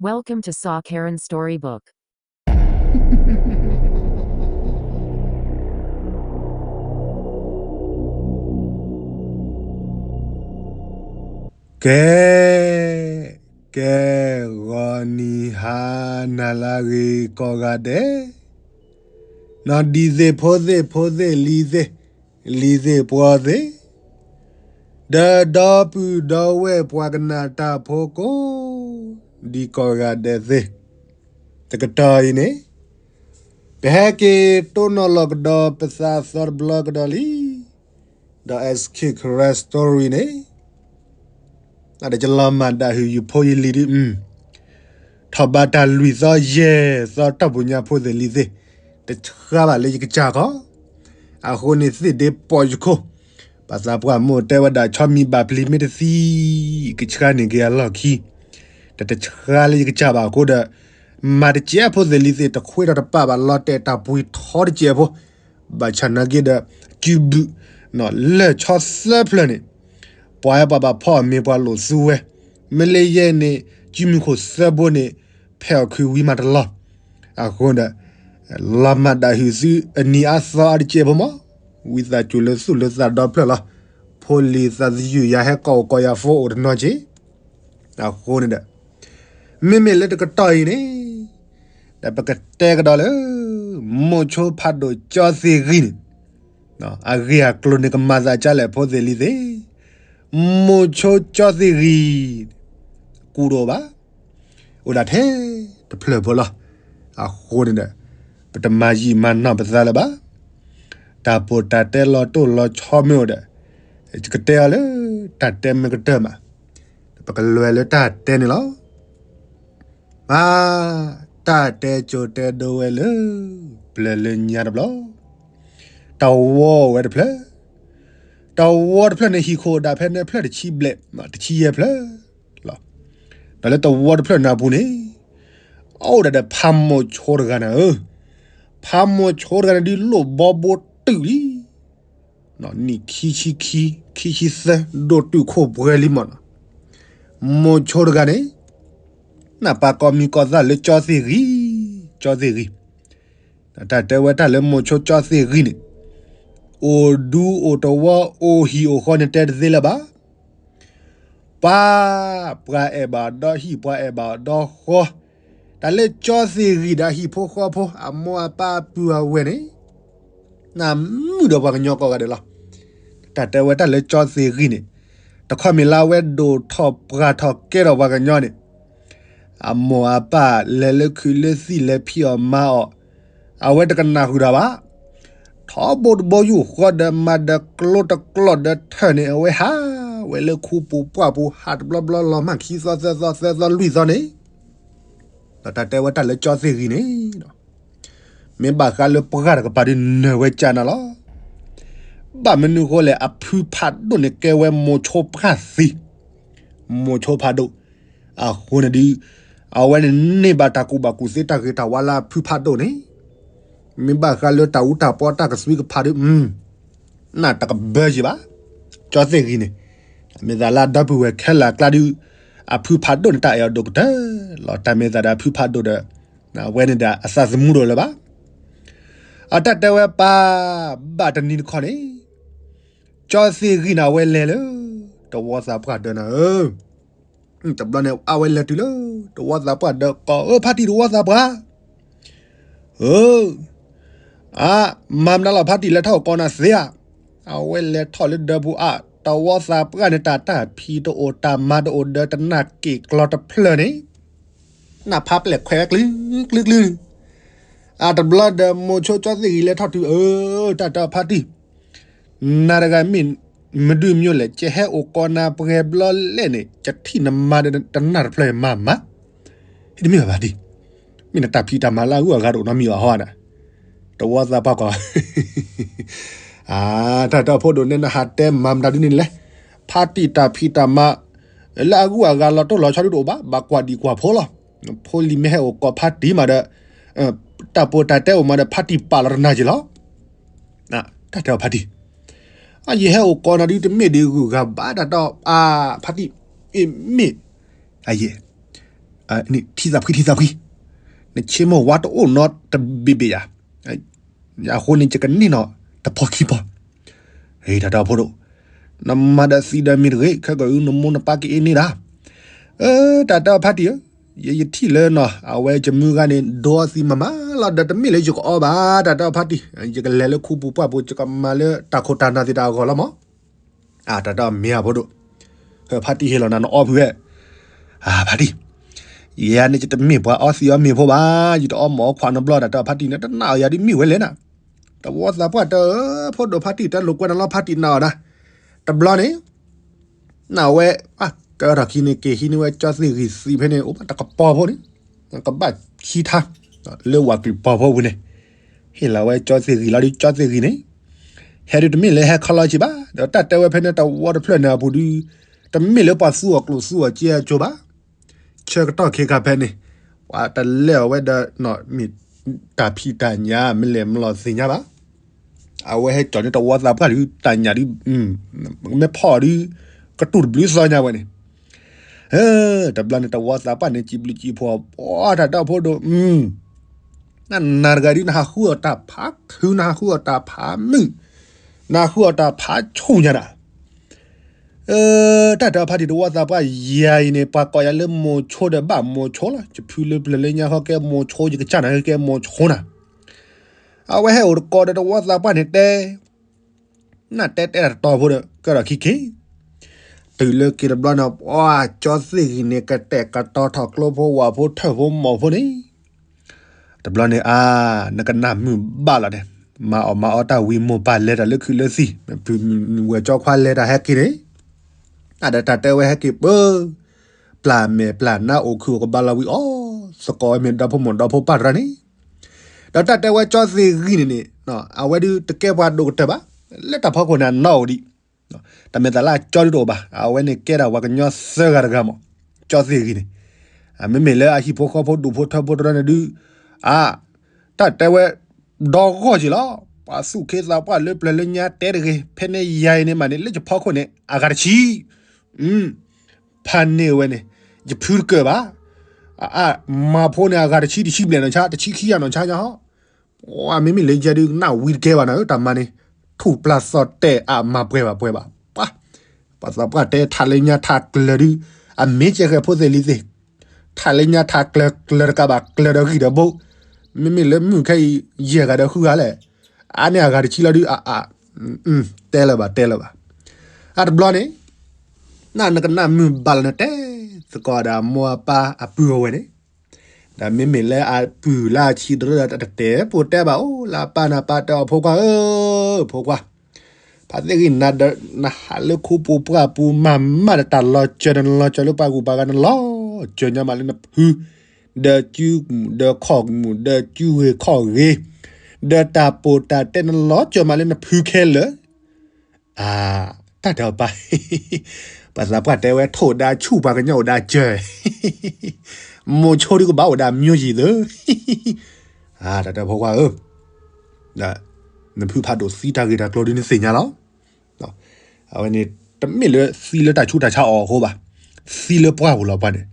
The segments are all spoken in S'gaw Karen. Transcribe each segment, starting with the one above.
Welcome to Saw Karen Storybook. ကဲ, ကဲ, ဂီၤနံၤဟါနၤလၢအဂ့ၤကိးဂၤဒဲး, နီၢ်ဒံသ့ၣ်ဖိသ့ၣ်ဖိသ့ၣ်လံၤသ့ၣ်, လံၤသ့ၣ်ပှီၤသ့ၣ်, ဒီးဒီပုၢ်ဒီဝဲၢ်ပှၤကနၣ်တၢ်ဖိကိး, ဒ်ကိးဂၤဒဲးသ့ၣ်, တကတီၢ်အံၤန့ၣ်, ပဟဲက့ၤတိၢ်နီၣ်လီၤကဒီးပသးသီတဘျီကဒီးလံ, ဒီး S K Karen Story န့ၣ် အဒီးကလီၤမၢ်ဒၣ်ဟုၣ်ယဖိယလံၤဒု, ထီၣ်ဘးတၢ်လွံၢ်သီယဲၢ်သီတၢ်ပူၤညါဖိသ့ၣ်လံၤသ့ၣ်, တဆှါဘၣ်လၢယကစၢ်ခီ, အဃိန့ၣ်သ့ၣ်ဒ့ပိာ်ယခိၣ်, ပှၤသးပှၢ်မိၢ်တဲဝဲဒၣ် ဆီမံၤဘၣ်ပျံၤမ့ၢ်တသံ, ကဆှါန့ၣ်က့ၤအလီၢ်ခံ, တတဆှါလၢယကစၢ်ဘၣ်အဃိဒီး, မၤတစဲးဖိသ့ၣ်လံၤသ့ၣ် တခွ့ထီၣ်တပာ်ဘၣ်လီၤတဲာ်တၢ်ပှ့ၤထီတစဲးဖိ, ဘၣ်ဆၣ်နာ်က့ဒီး, စုဘုၣ်, လၢၢ်ဆီသၢဖျၢၣ်န့ၣ်, ပှၤဟဲပှၤဘၣ်ဖီအီၣ်မ့ၤပှၤလိာ်သူဝဲ, မ့ၢ်လၢယဲန့ၣ်, စုမုၢ်ခိၣ်သၢဘိန့ၣ်, ဖဲအီၣ်ခုးဝံၤမးတလီၤ, အဃိဒီး, လီၤမၢ်ဒၣ်ဟုၣ်သုအနံၤအါသီအါတစဲးဖိမး, ဝံသးစူၤလၢသူၣ်လၢသးဒီဖျၢၣ်လီၤ, ဖိလံၤသးသယုၢ်ယၤဟဲကိးအိၣ်ကိးယၤဖိအိၣ်တနီၤက့ၤ အဃိန့ၣ်ဒီး, မ့မ့ၢ်လၢတကတီၢ်အံၤန့ၣ်, ဒီးပကတဲကဒီးလၢ, မိၤဆိဖးဒိၣ်ကၠီသ့ၣ်ဂံၢ်န့ၣ်, အဂ့ၢ်အကျိၤန့ၣ်ကမၤသးကၢ်လဲၣ်ဖိသ့ၣ်လံၤသ့ၣ်, မိၤဆိကၠီသ့ၣ်ဂံၢ်, ကူၣ်တအိၣ်ဘၣ်, အိၣ်ဒၣ်ထဲတဖျၢၣ်ဖိလီၤ, အဃိန့ၣ်ဒီး, ပတမၤယံာ်မၤနီၢ်ပသးလၢၤဘၣ် တၢ်ပိာ်တၢ်တဲလီၤတိၢ်လီၤဆီမ့ၢ်အိၣ်ဒီး, ယကတဲအီၤလၢတၢ်တဲမ့ၢ်ကတၢၢ်မး, ပကလဲၤလၢတၢ်တဲန့ၣ်လီၤ. မၤ, တၢ်တဲကၠိတဲဒိဝဲလၢ, ပျၢၤလၢညါတဘျီ, တဝီအိၣ်ဝဲတဖျၢၣ်, တဝီတဖျၢၣ်န့ၣ် ဟံၣ်ခိၣ်ဒၣ်ဖဲန့ၣ်ဖျၢၣ်တဆံဘျဲၣ်, တဆံယဲၢ်ဖျၢၣ်လီၤ. ဒီးလၢတဝီတဖျၢၣ်န့ၣ်အပူၤန့ၣ်, အိၣ်ဒၣ်ဒီးဖးမိၤဆိတဂၤန့ၣ်ဧၢ, ဖးမိၤဆိတဂၤန့ၣ်ဒုးလိၣ်ဘီဘိတုာ်လံ, နံၣ်ခံဆံခံ, ခံဆံသၢ ဒိၣ်တုာ်ခိၣ်ပှဲၤလံမးနီၤ, မိၤဆိတဂၤန့ၣ်, နၢ်ပၢၢ်ကိးမံၤကိးသၣ်လၢကၠီသ့ၣ်ဂံၢ်, ကၠီသ့ၣ်ဂံၢ် တၢ်တဲဝဲတၢ်လၢမိၤဆိကၠီသ့ၣ်ဂံၢ်န့ၣ်, အိၣ်ဒူအိၣ်တဝီအိၣ်ဟံၣ်အိၣ်ဃီန့ၣ် တဲတသ့လၢၤဘၣ်. ပှၤ, ပှၤအဲၣ်ဘၣ်ဒီဟံၣ် ပှၤအဲၣ်ဘၣ်ဒီဃီ, တၢ်လၢကၠီသ့ၣ်ဂံၢ်ဒီးဟံၣ်ဖိဃီဖိ အမိၢ်အပၢ်အပုၢ်အဝဲၢ်န့ၣ်, နၢ်မုာ်ဒီးပှၤကညီကိးဂၤဒဲးလီၤ. တၢ်တဲဝဲတၢ်လၢကၠီသ့ၣ်ဂံၢ်န့ၣ်, တခီမ့ၢ်လၢအဝဲဒိၣ်ထီၣ်ပှၢ်ထီၣ်ကဲထီၣ်ပှၤကညီန့ၣ်, အမိၢ်အပၢ်လဲၤလၢခုးလၢသံၣ်လဲၤဖံးအီၣ်မၤအီၣ်, အဝဲတကနၣ်ဃုာ်ဒီးဘၣ်. ထီဘိတဘိယူၢ်ဃီဒီးမၤဒီးကျိတကျီၢ်ဒီးထၢၣ်န့ၣ် အဝဲဟးဝဲလၢခူပူၤပှၢ်ပူၤ ဟးတဘျီဘျီလီၤမၢ်ခံသီသၢသီသၢသီလွံၢ်သီန့ၣ်, ဒီးတၢ်တဲဝဲတၢ်လၢကၠီသ့ၣ်ဂံၢ်န့ၣ် မ့ၢ်ဘၣ်ဃးလၢပှၢ်တကပၤဒုးနၢ်ဝဲကၢ်နၤလီၤ. ဘၣ်မနုၤဃိလဲၣ် အဖုဖးဒိၣ်န့ၣ်ကဲဝဲမိၤဆိပှၢ်သံ, မိၤဆိဖးဒိၣ်, အဃိန့ၣ်ဒုး, အဝဲန့ၣ်န့ၢ်ဘၣ်တၢ်ကူၣ်ဘၣ်ကူၣ်သ့တၢ်ဂ့ၤတၢ်ဝါလၢအဖုဖးဒိၣ်န့ၣ်, မ့ၢ်ဘၣ်ဃးလၢတၢ်အူတၢ်ပီတၢ်ကသွံကဖးဒုး, နၢ်တကဘၢယံၤဘၣ်, ကၠီသ့ၣ်ဂံၢ်န့ၣ်, မ့ၢ်သးလၢအဒီပုၢ်ဝဲၢ်ခဲလၢာ်အကျါဒုး, အဖုဖးဒိၣ်န့ၣ်တၢ်အဲၣ်အီၤဒိၣ်ကတၢၢ်လီၤ. တၢ်မ့ၢ်သးဒီးအဖုဖးဒိၣ်ဒီး, အဝဲန့ၣ်ဒီးအသးသမူဒိၣ်လၢၤဘၣ်. အတၢ်တဲဝဲပၢ်, ဘၣ်တနံၤတခီန့ၣ်, ကၠီသ့ၣ်ဂံၢ်န့ၣ် အဝဲလဲၤလၢ, တဝီသးပှၢ်ဒၢးနၤဧၢ, တဘျီန့ၣ် အဝဲလဲၤတုၤလၢ, တဝီသးပှၢ်ဒၢးကိးဧၢ ဖါတံၢ်တဝီသးပှၢ်, ဧၢ, အါ, မၤမနုၤလီၤဖါတံၢ်လဲၤထီၣ်အိၣ်ကိးနၤသ့ဧါ, အဝဲလဲၤထီၣ်လၢဒၢးပူၤအါ, တဝီသးပှၢ်န့ၣ် တၢ်တၢ်ဖံးတအိၣ်တၢ်မၤတအိၣ်ဒီးတနၢ်က့ၣ်ကျီတဖျၢၣ်န့ၣ် နၢ်ဖးပျဲၢ်ခွဲးဝဲကျုၤကျုၤကျုၤ, အတဘျီဒီးမိၤဆိကၠီသ့ၣ်ဂံၢ်လဲၤထီၣ်တုၤအၢ, တၢ်တဲဖါတံၢ်, နၤတဂၤမ့ၢ်, မဒုးမညိလဲၣ် ကဟဲအိၣ်ကိးနၤပှဲၤဘျီလဲၣ်န့ၣ် ကထံၣ်နမၤဒီးတနၢ်တဖျၢၣ်မၤမး, ဟံးတမ့ၢ်ဘၣ်ဖါတံၢ်, မ့ၢ်နတၢ်ဖံးတၢ်မၤလၢအဂုၤအဂၤတအိၣ်နီတမံၤဘၣ်ဟီဧါ, တဝီသးပှၢ်ကိး အါ, တၢ်တဲဖိဒိၣ်န့ၣ် နဟးတဲမၤမတၤဒ်န့ၣ်လဲၣ်, ဖါတံၢ်တၢ်ဖံးတၢ်မၤ, လၢအဂုၤအဂၤလီၤတိၢ်လီၤဆီဒုတအိၣ်ဘၣ်, ဘၣ်ကွၢ်ဒံးကွၢ်ဖိလီၤ. ဖိလံၤမ့ၢ်ဟဲအိၣ်ကိးဖါတံၢ်မးဒီး, တၢ်ပိာ်တၢ်တဲအိၣ်မးဒီး ဖါတံၢ်ပာ်လီၤတနၤက့ၤလီၤ. တၢ်တဲအီၤဖါတံၢ်, ယဟဲအိၣ်ကိးနၤဒုတမ့ၢ်ဒ်ဂုၤဂၤဘၣ်, တၢ်တဲအီၤဖါတံၢ်, အ့ၣ်မ့ၢ်, အယဲၢ် ထံသးဖှံထံသးဖှံ, နဆ့မိၢ်ဝါတအိၣ်နီတဘ့ၣ်ဘ့ၣ်ယၤ, အဃိန့ၣ် ယကန့ၢ်နီၤတပီၢ်ခံပီၢ်. တၢ်တီဖိဒိၣ်, နမၤဒီးသံဒီးမ့ၢ်တဂ့ၤ, ခဲကနံၣ်အံၤ နမိၢ်နပၢ်ကအ့န့ၢ်ဒၣ်. တၢ်တဲအီၤဖါတံၢ်ဧၢ, ယထံၣ်လၢနီၤ အဝဲယမုၢ်ဂၤန့ၣ် ဒိအီသံးမးမးလီၤဒီး တမ့ၢ်လၢယကအီဘၣ်, တၢ်တဲအီၤဖါတံၢ်, ယကလဲၤလၢခူပူၤပှၢ်ပူၤ ယကမၤလၢတၢ်ခိၣ်တၢ်နၢ်သ့ၣ်တၢ်အဂီၢ်လီၤမး. တၢ်တဲအီၤမ့ၢ်ဧါဖိဒိၣ်, ဖါတံၢ်ဟ့ၣ်လီၤနၤနအီဖုးဝဲ, ဖါတံၢ်, ယၤန့ၣ် ယတမ့ၢ်ပှၤအီသံးအီမ့ၤဖိဘၣ်, ယတအီမ့ၤအီခွါနီတဘျီ, တၢ်တဲအီၤဖါတံၢ်န့ၣ် တနာ်အီၤယၤဒ်မ့ၢ်ဝဲလဲၣ်နၤ. တဝီသးပှၢ်တဲအီၤ ဖိဒိၣ်ဖါတံၢ် တၢ်လိာ်ကွဲနၤလီၤ ဖါတံၢ်နာ်အီၤနၤ. တဘျီန့ၣ် နဝဲ, ကထီၣ်ခံန့ၣ် က့ၤဟံးန့ၢ်ဝဲကၠီသ့ၣ်ဂံၢ်သံးဖဲန့ၣ် အိၣ်ဘၣ်တကပီၤဖိန့ၣ်, ကဘၣ်ခံထါ, လၢဝၤကလုာ်ပီၤဖိပူၤန့ၣ်, ဟ့ၣ်လီၤဝဲကၠီသ့ၣ်ဂံၢ်လီၤဒီး ကၠီသ့ၣ်ဂံၢ်န့ၣ်, ဟဲဒုးတမ့ၢ်လၢဟဲခီလီၤဆံးဘၣ်, ဒီးတၢ်တဲဝဲဖဲန့ၣ် တဝီတဖျၢၣ်န့ၣ်အပူၤဒုး, တမ့ၢ်လၢပှၤသူအီၤကျိၣ်သူအီၤစ့အကၠိဘၣ်. ဆၢကတီၢ်ခဲခါဖဲန့ၣ်, ပှၤတလဲၤအီၤဝဲဒီး မ့ၢ်တၢ်ဖံးတၢ်ညၣ် မ့ၢ်လဲၤမလီၤသ့ၣ်ညါဘၣ်. အဝဲဟဲကၠီန့ၣ် တဝီသးပှၢ်ဒုး တၢ်ညၣ်ဒုး, မ့ၢ်ဖီအီၤဒုး, ကတူၢ်တဘျုးသီညါဝဲန့ၣ်. တဘျီန့ၣ် တဝီသးပှၢ်န့ၣ် စံးဘျုးစံးဖှိၣ်, ပှၤတၢ်တဲအီၤဖိဒိၣ်, နနၤတဂၤဒုး နဟးဃုအီၣ်တၢ်ဖးခု, နဟးဃုအီၣ်တၢ်ဖးမုၢ်, နဟးဃုအီၣ်တၢ်ဖးဆူၣ်ညါနၤ. တၢ်တဲအီၤဖါတံၢ် တဝီသးပှၢ်ယၤအံၤန့ၣ် ပှၤကိးယၤလၢမိၤဆိဒီးဘၣ်မိၤဆိလီၤ. ယဖုလၢပျၢၤလၢညါဃီကဲမိၤဆိ ယကစၢ်နၤကဲမိၤဆိနၤ. အဝဲဟဲအိၣ်တကိးဒီးတဝီသးပှၢ်န့ၣ်တဲ, နတဲတဲတၢ်တတီဖိဒီး ကဲထီၣ်ခံက့ၤ, တုၤလၢက့ၤတဘျီန့ၣ် ပှၤကၠီသ့ၣ်ဂံၢ်န့ၣ် ကတဲာ်ကတီၤထီၣ်ကျိဖိဝၣ်ဖိထၢၣ်ဖိမီၢ်ဖိန့ၣ် တဘျီန့ၣ်အါ, နကနၢ်မုာ်ဘၣ်လီၤန့ၣ်, မၤအီၣ်မၤအီတၢ်ဝံၤ မိၢ်ပၢ်လဲၤတၢ်လၢခုးလၢသံၣ်, ဝဲၢ်ကၠီခွါလဲၤတၢ်ဟဲက့ၤန့ၣ်, အဒီးတၢ်တဲဝဲဟဲက့ၤပၢ, ပျၢ်မဲာ်ပျၢ်နါအိၣ်ခုၣ်အိၣ်ကဘၣ်လီၤဝံၤအီၤ, သကိးဝဲမ့ၢ်ဒီဖိမိၢ်ဒီဖိပၢ်တရၢန့ၣ်, ဒီးတၢ်တဲဝဲကၠီသ့ၣ်ဂံၢ်န့ၣ်န့ၣ်, အဝဲဒုးတကဲပှၤဒိၣ်ကတၢၢ်ဘၣ်, လၢတၢ်ဖီခိၣ်န့ၣ် အနီၣ်အိၣ်ဒံး တၢ်မဲာ်သးလၢအကၠီဒုးတအိၣ်ဘၣ်, အဝဲန့ၣ်ကဲဒၣ်ပှၤကညီသၢဂၤတဂၤမး, ကၠီသ့ၣ်ဂံၢ်န့ၣ်, မ့မ့ၢ်လၢအဟံၣ်ဖိဃီဖိဒူၣ်ဖိထၢဖိတရၢန့ၣ်ဒုး, အါ, တၢ်တဲဝဲ, ဒီဂီၢ်က့ၤလီၤ, ပှၤသူၣ်က့သးပှၢ်လၢပျၢၤလၢညါတဲတဂ့ၤ, ဖဲန့ၣ်ယၤအံၤန့ၣ်မးန့ၣ် လၢယဖီခိၣ်န့ၣ် အဂၤတဆံ ဖးန့ၢ်ဝဲန့ၣ်, ယဖုတကၢၢ်ဘၣ်, အအါ, မၤဖိန့ၣ်အဂၤတဆံတဆံဘျဲၣ်နီၢ်ဆါ တဆံခံဂၤနီၢ်ဆါညါဟီ, မ့မ့ၢ်လၢယဲဒုးကနၣ်ဝံၤတကဲဘၣ်နၤဧၢ တၢ်မၤန့ၣ်, ထူၣ်ပျၢ်သီၣ်တဲာ်အါမၤပှဲၤဘၣ်ပှဲၤဘၣ်, ပှၤသးပှၢ်တဲထးလၢညါထးကျၢၤဒုး, အမ့ၢ်ကဲဃဲၤဖိသ့ၣ်လံၤသ့ၣ်, ထးလၢညါထးကျၢၤကျၢၤတကးဘၣ်ကျၢၤဒီးဂံၢ်ဒီးဘိ, မ့မ့ၢ်လၢမုၢ်ခဲအံၤ ယဲၢ်ဂၤဒီးဃုဂၤလဲၣ်, အါန့ၢ်အဂၤတဆံလီၤဒုး အအါ, တဲလၢၤဘၣ်တဲလၢၤဘၣ်, အတဘျီန့ၣ်, နနကနၣ်မုာ်ဘၣ်လီၤနတဲ, သကိးဒီးအမိၢ်အပၢ်အပုၢ်အဝဲၢ်န့ၣ်, ဒီးမ့မ့ၢ်လၢအပုၢ်လၢအဆံးတရၢဒီး တတဲပူၤတဲဘၣ်အိၣ်လၢအပၢ်နၤပၢ်တဲအီၤဖိခွါဧၢ, ဖိခွါ, ဖါသ့ၣ်ဂံၢ်နၤဒီး နဟးလၢခူပူၤပှၢ်ပူၤမၤမၢ်ဒီးတၢ်လီၤစၢၤဒီး နလီၤစၢၤလၢပှၤဂုၤပှၤဂၤ နလီၤစၢၤညါမးလၢနဖု, ဒီးစုမုၢ်ဒီးခီၣ်မုၢ် ဒီးစုဂ့ၤခီၣ်ဂ့ၤ, ဒီးတၢ်ပိာ်တၢ်တဲ နလီၤစၢၤမးလၢနဖုခဲလၢာ် အါ, တၢ်တဲအီၤပၢ်, ပှၤသးပှၢ်တဲဝဲ ထိၣ်ဒါဆူၣ်ပှၤကညီအိၣ်ဒါစၢၤ, မိၤဆိဒုးကဘၣ်အိၣ်ဒါမျိုးယံၤသၢ, တၢ်တဲဖိခွါဧၢ, နဖုဖးဒိၣ်သံတၢ်ဂ့ၢ်တၢ်ကျိၤဒုးနသ့ၣ်ညါလီၤ, အဝဲန့ၣ် တမ့ၢ်လၢသံလၢတၢ်ဆူးတၢ်ဆါအီၤအဃိဘၣ်, သံလၢပှၢ်ပူၤလီၤပှၤန့ၣ်,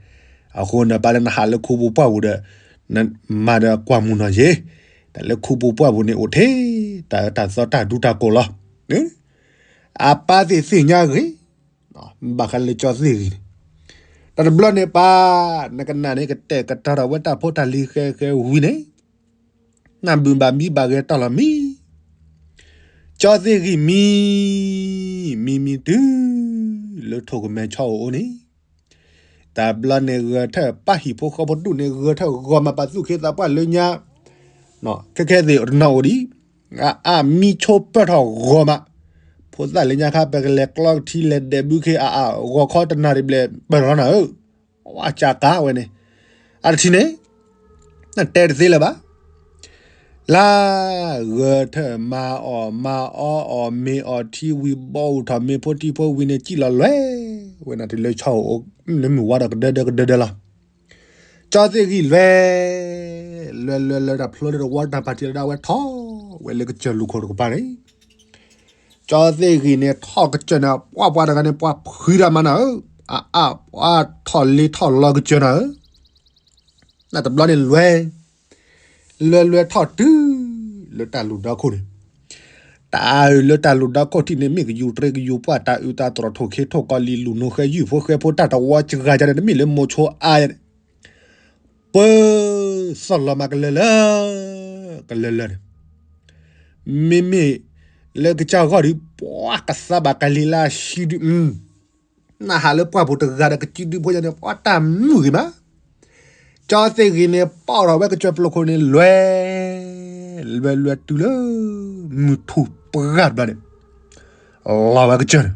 အဃိန့ၣ် ပၢ်လၢနဟးလၢခူပူၤပှၢ်ပူၤဒီး, မၤဒီးကွၢ်မုာ်နီၢ်ယ့ၤ, တၢ်လၢခူပူၤပှၢ်ပူၤန့ၣ်အိၣ်ထဲ, တၢ်အၢတၢ်သီတၢ်ဒူတၢ်ကိၢ်လီၤ, အပၢ်သ့ၣ်သ့ၣ်ညါဂ့ၤ, ဘၣ်ဃးလၢကၠီသ့ၣ်ဂံၢ်န့ၣ်, တၢ်တဘျီန့ၣ်ပၢ်, နကနၣ်န့ၣ် ကတဲာ်ကတီၤထီၣ်ဝဲတၢ်ဖိတၢ်လံၤဃဲဃဲဝံၤန့ၣ်, နၢ်ဘုၣ်ဘၣ်မံဘၣ်ဂဲၤတီၢ်လီၤမံ, ကၠီသ့ၣ်ဂံၢ်မံ, မံမံတုၤ, လၢထိၣ်ကမဲာ်ဆီအိၣ်အိၣ်န့ၣ်, တၢ်ဘျီန့ၣ်ဂဲၤထၢၣ်ပၢ်ဟံၣ်ဖိဃီဖိဒူၣ်န့ၣ် ဂဲၤထၢၣ်ဂီၤမးပာ်သူၣ်က့သးပှၢ်လၢညါ, ခဲခဲသ့ၣ်တနီၤအိၣ်ဒံး, အအါမံဆိပၢၢ်ထီၣ်ဂီၤမး, ဖိသၣ်လၢညါခါ ပကလဲၤကျီကထံလဲၤဒဲးဘုခ့အအါ ဂီၤခီတနၣ်ရံၣ်ဘျဲၣ်ပၢၢ်ထီၣ်နၤဧၢ, ဝါစၢ်ကါဝဲန့ၣ်, အတထံၣ်န့ၣ်, နတဲတသ့လၢၤဘၣ် လါ, ဂဲၤထၢၣ်မၤအီၣ်မၤအီအီၣ်မ့ၤအီၣ်ထံဝံၤ ဘီအူထီၣ်မ့ၤဖိထံဖိဝံၤန့ၣ် စံၣ်လီၤလွဲၢ်, ဝဲနၤတုၤလၢဆီအိၣ်အိၣ်, လၢမုၢ်ဝါဒီးကဒၢဒၢကဒၢဒၢလီၤ, ကၠီသ့ၣ်ဂံၢ်လွဲၢ်, လွဲၢ်လွဲၢ်လွဲၢ်တၢ်ဖျိလၢတဝီတၢ်ပာ်တံၢ်လၢဒၣ်ဝဲထီၣ်, ဝဲလၢကစၢၢ်လူၢ်ခိၣ်တကပၤန့ၣ် ကၠီသ့ၣ်ဂံၢ်န့ၣ် ထီၣ်ကစၢၢ်န့ၣ် ပှၢ်ပှၤတဂၤန့ၣ် ပှၤဖှံတၢ်မၤနၤဧၢ, အအါ ပှၤထီၣ်လ့ထီၣ်လီကစၢၢ်နၤဧၢ, နတဘျီန့ၣ်လွဲ, လွဲလွဲထီၣ်တုၤ လၢတၢ်လူၢ်ဒီခိၣ်န့ၣ်, တၢ်အုးလၢတၢ်လူၢ်ဒီခိၣ်ထံးန့ၣ် မ့ၢ်ကယူၤတရံးကယူၤပှၢ် တၢ်အုးတၢ်သြီၣ်ထိၣ်ခ့ထိၣ်ကီလံၤ လူၤနိဃဲယုၢ်ဖိဃဲဖိ တၢ်တဝီစှၤကန့ၣ် တမ့ၢ်လၢမိၤဆိအါယၤန့ၣ်, ပၢ သီၣ်လီၤမးကလၢလၢ, ကလၢလၢန့ၣ်, မ့မ့ၢ်လၢကစၢ်ဂီၢ်ဒုး ပှၤကသါဘၣ်ကလံၤလၢအဆံဒုး နဟးလၢပှၢ်ပူၤတဂၤဒီးကစုဒုဖိယၤန့ၣ် ပှၤတၢ်မုာ်ဂ့ၤမး, ကၠီသ့ၣ်ဂံၤန့ၣ် ပီၢ်ထီၣ်ဝဲကစၢၢ်ပျိခိၣ်န့ၣ် လွဲ, လွဲလွဲတုၤလၢ မုၢ်ထူၣ်ပှၢ်တဘျီန့ၣ်, လီၤဝဲကစၢၢ်န့ၣ်,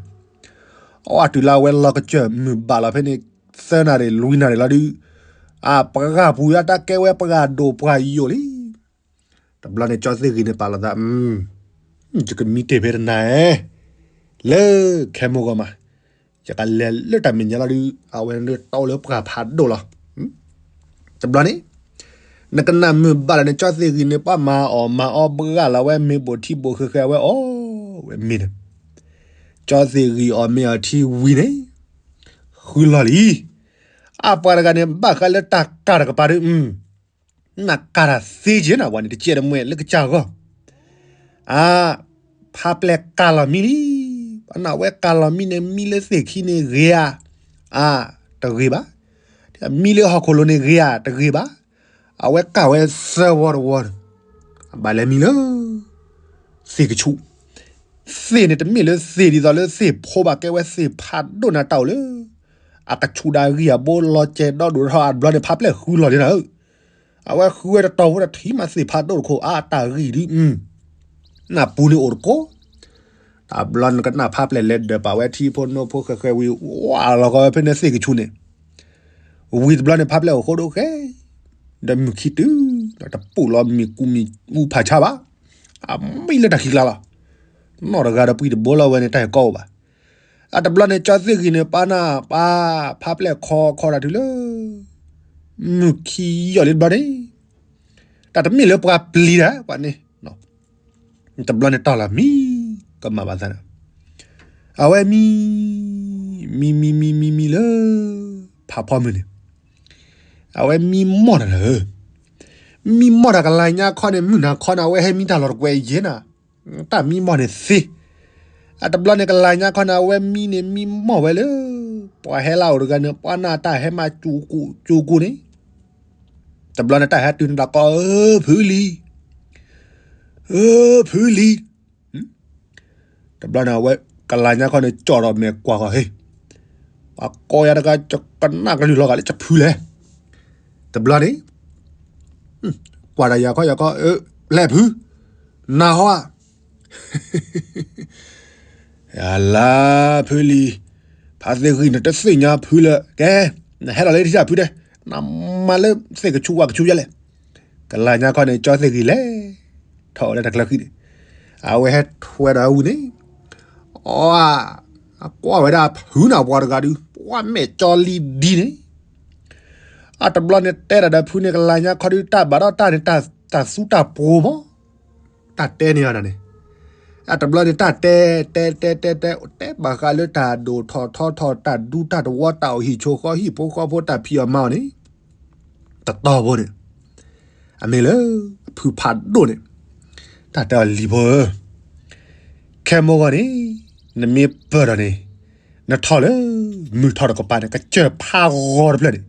အဝဲတုၤလၢအဝဲလီၤကစၢၢ် မုၢ်ဘၣ်လီၤဖဲန့ၣ် သၢနၣ်ရံၣ် လွံၢ်နၣ်ရံၣ်လီၤဒုး, အပှၢ်ပူၤယါတၢ်ကဲဝဲပှၢ်ဒိၣ်ပှၢ်ယိာ်လံ. တဘျီန့ၣ် ကၠီသ့ၣ်ဂံၤန့ၣ် ပာ်လီၤသး, ယကမံတ့ၢ်ဖဲတနၤဧဲ, လၢခဲမိၢ်ဂီၤမး, ယကလဲၤလၢတၢ်မဲာ်ညါလီၤဒုး အဝဲန့ၣ်တီလၢပှၢ်ဖးဒိၣ်လီၤ. တဘျီန့ၣ် နကနၣ်မုၢ်ဘၣ်လီၤန့ၣ် ကၠီသ့ၣ်ဂံၤန့ၣ် ပှၤမၤအီၣ်မၤအီဘှၣ်လီၤဝဲ မ့ၤဘိၣ်ထံဘိၣ်ဃဲဃဲ အဝဲအီၣ်ဝဲမ့ၤန့ၣ်, ကၠီသ့ၣ်ဂံၤအီၣ်မ့ၤအီထံဝံၤန့ၣ်, ဃုလီၤလံ. အပှၤတဂၤန့ၣ် ဘၣ်ဃးလၢတၢ်ကၢ်တကပၤဒုး နကၢ်တၢ်သ့က့ၤနၤ ပှၤန့ၣ် တကဲတမှဲလၢကစၢ်ဂီၢ်, အါ, ဖးပျဲၢ်ကၢ်လီၤမံလံ. ပှၤနၢ်ဝဲကၢ်လီၤမံန့ၣ် မံလၢသ့ၣ်ခံန့ၣ်ဂ့ၤဧါ, အါ, တဂ့ၤဘၣ်. မံလၢဟီၣ်ခိၣ်လိၤန့ၣ်ဂ့ၤဧါ, တဂ့ၤဘၣ်. အဝဲကၢ်ဝဲသၢဝီတဝီန့ၣ်, အဘၣ်လဲၤမံလၢ သ့ၣ်ကဆူး, သ့ၣ်န့ၣ်တမ့ၢ်လၢသ့ၣ်ဒ်သိးလၢသ့ၣ်ဖိဘၣ် ကဲဝဲသ့ၣ်ဖးဒိၣ်န့ၣ်တၢ်အိၣ်လၢ အကဆူးဒၣ်ဂံၢ်အဘိလီၤစဲးဒီဒိၣ်ထီၣ်အဘျီန့ၣ် ဖးပျဲၢ်ဃုလီၤဒ်နၤဧၢ, အဝဲဃုဝဲတတီၤဖိတထံၣ်မးသ့ၣ်ဖးဒိၣ်တခိၣ်အါတၢ်ဂံၢ်ဒုး, နၢ်ပူၤန့ၣ်အိၣ်တကိး, တဘျီန့ၣ်ကနၣ်ဖးပျဲၢ်လဲၤဒၢးပာ်ဝဲထံဖိနိဖိဃဲဃဲဝံၤ ဝါလီၤကီဝဲဖဲန့ၣ်သ့ၣ်ကဆူးန့ၣ် ဝံၤတဘျီန့ၣ် ဖးပျဲၢ်အိၣ်ဃိဒိၣ်ဃဲ, ဒီးမုၢ်ခံတုၤ, ဒီးတပူၤလီၤမံၤကူမံၤအူဖးဆါဘၣ်, အမံလၢတၢ်ခံးကျါလီၤ, နီၢ်တဂၤဒီးပှံၢ်တဘိလီၤဝဲန့ၣ် တၢ်ဟဲကီအိၣ်ဘၣ်. အတဘျီန့ၣ် ကၠီသ့ၣ်ဂံၤန့ၣ် ပာ်နၢ်ပာ်ဖးပျဲၢ်ခီခီတၢ်တုၤလၢ မုၢ်ခံယီၢ်လံတဘျီန့ၣ်, တၢ်တမ့ၢ်လၢပှၤပျံၤတၢ် ပှၤန့ၣ် တဘျီန့ၣ်တီၢ်လီၤမံ, ကမၣ်ဘၣ်သးန့ၣ်, အဝဲမံ, မံမံမံမံမံလၢ ဖးဖီမုၢ်န့ၣ်, အဝဲမံမီၢ်တၢ်လၢ, မံမီၢ်တၢ်ကလၤညါခီန့ၣ် မုၢ်နၤခီန့ၣ် အဝဲဟဲမံတၢ်လီၤတကွဲးယဲနၤ, တၢ်မံမီၢ်န့ၣ်သ့, အတဘျီန့ၣ်ကလၤညါခီန့ၣ် အဝဲမံန့ၣ်မံမီၢ်ဝဲလၢ ပှၤဟဲလၢအအိၣ်တဂၤန့ၣ် ပှၤနၢ်တၢ်ဟဲမၤကၠူကူၣ်ကၠူကူၣ်န့ၣ် တဘျီန့ၣ် တၢ်ဟဲတုၤန့ၣ်ဒီးကိး ဧၢ ဖုလံၤ, ဧၢ ဖုလံၤ, တဘျီန့ၣ် အဝဲကလၤညါခီန့ၣ် ကၠီၣ်ဒီးမဲာ်ကွၢ်ဃီၤဟ့ၣ်, ပှၤကိးယၤတဂၤ ကနၣ်ကလုၢ်လီၤဂာ်လၢကဖုလဲၣ်, တဘျီန့ၣ် ကွၢ်တၢ်ယၤခီယၤခီ, လဲၣ်ဖု, နၤဟီဧါ အလါ ဖုလံၤ, ဖါသ့ၣ်ဂံၢ်န့ၣ်တသ့ၣ်ညါဖုလၢၤ, ကဲ, နဟဲလီၤလၢထံၣ်ဖုဒဲး, နမၤလၢသ့ၣ်ကဆူးဝၣ်ကဆူးယဲလဲၣ်, ကလၤညါခီန့ၣ် ကၠီသ့ၣ်ဂံၢ်လဲၤထီၣ်ဝဲလၢတၢ်ကျၢၤဃံန့ၣ်, အဝဲဟဲထွဲဒီးဝံၤန့ၣ်, အ, အကွၢ်ဝဲဒၣ်ဖုနၢ်ပှၤတဂၤဒုး ပှၤမဲာ်ကၠီလံဒ်န့ၣ်, အတဘျီန့ၣ် တဲတၢ်ဒီးဖုန့ၣ် ကလၤညါခီဒုး တၢ်ဘၣ်ဒီးတၢ်န့ၣ် တၢ်သူတၢ်ပှိၤမး, တၢ်တဲန့ၢ်အီၤန့ၣ်, အတဘျီန့ၣ် တၢ်တဲ, တဲတဲတဲတဲ တဲဘၣ်ဃးလၢတၢ်ဒိၣ်ထီၣ်ထီထီၣ် တၢ်ဒူတၢ်တဝီ တၢ်အိၣ်ဟံၣ်ဆိဃီ ဟံၣ်ဖိဃီဖိ တၢ်ဖံးအီၣ်မၤအီၣ်န့ၣ်, တတီၤဖိန့ၣ်, အမ့ၢ်လၢ အဖုဖးဒိၣ်န့ၣ်, တၢ်တဲအီၤလံၤဖိဧၢ, ခဲမိၢ်ဂီၢ်န့ၣ်, နမ့ၢ်ပၢၢ်ဒီးန့ၣ်, နထီၣ်လၢ မုၢ်ထီၣ်တကပၤန့ၣ် ကစၢၢ်ဖးဂီၤတဖျၢၣ်န့ၣ်,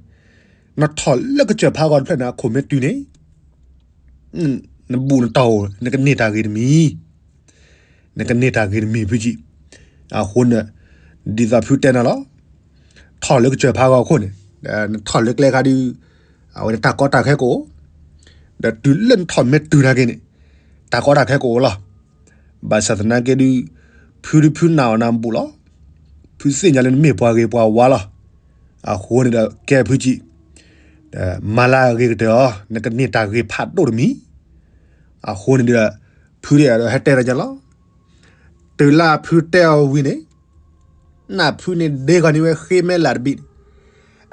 နထီၣ်လၢကစၢၢ်ဖးဂီၤတဖျၢၣ်န့ၣ် အခိၣ်မ့ၢ်တုၤန့ၣ် နဘူးနတၢ်အိၣ် နကန့ၢ်တၢ်ဂ့ၤတမံၤ, နကန့ၢ်တၢ်ဂ့ၤတမံၤဖုကံ, အဃိန့ၣ်, ဒ်သိးဖုတဲနၤလီၤ, ထီၣ်လၢကစၢၢ်ဖးဂီၤအခိၣ်န့ၣ်, နထီၣ်လၢကျဲခါဒုး, အဝဲန့ၣ်တၢ်ကီတၢ်ခဲကအိၣ်, ဒီးတုၤလၢနထီၣ်မ့ၢ်တုၤနာ်က့န့ၣ်, တၢ်ကီတၢ်ခဲကအိၣ်လီၤ. ဘၣ်ဆၣ်သနာ်က့ဒုး, ဖုဒုးဖုနၢ်အီၣ်နၢ်ဘူးလီၤ. ဖုသ့ၣ်ညါလၢနမ့ၢ်ပှၤဂ့ၤပှၤဝါလီၤ. အဃိန့ၣ်ဒီးကဲဖုကံ, မၤလၢအဂ့ၤကတၢၢ်အီၤ နကန့ၢ်တၢ်ဂ့ၤဖးဒိၣ်တမံၤ, အဃိန့ၣ်ဒီး, ဖုဒ်ဒီးဟဲတဲတၢ်ညါလီၤ. တုၤလၢအဖုတဲအီၤဝံၤန့ၣ်, နၢ်ဖုန့ၣ်ဒ့ဃီၤန့ၢ်ဝဲဃ့မဲလၢ်တဘ့ၣ်န့ၣ်,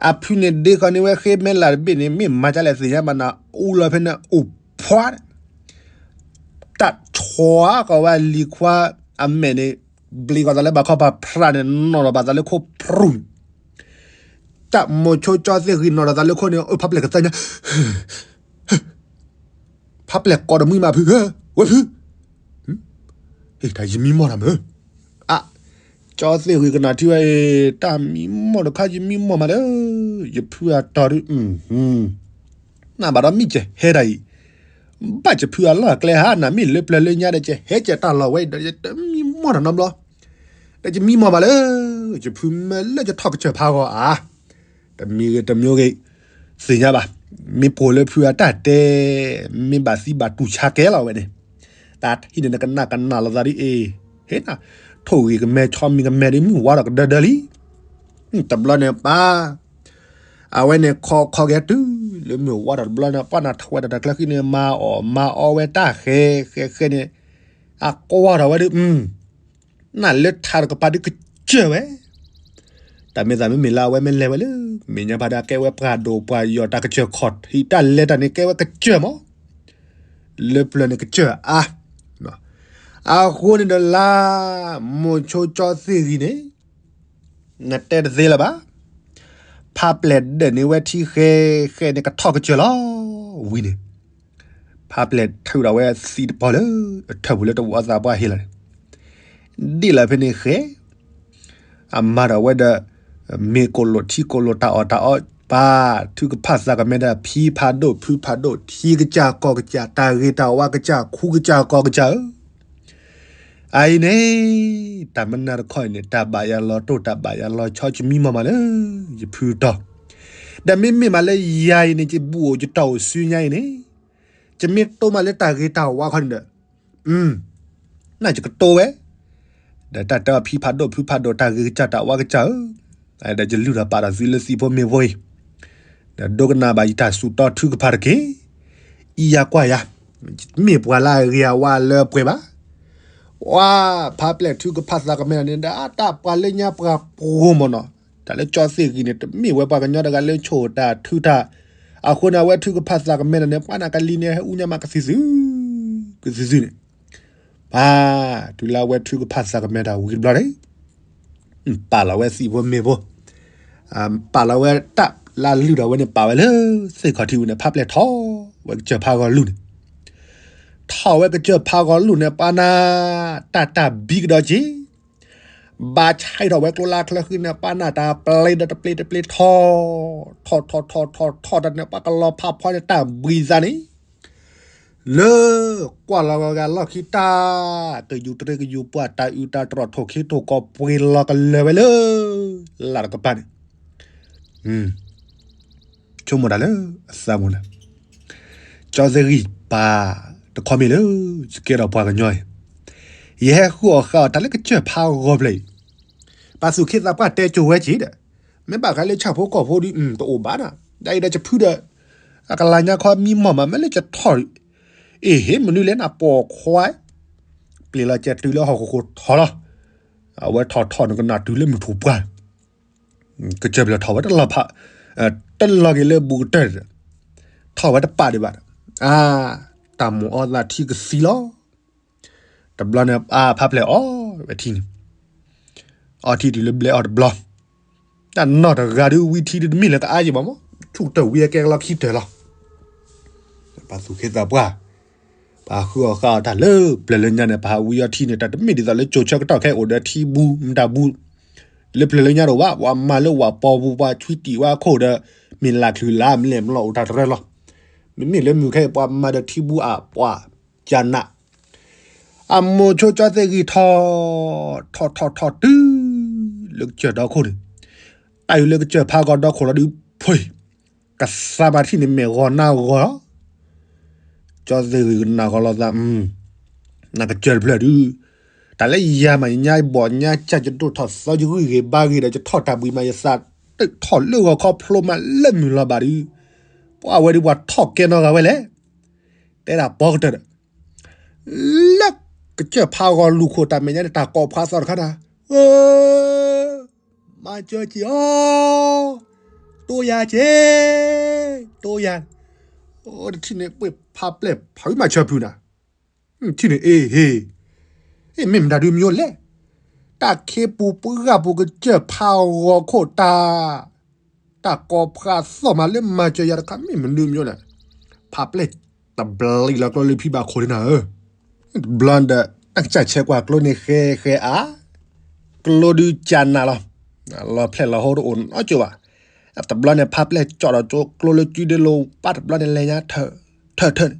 အဖုန့ၣ်ဒ့ဃီၤန့ၢ်ဝဲဃ့မဲလၢ်တဘ့ၣ်န့ၣ် မ့ၢ်မၤဒ်လဲၣ်သ့ၣ်ညါဘၣ်နၤ အူလီၤဖဲန့ၣ်အိၣ်ဖှါ တၢ်ဆီကီးဝဲလံၤခွါအမဲာ်န့ၣ်, ဘျံးကီးသးလၢဘၣ်ခီပၤဖြးန့ၣ် နီၢ်လီၤဘၣ်သးလၢခိၣ်ဖြူၣ်န့ၣ်, တၢ်မိၤဆိကၠီသ့ၣ်ဂံၤနီၤဒီးသးလၢခိၣ်န့ၣ် အၢ ဖါပျဲၢ်ကသၢညါ, ဖါပျဲၢ်ကိးတမှံမးဖုဧၢ, ဝဲဖု, ဟ့ၣ်တၢ်ယမံမီၢ်တၢ်မုၢ်, အါ, ကၠီသ့ၣ်ဂံၤကနၣ်ထံဝဲအံၤ တၢ်မံမီၢ်တခါယမံမီၢ်မးလၢ, ယဖုအတီၤဒု, နဘၣ်ဒီးမ့ၢ်ယဟဲဒၣ်အံၤ, ဘၣ်ယဖုအလီၢ်အကျဲဧါ, နမ့ၢ်လၢပျၢၤလၢညါဒီး ယဟဲကဲတၢ်လီၢ်ဝဲအံၤဒီး ယတမံမီၢ်တၢ်နီတဘျီ, ဒီးယမံမီၢ်မးလၢ, ယဖုမ့ၢ်လၢယထီၣ်ကစၢၢ်ဖးဂီၤဧါ, တမံၤဂ့ၤတမံၤဂ့ၤ, သ့ၣ်ညါဘၣ်, မ့ၢ်ပိာ်လၢဖုအတၢ်တဲ, မ့ၢ်ဘၣ်သံဘၣ်တူၢ်ဆါကဲလီၤဝဲန့ၣ်, တၢ်ထံၣ်န့ၣ်နကနၣ်ကနၣ်လီၤသးဒ်အံၤ, ဟ့ၣ်နၤ, ထိၣ်ဂ့ၤကမဲ ဆီမံၤကမဲဒီး မုၢ်ဝါထီၣ်ကဒၢဒၢလံ, တဘျီန့ၣ်ပၢ် အဝဲန့ၣ်ခီခီက့ၤတုၤလၢမုၢ်ဝါထီၣ်တဘျီန့ၣ် ပှၤနၢ်ထီၣ်ဝဲတၢ်တကျၢၤဃံန့ၣ် မၤအီၣ်မၤအီဝဲတၢ်ဃဲဃဲဃဲန့ၣ်, အကွၢ်ထီၣ်ဝဲဒီး, နၢ်လၢထးတကပၤဒုကစၢၢ်ဝဲ, တၢ်မ့ၢ်သးမ့မ့ၢ်လၢအဝဲမ့ၢ်လဲၤဝဲလၢ, မဲာ်ညါဖးဒၣ်ကဲဝဲပှၤဒိၣ်ပှၤယီၤတၢ်ကစၢၢ်ခီၣ်ထံးတၢ်လဲၤတၢ်န့ၣ်ကဲဝဲကစၢၢ်မး, လၢပျၢၤန့ၣ်ကစၢၢ်အါ, အဃိန့ၣ်ဒီးလၢ, မိၤဆိကၠီသ့ၣ်ဂံၤန့ၣ် နတဲတသ့လၢၤဘၣ်. ဖးပျဲၢ်ဒၢးန့ၢ်ဝဲထံဃဲဃဲန့ၣ် ကထီၣ်ကစၢၢ်လီၤဝံၤန့ၣ်, ဖးပျဲၢ်ထုးထီၣ်ဝဲသံးတပီၤလၢ အထၢၣ်ပူၤလၢတဝီသးပှၢ်ဟ့ၣ်လီၤန့ၣ်, ဒ်လၢဖဲန့ၣ်ဃဲ, အမၤထီၣ်ဝဲဒီး မ့ၢ်ကိၣ်လိာ်ထံကိၣ်လိာ်တၢ်အီၣ်တၢ်အီပၢ်, ထုကဖၣ်သးကမဲဒီး ဖံဖးဒိၣ်ဖုဖးဒိၣ် ထံကစၢ်ကီၢ်ကစၢ် တၢ်ဂ့ၤတၢ်ဝါကစၢ် ခူကစၢ်ကီၢ်ကစၢ်ဧၢ, အအံၤန့ၣ်, တၢ်မနုၤတခီအံၤန့ၣ် တၢ်ဘၣ်ယၤလီၤတိၢ် တၢ်ဘၣ်ယၤလီၤဆီ ယမံမီၢ်မးလၢ ယဖုတီၤ, ဒီးမ့မ့ၢ်မးလၢယၤအံၤန့ၣ် ယဘူးအိၣ်ယတီၢ်အိၣ်စုညါအံၤန့ၣ်, ယမ့ၢ်တိၢ်မးလၢတၢ်ဂ့ၤတၢ်ဝါခီန့ၣ်ဒီး, နယကတိၢ်ဝဲ, ဒီးတၢ်တဲအီၤ ဖံဖးဒိၣ်ဖုဖးဒိၣ် တၢ်ဂ့ၤကစၢ်တၢ်ဝါကစၢ်ဧၢ, ဒီးယလုၢ်ထီၣ်ပာ်ဒီးသုလၢသံးဖိမ့ၢ်ဖိအံၤ, ဒီးဒိကနၣ်ဘၣ်ယတၢ်စူးတီထူကဖၣ်တက့ၢ်, အံၤယၤကွၢ်ယၤ, မ့ၢ်ပှၤလၢအဂ့ၤအဝါလၢပှဲၤဘၣ်, ဝါဖးပျဲၢ်ထုကဖၣ်သးကမဲဒီးန့ၣ် ဒီးအတၢ်ပှၤလၢညါပှၤပှိၤမၢ်နီၤ, တၢ်လၢကၠီသ့ၣ်ဂံၤန့ၣ် တမ့ၢ်ဝဲပှၤကညီတဂၤလၢဆိၣ်တၢ်ထုတၢ်, အဃိန့ၣ် အဝဲထုကဖၣ်သးကမဲဒီးန့ၣ် ပှၤနၢ်ကလံၤန့ၣ် ဟဲအူညါမးကသုသု, ကသုသုန့ၣ်, ပၢ်, တုၤလၢအဝဲထုကဖၣ်သးကမဲတၢ်ဝံၤတဘျီန့ၣ် ပာ်လီၤဝဲသံးဖိမ့ၢ်ဖိ, ပာ်လီၤဝဲတၢ်လၢအလုၢ်ထီၣ်ဝဲန့ၣ် ပာ်ဝဲလၢသ့ၣ်ခီၣ်ထံးဝံၤန့ၣ် ဖးပျဲၢ်ထီၣ်ဝဲကစၢၢ်ဖးဂီၤလူၢ်န့ၣ်, ထီၣ်ဝဲကစၢၢ်ဖးဂီၤလူၢ်န့ၣ် ပှၤနၢ်, တၢ်တၢ်ဘံကဒီးက့ၤ, ဘၣ်ဆဲးထီၣ်ဝဲကျိလၢချၢဃံန့ၣ် ပှၤနၢ်တၢ်ပျ့ဒီးတပျ့တပျ့ထီၣ်, ထီၣ်ထီၣ်ထီၣ်ထီၣ်ထီၣ်တၢ်န့ၣ် ပှၤကလီၤဖးဖီန့ၣ် တၢ်ဘှံးသးန့ၣ် လၢကွၢ်လီၤဂၤဂၤလီၢ်ခံတၢ်, ကယူၤတရံးကယူၤပှၢ် တၢ်အုးတၢ်တြီၢ် ထိၣ်ခ့ထိၣ်ကီၢ် ပှ့ၤလီၤကလၢာ်ဝဲလၢ လၢ်တကပၤန့ၣ်, ဆိကမိၣ်တၢ်လၢအသးပူၤန့ၣ်, ကၠီသ့ၣ်ဂံၢ်ပၢ်, တခီမ့ၢ်လၢ ယကဲထီၣ်ပှၤကညီအံၤ, ယဟဲဃုအီၣ်ဃာ်အီၣ်တၢ်လၢကစၢၢ်ဖးဂီၤဖျၢၣ်အံၤ, ပှၤသူၣ်က့သးပှၢ်တဲကိၤဝဲက့ၤဒီး, မ့ၢ်ဘၣ်ဃးလၢဆၣ်ဖိကီၢ်ဖိဒီး တအိၣ်ဘၣ်နၤ, ဒ်အံၤဒီးယဖုဒီး အကလၤညါခီမံမီၢ်မး မ့ၢ်လၢယထီၣ်, အ့ၣ်ဟ့ၣ် မနုၤလဲၣ်နၤပိာ်ခွါ, ပျ့ၤလီၤကဲတုၤလၢဟီၣ်ခိၣ်ခိၣ်ထီၣ်လီၤ, အဝဲထီၣ်ထီၣ်နကနၣ်တုၤလၢမုၢ်ထူၣ်ပှၢ်, ကစၢၢ်ဖျၢၣ်ထီၣ်ဝဲတလီၤဖး, တလီၤက့ၤလၢဘူးကတၢၢ်, ထီၣ်ဝဲတပာ်ဒံးဘၣ်, အါ, တၢ်မိၣ်အီသးထံကသံလီၤ. တဘျီန့ၣ် အါဖးပျဲၢ်အီဝဲထံန့ၣ်, အီထံတုၤလၢဘျဲအီၤတဘျီ, တၢ်နီၢ်တဂၤဒုးဝံထံဒုးတမ့ၢ်လၢကအါယံၤဘၣ်မး, ဆူၣ်ကတၢၢ်ဝံအကဲကလီခံတၢၢ်လီၤ. ပှၤသူၣ်က့သးပှၢ်, ပှၤဃုအီၣ်ဃာ်အီၣ်တၢ်လၢပျၢၤလၢညါန့ၣ် ပှၤဟးဝံအီထံန့ၣ် တၢ်တမ့ၢ်ဒ်သိးလၢကၠိၤဆၢကတီၢ်ခဲအံၤအိၣ်ဒီးထံဘူးမတၤဘူး, လၢပျၢၤလၢညါတအိၣ်ဘၣ်, ပှၤမၤလၢဝၣ်ပီပူၤ ပှၤဆွံတံၢ်ဝဲအခိၣ်ဒီး မ့ၢ်လၢ်ချုးလၢ်မ့ၢ်လဲၣ်မ့ၢ်လီၤအိၣ်တၢ်တရၢလီၤ. မ့မ့ၢ်လၢမုၢ်ခဲအံၤ ပှၤမၤဒီးထံဘူးအပှၤကနး အမိၤဆိကၠီသ့ၣ်ဂံၢ်ထီၣ်, ထီၣ်ထီၣ်ထီၣ်တုၤလၢကစၢၢ်ဒီခိၣ်န့ၣ်, တၢ်အုးလၢကစၢၢ်ဖးဂီၤဒီခိၣ်လီၤဒုးဖှ့ၣ်, ကသါမၤထံၣ်န့ၣ်မဲာ်ဂီၤနါဂီၤလီၤ. ကၠီသ့ၣ်ဂံၢ်ကနၣ်ဂီၤလီၤသး, နကစၢၢ်တဖျၢၣ်ဒုး, တၢ်လၢယၤမး ယညါယဘီၣ်ညါစၢ် ယဒိၣ်ထီၣ်သီယဂံၢ်ဂ့ၤဘါဂ့ၤဒီး ယထီၣ်တၢ်ဘှံးမး ယသးတထီၣ်လၢဂီၤခီဖျိမးလၢမုၢ်လီၤဘၣ်ဒုး, ပှၤဝဲဒုးပှၤထီၣ်ကဲနီၢ်ဂၤဝဲလဲၣ်, တဲဒၣ်ပီကတၢၢ်ဒီး လၢကစၢၢ်ဖးဂီၤလူၢ်ခိၣ်တၢ်မဲာ်ညါန့ၣ် တၢ်ကိးဖျါသီတခါတၢ်, မၤစၢၤက့ၤအီၤ, တိယၤက့ၤ, တိယၤ, အိၣ်တထံၣ်န့ၣ်ပှ့ၤဖးပျဲၢ်ဖးဝံမၤစၢၤဖုနၤ, ထံၣ်န့ၣ်အ့ဟ့ၣ်, အ့ၣ်မ့ၢ်မတၤဒုးမံၤလဲၣ်, တၢ်ခ့ပူၤပှၢ်ပူၤကစၢၢ်ဖးဂီၤခိၣ်တၢ် တၢ်ကိးဖးသီၣ်မးလၢမၤစၢၤယၤတခါ မ့ၢ်မနုၤမညိၣ်န့ၣ်, ဖးပျဲၢ်တဘျံးလီၤကျိလၢဖံဘၣ်ခိၣ်န့ၣ်နၤဧၢ, တဘျီဒီး တၢ်ကစၢ်ဆဲးကွၢ်ကျိန့ၣ်ဃဲဃဲအါ, ကျိဒုးကနးလီၤ, လီၤဖျဲၣ်လီၤဟိတအိၣ်နီတကၠိဘၣ်, တဘျီန့ၣ် ဖးပျဲၢ်ကၠီၣ်ဒီးကၠိကျိလၢကုဒၢလိၤပၢ်တဘျီန့ၣ် လဲၤညါ ထၢၣ်ထၢၣ်န့ၣ်,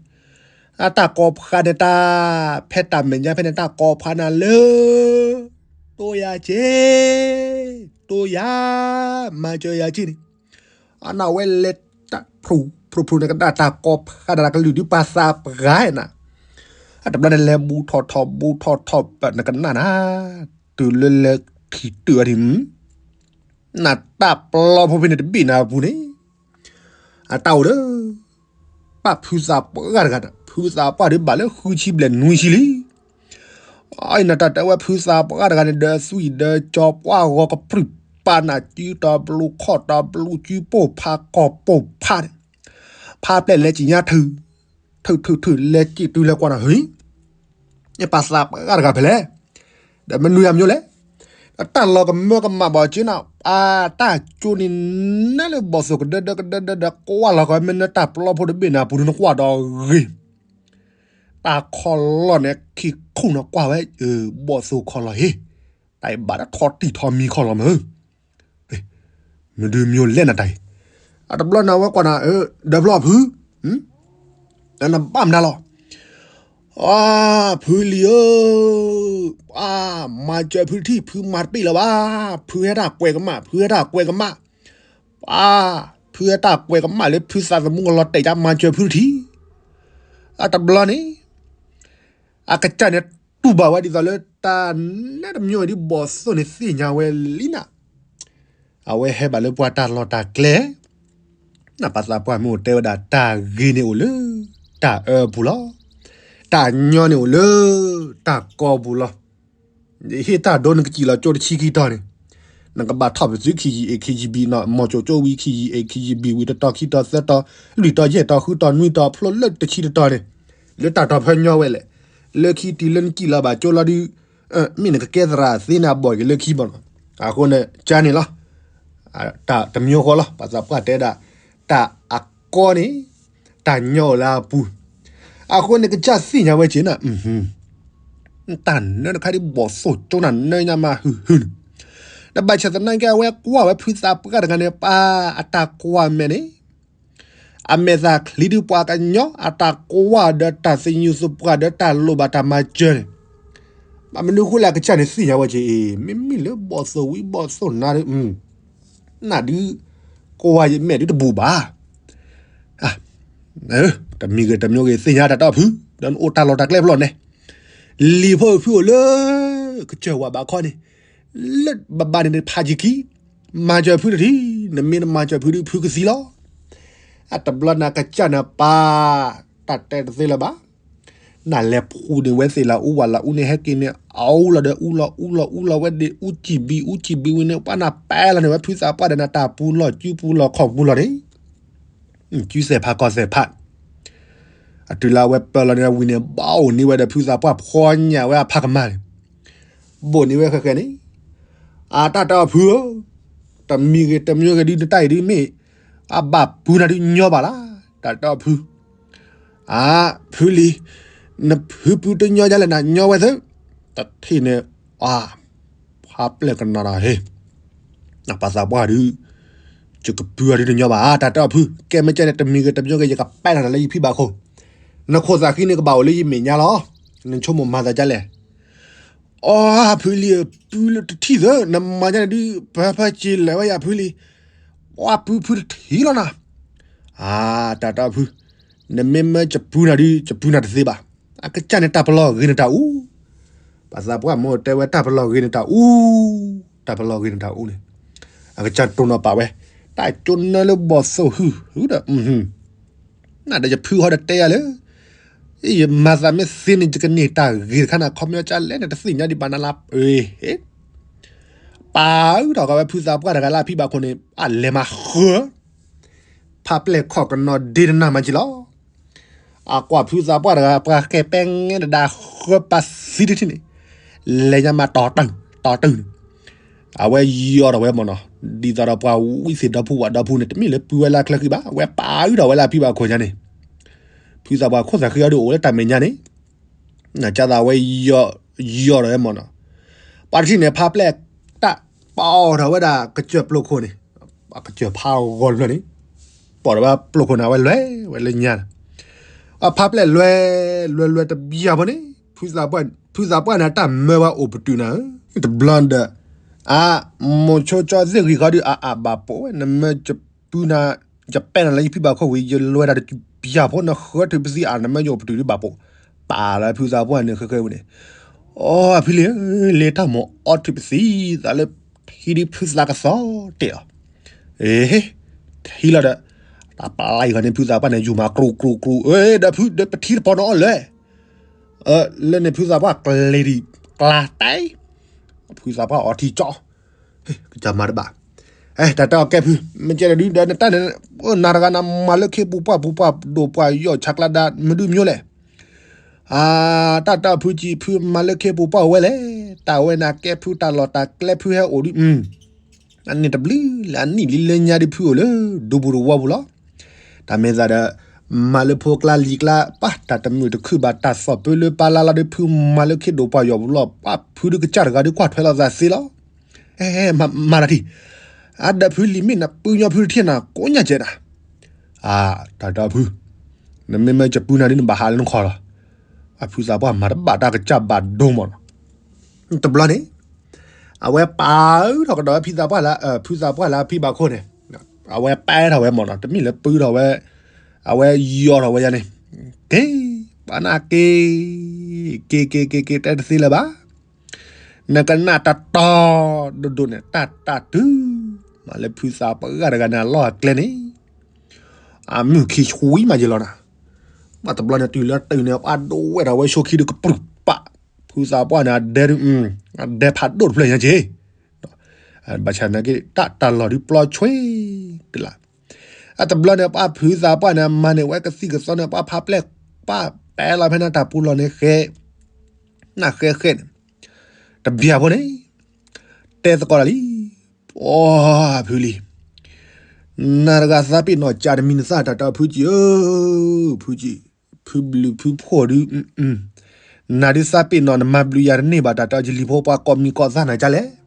အတၢ်ကိးဖးန့ၣ်တၢ်, ဖဲတၢ်မဲာ်ညါဖဲန့ၣ် တၢ်ကိးဖးနၤလၢ တိၢ်ယၤက့ၤ, တိၢ်ယၤ, မၤစၢၤယၤက့ၤန့ၣ်, အနၢ်ဝဲလဲၤတၢ်ဖျိဖျိဖျိန့ၣ်ကဒါတၢ်ကိးဖးဒၣ်ကလုာ်ဒုးပာ်သးပှၢ်နၤ, အတဘျီန့ၣ် လဲၤဘူးထီၣ်ထီၣ်ဘူးထီၣ်ထီၣ်ပနကနၣ်နၤ, တုၤလၢလဲၤထံၣ်တုၤအီၤဒံး နတၢ်ပျီဖိဖဲန့ၣ်တဘ့ၣ်နၤအပူၤန့ၣ်, အတၢ်အိၣ်ဒီး ပၢ်ဖုသးပှၢ်တဂၤဒီး ဖုသးပှၢ်ဒုးဘၣ်လၢဃုဆံဘျဲၣ်နွံဆံလံ, အံၤနတၢ်တဲဝဲဖုသးပှၢ်တဂၤန့ၣ် ဒီးသွံၣ်ဒီးကၠီပှၢ်ဂီၤကပြုၢ်ပာ်နၤ စုတီၤဘျူးခီၣ်တီၤဘျူး စုပိၢ်ဖးကီၢ်ပိၢ်ဖးန့ၣ်, ဖးပျဲၢ်လဲၤကံၣ်ညါထုး ထုးထုးထုး လဲၤကံၣ်တုၤလဲၤကွၢ်နၤ ဟ့ၣ် ပာ်သးပှၢ်တဂၤဖဲလဲၣ်, ဒီးမနုၤအမညိၣ်လဲၣ်, တၢ်လီၤကမၢကမၣ်ဘၣ်က့ၤနၤ, အတၢ်ကၠိန့ၣ် နဲလၢဘီၣ်သိၣ်ကဒၢဒၢကဒၢဒၢဒီး ကွၢ်လီၤကီးမ့ၢ်နတၢ်ပျီဖိတဘ့ၣ်နၤအပူၤန့ၣ် နကွၢ်ဒီးဂ့ၤ, တၢ်ခီၣ်လီၢ်န့ၣ် ခံခူၣ်နကွၢ်ဝဲ, ဘီၣ်သိၣ်ခီၣ်လီၢ်ဟ့ၣ်, တၢ်အံၤဘၣ်တၢ်ထီၣ်တံၢ်ထီၣ်မံၤခီၣ်လီၢ်မ့ၢ် မဒုးမၠိလဲၣ်နတၢ်အံၤ, အတဘျီနဝဲကွၢ်နၤ, ဒီးဖျီၣ်ဖု, နဘၣ်မနုၤလီၤ, အဖုလံၤဧၢ, မၤစၢၤဖုတထံၣ် ဖုမၤတပ့ၢ်လၢၤဘၣ်, ဖုဟဲတၢ်ကွဲးကမၣ် ဖုဟဲတၢ်ကွဲးကမၣ်, ပှၤ, ဖုဟဲတၢ်ကွဲးကမၣ်လၢဖုသးသမူကလီၤတဲာ်ကမၤစၢၤဖုတထံၣ်, အတဘျီန့ၣ် အကစၢ်န့ၣ်တူၢ်ဘၣ်ဝဲဒ်သိးလၢတၢ်နဲတမံၤအံၤဒ်ဘီၣ်သိၣ်န့ၣ်သ့ၣ်ညါဝဲလံနၤ, အဝဲဟဲဘၣ်လၢပှၤတၢ်လီၢ်တၢ်ကျဲ, နပာ်သးပှၢ်မ့ၢ်အိၣ်တဲဝဲဒၣ်တၢ်ဂ့ၤန့ၣ်အိၣ်လၢ တၢ်အၢပူၤလီၤ, တၢ်ညီန့ၣ်အိၣ်လၢ တၢ်ကီပူၤလီၤ, ယဟ့ၣ်တၢ်ဒိနကစံၣ်လီၤကၠိတဆံခံတီၤန့ၣ်, နကဘၣ်ထီၣ်ပသုး ခီယံာ်အ့ၣ် ခီယံာ်ဘံၣ်နီၤ မီၢ်ကၠိကၠိဝံၤ ခီယံာ်အ့ၣ် ခီယံာ်ဘံၣ်ဝံၤ တတီၤခံတီၤသၢတီၤ လွံၢ်တီၤယဲၢ်တီၤဃုတီၤနွံတီၤ ဖျိလၢတဆံတတီၤန့ၣ်, လၢတၢ်တီၤဖၢညီဝဲလဲၣ်, လၢခံတုၤလၢနစံၣ်လီၤဘၣ်ကၠိလီၤဒုး, မ့ၢ်နကကဲသရၣ်သ့န့ၣ်အဘီၣ်က့ၤလၢခံဘၣ်နီၤ, အဃိန့ၣ် ကန့ၣ်လီၤ, တၢ်တမံၤဃီလီၤ ပာ်သးပှၢ်တဲဒၣ်, တၢ်အကီန့ၣ်, တၢ်ညီအိၣ်လၢအပူၤ, အဃိန့ၣ်ကစၢ်သ့ၣ်ညါဝဲက့ၤနၤ တၢ်နၢတခါဒ်ဘီၣ်သိၣ်ကၠိနၤနၢညါမးဟုၣ်ဟုၣ်န့ၣ်, ဒီးဘၣ်ဆၣ်သနာ်က့အဝဲကွၢ်ဝဲဖုသးပှၢ်တဂၤန့ၣ် ပှၤအတၢ်ကွၢ်မဲာ်န့ၣ်, အမဲာ်သးချံဒုးပှၤကညီ အတၢ်ကွၢ်ဒီးတၢ်သညူးသပှၢ်ဒီးတၢ်လိၣ်ဘၣ်တၢ်မၤစၢၤန့ၣ်, ဘၣ်မနုၤဃိလဲၣ်အကစၢ်န့ၣ်သ့ၣ်ညါဝဲက့ၤအံၤ မ့မ့ၢ်လၢဘီၣ်သိၣ်ဝံၤဘီၣ်သိၣ်နၤဒီး နၢ်ဒုး, ကွၢ်ယမဲာ်ဒုးတဘူးဘၣ်, တမံၤဂ့ၤတမံၤဂ့ၤသ့ၣ်ညါတၢ်တီဖု, ဒီးနအိၣ်တၢ်လီၢ်တၢ်ကျဲဖျီၣ်န့ၣ်, လံာ်ဖိဖုအိၣ်လၢ, ကစၢၢ်ဝးဘးခီန့ၣ်, လၢဘဘါန့ၣ်ဖးယံၤခံ, မၤစၢၤဖုတထံၣ်, နမ့ၢ်တမၤစၢၤဖုဒုးဖုကသံလီၤ, အတဘျီန့ၣ်ကစၢ်န့ၣ်ပၢ်, တၢ်တဲတသ့လၢၤဘၣ် နလဲၤဖှူန့ၢ်ဝဲသ့ၣ်လၢအူဝဲလၢအူန့ၣ် ဟဲက့ၤန့ၣ် အူလီၤဒီးအူလီၤအူလီၤအူလီၤဝဲဒၣ် အူစံၣ်ဘံၣ်အူစံၣ်ဘံၣ်ဝံၤန့ၣ် ပှၤနၢ်ပဲလီၤန့ၢ်ဝဲ ဖုသးပှၢ်ဒီးနတၢ်ပူၤလီၢ်စုပူၤလီၢ်ခီၣ်ပူၤလီၢ်န့ၣ် စုစဲးဖးကီၢ်စဲးဖး အတုၤလၢအဝဲပၢလီၤန့ၣ်ဝံၤန့ၣ် ဘၣ်အိၣ်န့ၢ်ဝဲဒီးဖုသးပှၢ်ဖီညၣ်ဝဲအဖးကမၣ်န့ၣ် ဘိၣ်န့ၢ်ဝဲဃဲးဃဲးန့ၣ် အတၢ်တီဖုဧၢ, တမံၤဂ့ၤတမံၤဂ့ၤဒုးနတၢ်အံၤဒုးမ့ၢ် အဘၣ်ပူၤနၤဒုးညီဘၣ်လၢ တၢ်တီဖု အါ ဖုလံၤ, နဖုပူၤတညီဒ်လဲၣ်နညီဝဲသ့, တထံၣ်န့ၣ် အါ ဖးပျဲၢ်ကနီၤဒီးဟ့ၣ်, နပာ်သးပှၢ်ဒုး, ယကပူၤအီၤဒုးတညီဘၣ် အါ တၢ်တီဖု, ကဲမ့ၢ်ကဲန့ၣ် တမံၤဂ့ၤတမံၤဂ့ၤ ယကပဲနၤလၢယဖံဘၣ်ခိၣ်, နခိၣ်သးဃံန့ၣ်ကဘၣ်အိၣ်လၢယမဲာ်ညါလီၤ, နဆိကမိၣ်မၤသးဒ်လဲၣ် အါ ဖုလံၤဧၢ, ပူၤလၢတထံၣ်သ့, နမၤညါန့ၣ်ဒုး ပၢဖၢစ့လဲၤဝဲယၤဖုလံၤ, ပှၤပူၤဖုတထံၣ်လီၤနၤ, အါ တၢ်တီဖု, နမ့ၢ်မၢယပူၤနၤဒုး ယပူၤနၤတသ့ဘၣ်, အကစၢ်န့ၣ်တၢ်ပလီၢ်ဂ့ၤနတၢ်အူ, ပာ်သးပှၢ်မ့ၢ်တဲဝဲတၢ်ပလီၢ်ဂ့ၤနတၢ်အူ, တၢ်ပလီၢ်ဂ့ၤနတၢ်အူန့ၣ်, အကစၢ်တိၢ်နီၣ်ပာ်ဝဲ, တၢ်ကၠိနၢလၢဘီၣ်သိၣ်ဟုၣ်ဟုၣ်ဒီး နဒီးယဖုဟီဒီးတဲယၤလၢ ယမၤသးမ့ၢ်သ့န့ၣ် ယကန့ၢ်တၢ်ဂ့ၤတခါနၤ ခီပညီကလဲၣ်န့ၣ် တသ့ၣ်ညါဒံးဘၣ်နၤလၢ ပၢ်ဧၢ, ပာ်အုးထီၣ်ကီးဝဲဖုသးပှၢ်တဂၤလၢအဖံဘၣ်ခိၣ်န့ၣ် အလဲၤမၤဃၢၤ, ဖးပျဲၢ်ခီၣ်ကနီၤဒ့တနၢ်မၤက့ၤလီၤ, အကွၢ်ဖုသးပှၢ်တဂၤ ပှၤဃဲၤပဲငဲတဒါဃၢပာ်သံတထံၣ်န့ၣ်, လဲၤညါမၤတီၤတုာ်, တီၤတုာ်န့ၣ်, အဝဲယီၤထီၣ်ဝဲမ့ၢ်နီၤ, ဒ်သိးဒီးပှၤဝံသ့ၣ်ဒီဖုဝးဒီဖုန့ၣ် တမ့ၢ်လၢပုၢ်ဝဲလၢအချၢဃံဘၣ်, အဝဲပာ်အုးထီၣ်ဝဲလၢအဖံဘၣ်ခိၣ်ညါန့ၣ်, ဖုသးပှၢ်ခိၣ်သးဃံအီၤဒုးအိၣ်လၢတၢ်မဲာ်ညါန့ၣ်, နကၢ်သးဝဲယီၢ်, ယီၢ်ထီၣ်ဝဲမၢ်နီၤ, ပှၤတထံၣ်န့ၣ် ဖါပျဲၢ်တၢ်ပီၣ်ထီၣ်ဝဲဒၣ်ကစၢၢ်ပျိခိၣ်န့ၣ်, အကစၢၢ်ဖးဂီၤတဖျၢၣ်န့ၣ်, ပီၣ်ထီၣ်ဝဲပျိခိၣ်န့ၣ် အဝဲလဲၤဝဲလၢညါန့ၣ်, အဖါပျဲၢ်လဲၤ, လဲၤလဲၤတဘျီဖိန့ၣ်, ဖုသးပှၢ်န့ၣ် အတၢ်မၢဝဲအိၣ်ပတုာ်နၤဧၢ, တဘျီဒီး, အ, မိၤဆိကၠီသ့ၣ်ဂံၢ်ဃီဒုး အအဘၣ်ပိာ်ဝဲ နမၢယပုၢ်နၤ, ယပဲၢ်နၤလၢယဖံဘၣ်ခိၣ်ဝံၤ ယလဲၤဝဲဒၣ်တဘျီဖိ နဃၢထူၣ်ပသံအါ နမၢယအိၣ်ပတုာ်ဒုးဘၣ်ပိာ်, ပာ်လၢဖုသးပှၢ်န့ၣ် ဃဲဃဲဝံၤန့ၣ်, အိ အဖံလံၤဧၢ, လ့တၢ်မိၣ်အီထူၣ်ပသံသးလၢ ထံဒုးဖုသးကသီတဲအီၤ, အ့, ထံလီၤဒီး, တၢ်ပျါအံၤဃီန့ၣ် ဖုသးပှၢ်န့ၣ် ယူၤမၤကြူကြူကြူ, အ့ ဒီးဖုဒီးပထံတပီၤနီၤအီၤလဲၣ်, လၢန့ၣ်ဖုသးပှၢ်ကျဲၤဒံးကျါတဲ, ဖုသးပှၢ်အီထံကၠီ, ကစၢ်မၤတဘၣ်, တၢ်တဲအီၤကဲဖု, မ့ၢ်ကဲဒီး နတၢ်န့ၣ်, နၤတဂၤနမၤလၢခ့ပူၤပှၢ်ပူၤပှၢ်ဒိၣ်ပှၢ်ယီၢ်ဆးကျါဒါ မနုၤမနုၤလဲၣ်, အ, တၢ်တဲအီၤဖုကံၢ် ဖုမၤလၢခ့ပူၤပှၢ်ဝဲလဲၣ်, တၢ်ဝဲန့ၣ်ကဲဖုတၢ်လီၢ်တၢ်ကျဲဖုဟဲအိၣ်ဒုး အန့ၣ်တဘျုးလၢအနံၣ်လံလၢညါဒုးဖုအိၣ်လၢ ဒူပူၤတဝီပူၤလီၤ. တၢ်မ့ၢ်သးဒီး, မၤလၢဖိကျါလံၤကျါ ပှၤတၢ်တမုာ်တခုၣ်ဘၣ် တၢ်သီၣ်ပၢလၢပၢ်လါလီၤဒုး ဖုမၤလၢခ့ဒိၣ်ပှၢ်ယီၢ်ပူၤလီၤ. ပှၤဖုဒုးကစၢ်တဂၤဒုးကွၢ်ထွဲလိာ်သးသ့လီၤ. မၤတၢ်ထံၣ်, အဒီးဖုလံၤမ့ၢ်နပုၢ်ညီဖုတထံၣ်နၤကိးညါကဲနၤ, အ, တၢ်တဲအီၤဖု, နမ့မ့ၢ်ယပုၢ်နၤဒုးနဘၣ်ဟးလၢနခီၣ်လီၤ. အဖုသးပှၢ်မၤတဘၣ်တၢ်ကစၢ်ဘၣ်ဒိမးနီၤ. တဘျီန့ၣ်, အဝဲပာ်အုးထီၣ်ကဒီးဝဲဖုသးပှၢ်လၢ, ဖုသးပှၢ်လၢအဖံဘၣ်ခိၣ်န့ၣ်, အဝဲပာ်ထီၣ်ဝဲမးနီၤ, တမ့ၢ်လၢပုၢ်ထီၣ်ဝဲ, အဝဲယီၢ်ထီၣ်ဝဲယၤန့ၣ်, က့ၤ, ပှၤနၢ်က့ၤ, က့ၤက့ၤက့ၤက့ၤတဲတသ့လၢၤဘၣ်. နကနၣ်တတီၤဒိၣ်ဒိၣ်န့ၣ် တၢ်တၢ်တုၤ, မ့ၢ်လၢဖုသးပှၢ်တဂၤန့ၣ် အလီၢ်အကျဲန့ၣ် အမုၢ်ခံဆံဝံၤမးယလီၤနၤ. ဘၣ်တဘျီန့ၣ်တုၤလၢတုၤန့ၣ် ပှၤဒိးဝဲဒၣ်ဝဲဆိခံဒုးကပြုၢ်ပာ်, ဖုသးပှၢ်န့ၣ် အဒဲဒုး, အဒဲဖးဒိၣ်တဖျၢၣ်ညါက့ၤ, ဘၣ်ဆၣ်နာ်က့ တၢ်တၢ်လီၢ်ဒုးပျီဆွ့ကလာ်. အတဘျီန့ၣ် ပှၤဖုသးပှၢ်န့ၣ် မၤန့ၢ်ဝဲကသံၣ်ကသီန့ၣ် ပှၤဖးပျဲၢ်, ပှၤပဲလီၤဖဲန့ၣ်တၢ်ပူၤလီၢ်န့ၣ်ဃဲ, နၢ်ဃဲဃဲန့ၣ် တဘျီဖိန့ၣ် တဲသကိးတၢ်လံ, အိ ဖုလံၤ, နၤတဂၤသးပ့ၤနီၣ်ကၢ်တမံၤနသၣ် တၢ်တဲအီၤဖုကံၢ်ဧၢ, ဖုကံၢ်, ဖုဘျုးဖုဖှိၣ်ဒုး, နၤဒုးသးပ့ၤနီၣ်နမၤဘျုးယၤတန့ၢ်ဘၣ် တၢ်တဲအီၤ ယလံၤဖိပှၤကိးမံၤကိးသးနၤကၢ်လဲၣ်.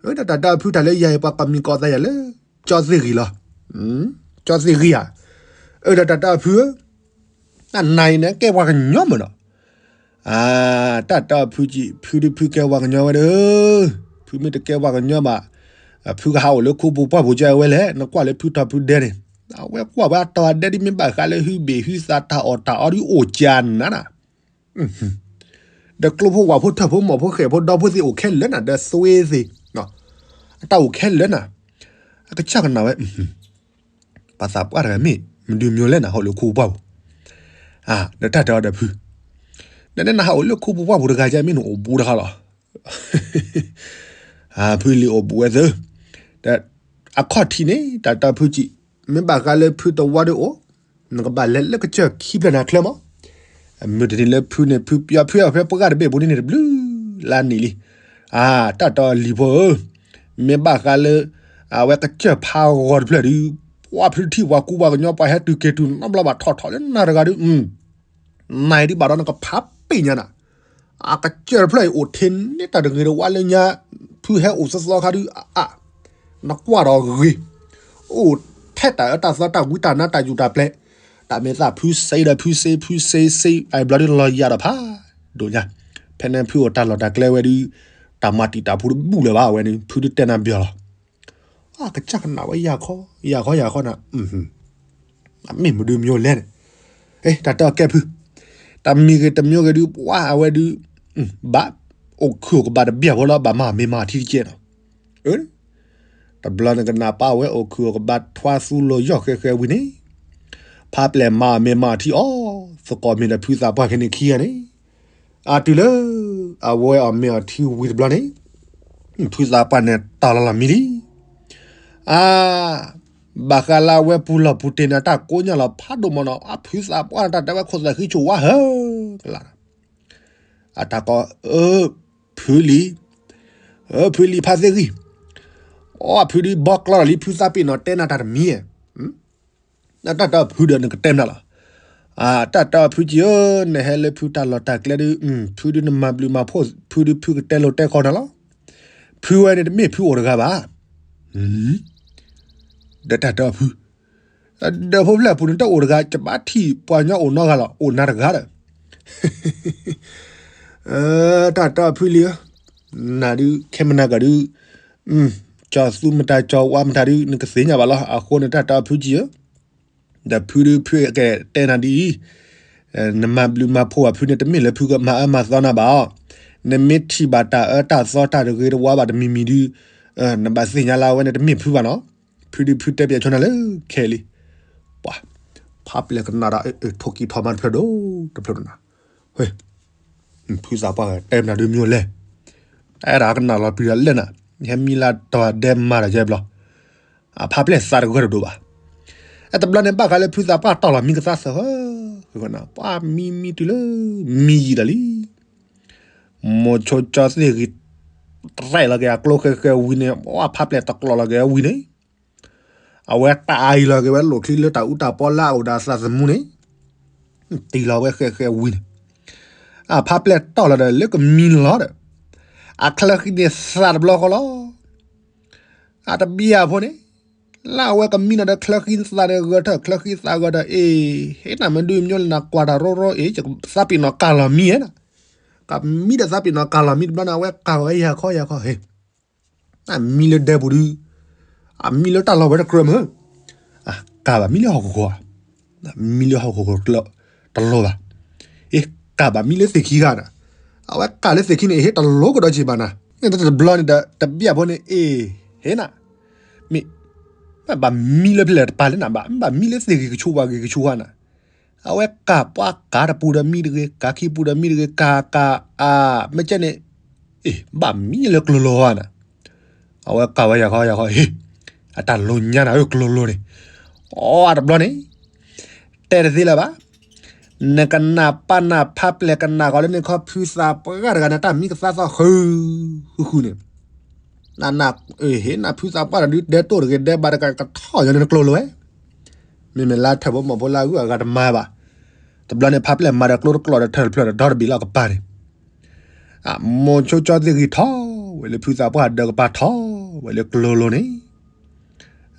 ဒီးတၢ်တဲအီၤဖုတၢ်လၢယၤအံၤ ပှၤကိးမံၤကိးသးယၤလၢ ကၠီသ့ၣ်ဂံၢ်လီၤ. ကၠီသ့ၣ်ဂံၢ်ဧါ. ဒီးတၢ်တဲအီၤဖုဧၢ, နၤအံၤန့ၣ် ကဲပှၤကညီမ့ၢ်နီၤ. အ, တၢ်တဲအီၤဖုကံၢ်, ဖုဒုးဖုကဲပှၤကညီဝဲဒီး, ဖုမ့ၢ်တကဲပှၤကညီဘၣ်, ဖုကဟးအိၣ်လၢခူပူၤပှၢ်ပူၤကဲဝဲလဲၣ်. နကွၢ်လၢဖုထီၣ်ဖုဒဲန့ၣ်, အဝဲကွၢ်ဝဲအတီၤအဒဲဒ်မ့ၢ်ဘၣ်ဃးလၢဟုဘ့ၣ်ဟုသးတၢ်အီၣ်တၢ်အီဒ်အိၣ်ကၢနၤနၤ ဒီးကျိဖိဝၣ်ဖိထၢၣ်ဖိမီၢ်ဖိဃဲၣ်ဖိဒီဖိသ့ၣ်အိၣ်ခဲလၢာ်နၤ ဒီးသွ့သ့ၣ်, အတၢ်အိၣ်ခဲလၢာ်နၤ, အကစၢ်ကနၣ်ဝဲ, ပှၤသးပှၢ်တဂၤမ့ၢ်မဒုးမျိၤလဲၣ်နၤ ဟးအိၣ်လၢခူပူၤပှၢ်ပူၤ, ဒီးတၢ်တဲအီၤဒီးဖု, ဒီးနဟးအိၣ်လၢခူပူၤပှၢ်ပူၤတဂၤကဲမ့ၢ်နအိၣ်ဘူးတခါလီၤ. ဖုလံၤအိၣ်ဘူးဝဲသၢ, ဒီးအခီၣ်ထံးန့ၣ် တၢ်တဲအီၤဖုကံၢ်, မ့ၢ်ဘၣ်ဃးလၢဖုတဝီဒုးအိၣ်, နကဘၣ်လဲၤလၢကစၢၢ်ခံဖျၢၣ်နၤချၢမး. မုၢ်တနံၤလၢဖုန့ၣ် ဖုပၠီဖုအဖဲပှၢ်တဘ့ၣ်ပူၤန့ၣ်န့ၣ် တဘျုးလၢနံၣ်လံ. အ, တၢ်တဲအီၤလံၤဖိဧၢ, မ့ၢ်ဘၣ်ဃးလၢ အဝဲကစၢၢ်ဖးဂီၤတဖျၢၣ်ဒုး, ပှၤဖုထံၣ်ပှၤကူပှၤကညီ ပှၤဟဲတုၤက့ၤတုၤနီတဘျီဘၣ်ထီၣ်ထီၣ်လၢနၤတဂၤဒုး, နၤအံၤဒုးဘၣ်ဒီးနကဖးပ့ၢ်ညါနၤ. အကစၢၢ်တဖျၢၣ်အံၤအိၣ်ထဲန့ၣ်တၢ်တဂ့ၤတဝါလၢညါ, ဖုဟဲအိၣ်သီသီခါဒုးအါ, နကွၢ်ဒီးဂ့ၤ, အိၣ်ထဲတၢ်အၢတၢ်သီတၢ်ဝံတၢ်နါတၢ်ယူၢ်တၢ်ပျဲၢ်, တၢ်မ့ၢ်သးဖုစ့ဒီးဖုစ့ ဖုစ့စ့ အဘျီဒုးလီၤယၤဒီးဖးဒိၣ်ညါ, ဖဲန့ၣ်ဖုအိၣ်တၢ်လီၢ်တၢ်ကျဲဝဲဒုး, တၢ်မၤတံာ်တာ်ဖိတဘူၣ်လၢၤဘၣ်ဝဲန့ၣ် ဖုဒုးတဲနၤဘျီလီၤ. အကစၢ်ကနၣ်ဝဲယၤခီ, ယၤခီယၤခီနၤ, မ့ၢ်မဒုးမျိၤလဲၣ်န့ၣ်, တၢ်တဲအီၤကဲဖု, တၢ်မံၤဂ့ၤတမံၤဂ့ၤဒုး ပှၤအဝဲဒုး, ဘၣ်အိၣ်ခုၣ်အိၣ်ကဘၣ်တဘျီဖိလီၤ ဘၣ်မၤမ့ၢ်မၤထံတကဲနီၤ. တဘျီန့ၣ်ကနၣ်ပၢ်ဝဲအိၣ်ခုၣ်အိၣ်ကဘၣ်ထွါသူလီၤယီၢ်ဃဲဃဲဝံၤန့ၣ်, ဖးပျဲၢ်မၤအီၤမ့ၢ်မၤထံအီၤ, သကိးမ့ၢ်ဒီးဖုသးပှၢ်ခဲန့ၣ်ခံဂၤန့ၣ်, အတုၤလၢ, အဝဲအီၣ်မ့ၤအီထံဝံၤတဘျီန့ၣ်, ဖုသးပှၢ်န့ၣ်တၢ်လီၤလီၤမံလံ. အ, ဘၣ်ဃးလၢအဝဲပူၤလီၢ်ပူၤတ့ၢ်န့ၣ်တၢ်ကိးညါလီၤဖးဒိၣ်မးနီၤ အဖုသးပှၢ်န့ၣ်တၢ်တဲဝဲခိၣ်သးဃံဆိၣ်ဝါဟၢကလး, အတၢ်ကိး, ဖုလံၤ, ဖုလံၤဖးသ့ၣ်ဂံၢ်, အဖုဒုးဘီကျီဒီးလံ ဖုသးပ့ၤနီၣ်တဲနၤတၢ်တမံၤဧါ. တၢ်တၢ်ဖုဒီးနကတဲမနုၤလီၤ. တၢ်တၢ်ဖုကံဧၢ, နဟဲလၢဖုတၢ်လီၢ်တၢ်ကျဲဒုး, ဖုဒုးနမၤဘျုးမၤဖှိၣ်, ဖုဒုးဖုကတဲလိာ်တဲခီနၤလီၤ. ဖုဝဲန့ၣ်တမ့ၢ်ဖုအိၣ်တဂၤဘၣ်. ဒီးတၢ်တၢ်ဖု ဒီးဖိဖျဲၣ်အပူၤန့ၣ်တအိၣ်တဂၤ, ယဘၣ်ထံၣ်ပှၤညီအိၣ်နီတဂၤလီၤ, အိၣ်နၤတဂၤဒီး တၢ်တၢ်ဖုလံဧၢ, နၤဒုး ခဲမနၤကဒီး, ကၠီၤသူမတၤ ကၠီၤဝါမတၤဒုး နကသ့ၣ်ညါဘၣ်လီၤ. အဃိန့ၣ်တၢ်တၢ်ဖုကံဧၢ, ဒီးဖုဒုးဖုကတဲနၤဒ်အံၤ, နမၤဘျုးမၤဖှိၣ်ဘၣ်ဖုန့ၣ် တမ့ၢ်လၢဖုကမၤအၢမၤသီနၤဘၣ်အီၤ, နမ့ၢ်ထံၣ်ဘၣ်တၢ်အၢတၢ်သီတၢ်တဂ့ၤတဝါဘၣ်တမံၤမံၤဒုး, နဘၣ်သ့ၣ်ညါလၢအဝဲန့ၣ်တမ့ၢ်ဖုဘၣ်နီၤ. ဖုဒုးဖုတဲပၠးဆိနၤလၢခဲလံ, ပှၤ ဖးပျဲၢ်ကနၣ်ဒီး ထိၣ်ကံၢ်ထီၣ်မၤတဖျၢၣ်ဒိၣ်တဖျၢၣ်နၤ, ဖုသးပှၢ်တဲမနၤဒုးမ့ၢ်လဲၣ်, တၢ်အဲၣ်ဒိးကနၣ်လီၤပျံၤဒီးလဲၣ်နၤ, ဟဲမံလၢတၢ်ဒဲးမၤတၢ်ယဲဘျီ, အဖးပျဲၢ်သးတဂၢၢ်တဒိၣ်ဘၣ်. အတဘျီန့ၣ်ဘၣ်ဃးလၢဖုသးပှၢ်တီၢ်လီၤမံကသါသၢ, ပှၤမံမံတုၤလၢ မံယံာ်ဒီးလံ. မိၤဆိကၠီသ့ၣ်ဂံၤ ရဲၣ်လီၤက့ၤအကျိဃဲဃဲဝံၤန့ၣ်, အဖးပျဲၢ်တကျိးလီၤက့ၤဝံၤန့ၣ်, အဝဲတၢ်အါအံၤလီၤက့ၤဝဲလိာ်ချံလၢတၢ်အူတၢ်ပီလၢအအိၣ်ဒီးအသးသမူန့ၣ်, တံၢ်လီၤဝဲဃဲဃဲဝံၤန့ၣ်, အဖးပျဲၢ်တီၢ်လီၤဒီးလၢကမံလီၤဒီး, အချၢဃံန့ၣ်သးတဘျီဃီလီၤ. အတဘံၣ်အဖိန့ၣ်, လၢအဝဲကမံလီၤဒီးချၢဃံသးန့ၣ်ဂၢၢ်ထၢၣ် ချၢဃံသးဂၢၢ်ဒီး အ့ၣ်, ဟ့ၣ်နၤမ့ၢ်ဒုးမ့ၢ်လၢနကွၢ်တၢ်ရိရိအ့ၣ်, ယသးပ့ၤနီၣ်ကၢ်လီၤမံဧါနၤ, ကမံဒီးသးပ့ၤနီၣ်ကၢ်လီၤမံတဘျီန့ၣ် အဝဲကၢ်ဝဲယၤခီယၤခီ, ဟ့ၣ် အမံလၢဒဲပူၤဒုး, အမံလၢတၢ်လီၢ်ဝဲတကြၢးမ့ၢ်, ကၢ်ဘၣ်မံလၢဟီၣ်ခိၣ်ဃီဧါ, မံလၢဟီၣ်ခိၣ်ဃီတလိၣ်ဘၣ်, အ့ၣ် ကၢ်ဘၣ်မံလၢသ့ၣ်ခံဂၤနၤ, အဝဲကၢ်လၢသ့ၣ်ခံန့ၣ် အ့ၣ် ဟ့ၣ်တလိၣ်ကဒီးက့ၤဘၣ်နၤ, တဘျီန့ၣ်ဒီး တဘံၣ်အဖိန့ၣ် အ့ၣ် ဟ့ၣ်နၤ, မ့ၢ် ဘၣ်မံလၢဖဲလဲၣ်တပၤလၢနၤဘၣ်, ဘၣ်မံလၢသ့ၣ်ဂ့ၤကဆူးဝါဂ့ၤကဆူးဝါနၤ, အဝဲကၢ်ပှၤကၢ်တပူၤဒီးမံတဂ့ၤ, ကၢ်ခံပူၤဒီးမံတဂ့ၤ, ကၢ်ကၢ်အမ့ၢ်ကဲန့ၣ်, အ့ၣ် ဘၣ်မံလၢကျိလိၤဧါနၤ, အဝဲကၢ်ဝဲယၤခီယၤခီ, ဟ့ၣ် အတၢ်လိၤညါနၤဧၢ ကျိလိၤန့ၣ်, အတဘျီန့ၣ် တဲတသ့လၢၤဘၣ်, နကနၣ်ပၢ်နၢ်ဖးပျဲၢ်ကနၣ်ဃီလၢန့ၣ်ခီ ဖုသးပှၢ်တဂၤန့ၣ် တၢ်မံကသါသီဃုဃုဃုန့ၣ်, န ဟ့ၣ်နၤဖုသးပှၢ်တဂၤဒုး ဒဲတိၢ်တဂ့ၤ ဒဲဘးတဂ့ၤ ကထီၣ်ညီန့ၣ်နကျိလိၤဝဲ, မ့မ့ၢ်လၢထၢၣ်ဖိမီၢ်ဖိလၢအဂုၤအဂၤတမၤဘၣ်, တဘျီန့ၣ် ဖးပျဲၢ်မၤဒီးကျိတကျိးဒီးထၢၣ်တဖျၢၣ်ဒီးဒီတဘ့ၣ်လၢအကပၤန့ၣ်, မိၤဆိကၠီသ့ၣ်ဂံၤထီၣ်ဝဲလၢဖုသးပှၢ်ဒၢးကပၤထီၣ်ဝဲလၢကျိလိၤန့ၣ်,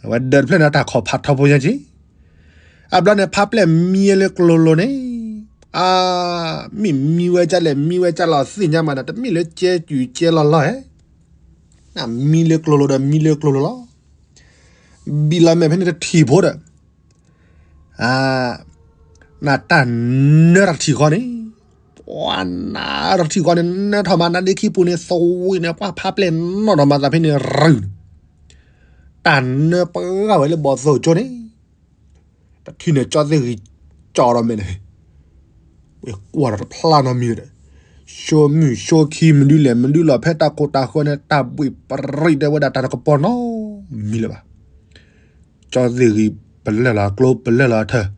အဝဲဒၢးတဖျၢၣ်န့ၣ် တၢ်ခီၣ်ဖးထီဖိညါက့ၤ, အဘျီန့ၣ် ဖးပျဲၢ်မံလၢကျိလိၤန့ၣ်, အါ, မ့ၢ်မံဝဲကၢ်လဲၣ် မံဝဲကၢ်လီၤသ့ၣ်ညါမးဒီး တမ့ၢ်လၢကဲကုၤကဲလီၤလီၤဧါ, မံလၢကျိလိၤဒီးမံလၢကျိလိၤလီၤ, ဘံၣ်လီၤမဲာ်ဖဲန့ၣ်တထံၣ်ဖိဒီး နတၢ်နၢတထံၣ်ဃီန့ၣ်, ပှၤနၢတထံၣ်ဃီန့ၣ် နၢထီၣ်မးနါဒ့ခံပူၤန့ၣ် သဝံၤန့ၣ် ပှၤဖးပျဲၢ်နီၣ်ထီၣ်မးသးဖဲန့ၣ်ရုၢ်န့ၣ်, တၢ်နၢပှၢ်ဝဲလၢဘီၣ်သိၣ်ကၠိန့ၣ်, တထံၣ်န့ၣ်ကၠီသ့ၣ်ဂံၤကၠီဒီးမဲာ်န့ၣ်, ဝဲကွၢ်ဒီးတဖျါနီတမံၤဒီး, ဆိမုၢ်ဆိခံမနုၤလဲၣ် မနုၤလီၤဖဲတၢ်ခိၣ်တၢ်ဃၢၤန့ၣ် တၢ်ဘှံးပရံးတဲဝဲဒၣ်တၢ်တကပီၤနီတမံၤလၢၤဘၣ်. ကၠီသ့ၣ်ဂံၤ ပလၢၢ်လီၤကျိ ပလၢၢ်လီၤထၢၣ်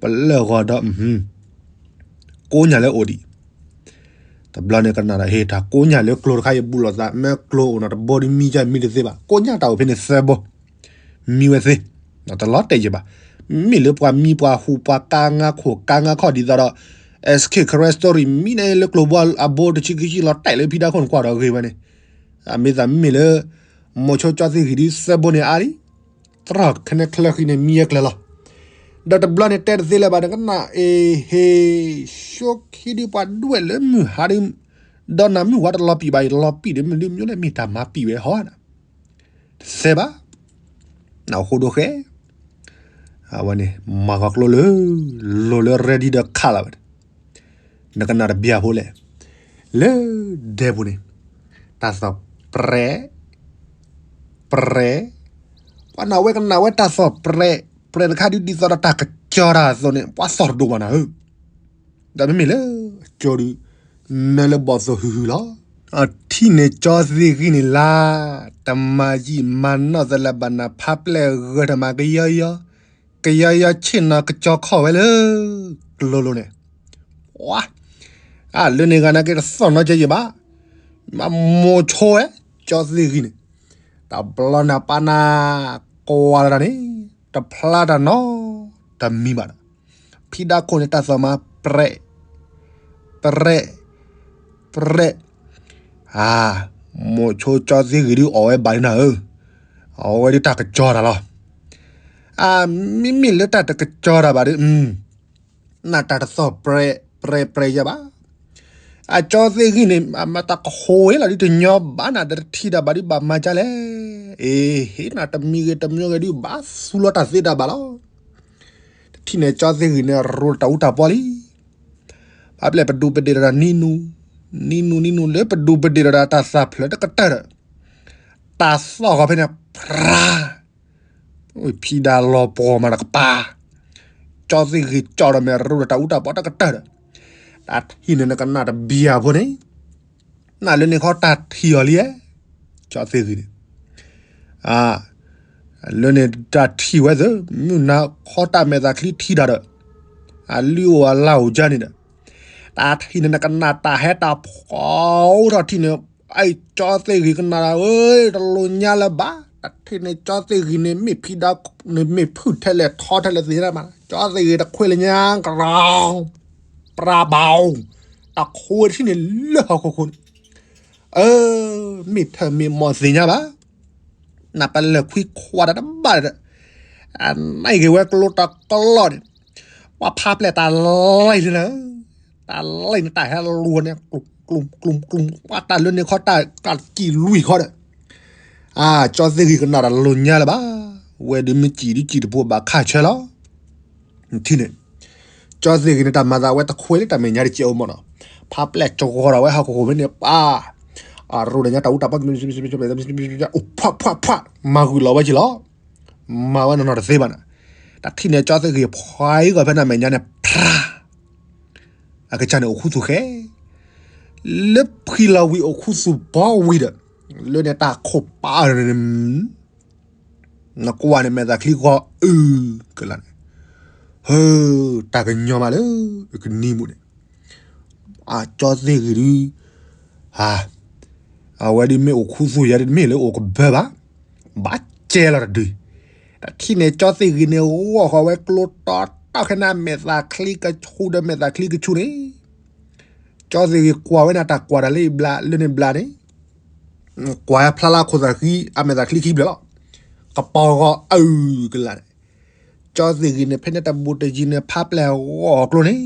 ပလၢၢ်ဂီၤဒီး ကိးညၣ်လၢအိၣ်ဒံး, တဘျီန့ၣ်ကနၣ်ဒီး ဟ့ၣ် တၢ်ကိးညၣ်လၢကျိတခါ ယဘူၣ်လိာ်သး မ့ၢ်ကျိအိၣ်နီၤတဘိဒ်မံယါမံတသ့ဘၣ် ကိးညၣ်တၢ်အိၣ်ဖဲန့ၣ်သၢဘိ မံဝဲသ့, တလီၤတဲာ်ယံၤဘၣ်. မ့ၢ်လၢပှၤမံပှၤဟူးပှၤကါငါခိၣ်ကါငါခီၣ်ဒ်သိးဒီး SK Karen Story မံန့ၣ်လၢကျိဘိအဘိတဆံခံဆံလီၤတဲာ်လၢဖံဒါခိၣ်နကွၢ်ဒီးဂ့ၤဝဲန့ၣ်, မ့ၢ်သးမ့ၢ်လၢ မိၤဆိကၠီသ့ၣ်ဂံၤဒ်သၢဘိန့ၣ်အါလံ, တြီၢ်ခဲန့ၣ်ချၢဃံန့ၣ်မံဝဲကျဲလီၤ. ဒီးတဘျီန့ၣ်တဲတသ့လၢၤဘၣ် နကနၣ်အ့ၣ်ဟ့ၣ် ဆိခံဒုးပှၤဒွဲၣ်လၢမုၢ်ဟါဒုး, ဒီးနၤမုၢ်ဝါတလီၤပံာ်ဘၣ်အံၤ တလီၤပံာ်ဒီးမနုၤမ့ၢ်လဲၣ် မ့ၢ်တၢ်မၤပံာ်ဝဲဟီဧါနၤ, တသ့ဘၣ် နဃိဒိဃဲ, အဝဲန့ၣ် မၤဂီၤကျိလၢ လိၤလၢ ready ဒီးခးလီၤဝဲန့ၣ်, နကနၣ်တဘျီဖိလဲၣ်, လၢဒဲပူၤန့ၣ် တၢ်သီၣ်ပြဲး ပြဲး, ပှၤနၢ်ဝဲကနၣ်ဝဲတၢ်သီၣ်ပြဲး ပြဲးတခါဒုး ဒ်သိးဒီးတၢ်ကစီၤတၢ်အသိးန့ၣ် ပှၤသီၣ်တဒိၣ်ဘၣ်နၤဧၢ, ဒီးမ့မ့ၢ်လၢ ကၠိဒုး နၢလၢဘီၣ်သိၣ်ဟုဟုလီၤ. အထံၣ်န့ၣ်ကၠီသ့ၣ်ဂံၤန့ၣ်လၢ တမၤယံာ်မၤနီၢ်သလၢဘၣ်နၤ ဖးပျဲၢ်ဂၢၢ်တမၤကယီယီ, ကယီယီဆ့ၣ်နီၤကစီၤခီၣ်ဝဲလၢ ကျိလိၤန့ၣ်, ဝါ, အလၢန့ၣ်ဂၤနာ်က့တသီၣ်နီၤကဲယံၤဘၣ်, မၤမိၤဆိဝဲ ကၠီသ့ၣ်ဂံၤန့ၣ်, တဘျီန့ၣ်ပၢ်နၢ်ကွၢ်လီၤတၢ်န့ၣ် တဖျါတၢ်နီတမံၤဘၣ်ဒီး ဖံဒါခိၣ်န့ၣ်တၢ်သီၣ်မး ပြဲး ပြဲး ပြဲး အၢ မိၤဆိကၠီသ့ၣ်ဂ့ၤဒုးအီၣ်ဝဲဘၣ်ဒ်နၤဧၢ, အီၣ်ဝဲဒုးတၢ်ကစီၤတၢ်လီၤ. အၢ မ့မ့ၢ်လၢတၢ်တကစီၤတၢ်ဘၣ်ဒီး နတၢ်တသီၣ်ပြဲးပြဲးပြဲးယၤဘၣ်. အကၠီသ့ၣ်ဂ့ၤန့ၣ် မတၤကဟိဝဲလီၤဒုးတညီဘၣ်နၤ တထံၣ်တၢ်ဘၣ်ဒုးဘၣ်မၤကလဲၣ်. အ့ ဟ့ၣ်နၤတမံၤဂ့ၤတမံၤဂ့ၤဒုးဘၣ်သူလီၤတၢ်သ့တၢ်ဘၣ်လီၤ. တထံၣ်န့ၣ်ကၠီသ့ၣ်ဂ့ၤန့ၣ် ရိတၢ်အူတၢ်ပီလံ. ဖါပျဲၢ်ပဒူပဒ့ၣ်ဒီးတၢ်နံနူ နံနူနံနူလၢပဒူပဒ့ၣ်ဒီးတၢ်သၣ်ဖျၢၣ်တကတၢၢ်ဒီး တၢ်သီၣ်ဂီၤဖဲန့ၣ် ဖြါ ဖံဒါလီၤပှီၢ်မးတကပၤ, ကၠီသ့ၣ်ဂ့ၤကၠီဒီးမ့ၢ်ရိတၢ်အူတၢ်ပီတကတၢၢ်ဒီး တၢ်ထံၣ်န့ၣ်နကနၣ်တဘံၣ်အဖိန့ၣ် နလၢန့ၣ်ခီတၢ်ထံၣ်အီၤလံဧါ, ကၠီသ့ၣ်ဂ့ၤန့ၣ် အၢ လၢန့ၣ်တၢ်ထံၣ်ဝဲသ့ၣ် မုၢ်နၤခီတၢ်မဲာ်သၣ်ချံထံၣ်တၢ်ဒီး အလုၢ်အိၣ်အလၢ်အိၣ်ကၢ်န့ၣ်ဒီး တၢ်ထံၣ်န့ၣ်နကနၣ်တၢ်ဟဲတၢ်ဖီအိၣ်ထီၣ်ထံၣ်န့ၣ် အၢ ကၠီသ့ၣ်ဂ့ၤကနၣ်တၢ်ဧၢ တလိၣ်ညါလၢၤဘၣ်. တၢ်ထံၣ်န့ၣ်ကၠီသ့ၣ်ဂ့ၤန့ၣ် မ့ၢ်ဖံဒါန့ၣ် မ့ၢ်ဖုၣ်ထဲလဲၣ်ထီထဲလဲၣ်သ့ၣ်ညါဘၣ်, ကၠီသ့ၣ်ဂ့ၤတခွဲးလၢညါ ကရီ ပြးဘီ တၢ်ခိဝဲတထံၣ်န့ၣ်လၢဟီၣ်ခိၣ်ခိၣ်န့ၣ် အၢ မ့ၢ်ထၢၣ်မ့ၢ်မီၢ်သ့ၣ်ညါဘၣ်. နပလၢၢ်ခွံခွါတၢ်တဘၣ်ဒီး အနံၣ်ဂ့ၤဝဲကျိတၢ်ကလီၢ်န့ၣ် ပှၤဖါပျဲၢ်တၢ်လံၣ်လံလၢ တၢ်လံၣ်န့ၣ်တၢ်ဟဲလိၤန့ၣ် ကျိၤကျိၤကျိၤကျိၤ ပှၤတၢ်လၢန့ၣ်ခီတၢ်ကၢ်စံၣ်လွံၢ်ခီဒီး အၢ ကၠီသ့ၣ်ဂ့ၤကနၣ်တၢ်လိၣ်ညါလၢၤဘၣ်. ဝဲဒုးမ့ၢ်စံၣ်ဒုးစံၣ်တပူၤဘၣ်ခါဆၢလီၤ. ထံၣ်န့ၣ် ကၠီသ့ၣ်ဂ့ၤန့ၣ် တၢ်မၤသးဝဲတခွဲးလၢတၢ်မဲာ်ညါတကဲအိၣ်မးနီၤ, ဖါပျဲၢ်ကဂီၤဒီးဝဲဟီၣ်ခိၣ်ခိၣ်ဖဲန့ၣ် ပၢ် အရိၣ်ဒီးညါတၢ်အူတၢ်ပီ အိၣ်ဖှးဖှးဖှး မၤဂုာ်လီၤဝဲက့ၤလီၤ. မၤဝဲနီၢ်နီၢ်တသ့ဘၣ်န့ၣ်, တၢ်ထံၣ်န့ၣ်ကၠီသ့ၣ်ဂ့ၤဖှါအံၤဂီၤဖဲန့ၣ်မဲာ်ညါန့ၣ် ဖြါ အကစၢ်န့ၣ်အိၣ်ခူသူၣ်ဃဲ လၢဖှံလီၤဝံၤအိၣ်ခူသူၣ်ဘီဝံၤဒီး လၢန့ၣ်တၢ်ခိၣ်ပာ်န့ၣ် နကွၢ်န့ၣ်မဲာ်သၣ်ချံဂီၤအုကလးန့ၣ်, ဟၢ တၢ်ကညီၤမးလၢ ကနံၤမူန့ၣ်, အကၠီသ့ၣ်ဂ့ၤဒုး, အဝဲဒုးမ့ၢ်အိၣ်ခူသူၣ်ယၤဒုးတမ့ၢ်လၢအိၣ်ကဘၢဘၣ်, ဘၣ်ကဲလီၤတဒု, တၢ်ထံၣ်န့ၣ်ကၠီသ့ၣ်ဂ့ၤန့ၣ် ဂီၢ်ဃီၤဝဲကျိတီတီခဲန့ၣ် မဲာ်သၣ်ချံကဆူဒီးမဲာ်သၣ်ချံကဆူန့ၣ် ကၠီသ့ၣ်ဂ့ၤကွၢ်ဝဲန့ၣ် တၢ်ကွၢ်တၢ်လၢဘျး လၢန့ၣ်ဘျးန့ၣ်, ကွၢ်ဖျါလၢခိၣ်သၣ်ဃံ အမဲာ်သၣ်ချံခံဘျဲၣ်လီၤ, ကပီၤဂီၤအုကလးန့ၣ်, ကၠီသ့ၣ်ဂ့ၤန့ၣ် ဖဲန့ၣ်တဘူးတယံၤန့ၣ် ဖါပျဲၢ်ဂီၢ်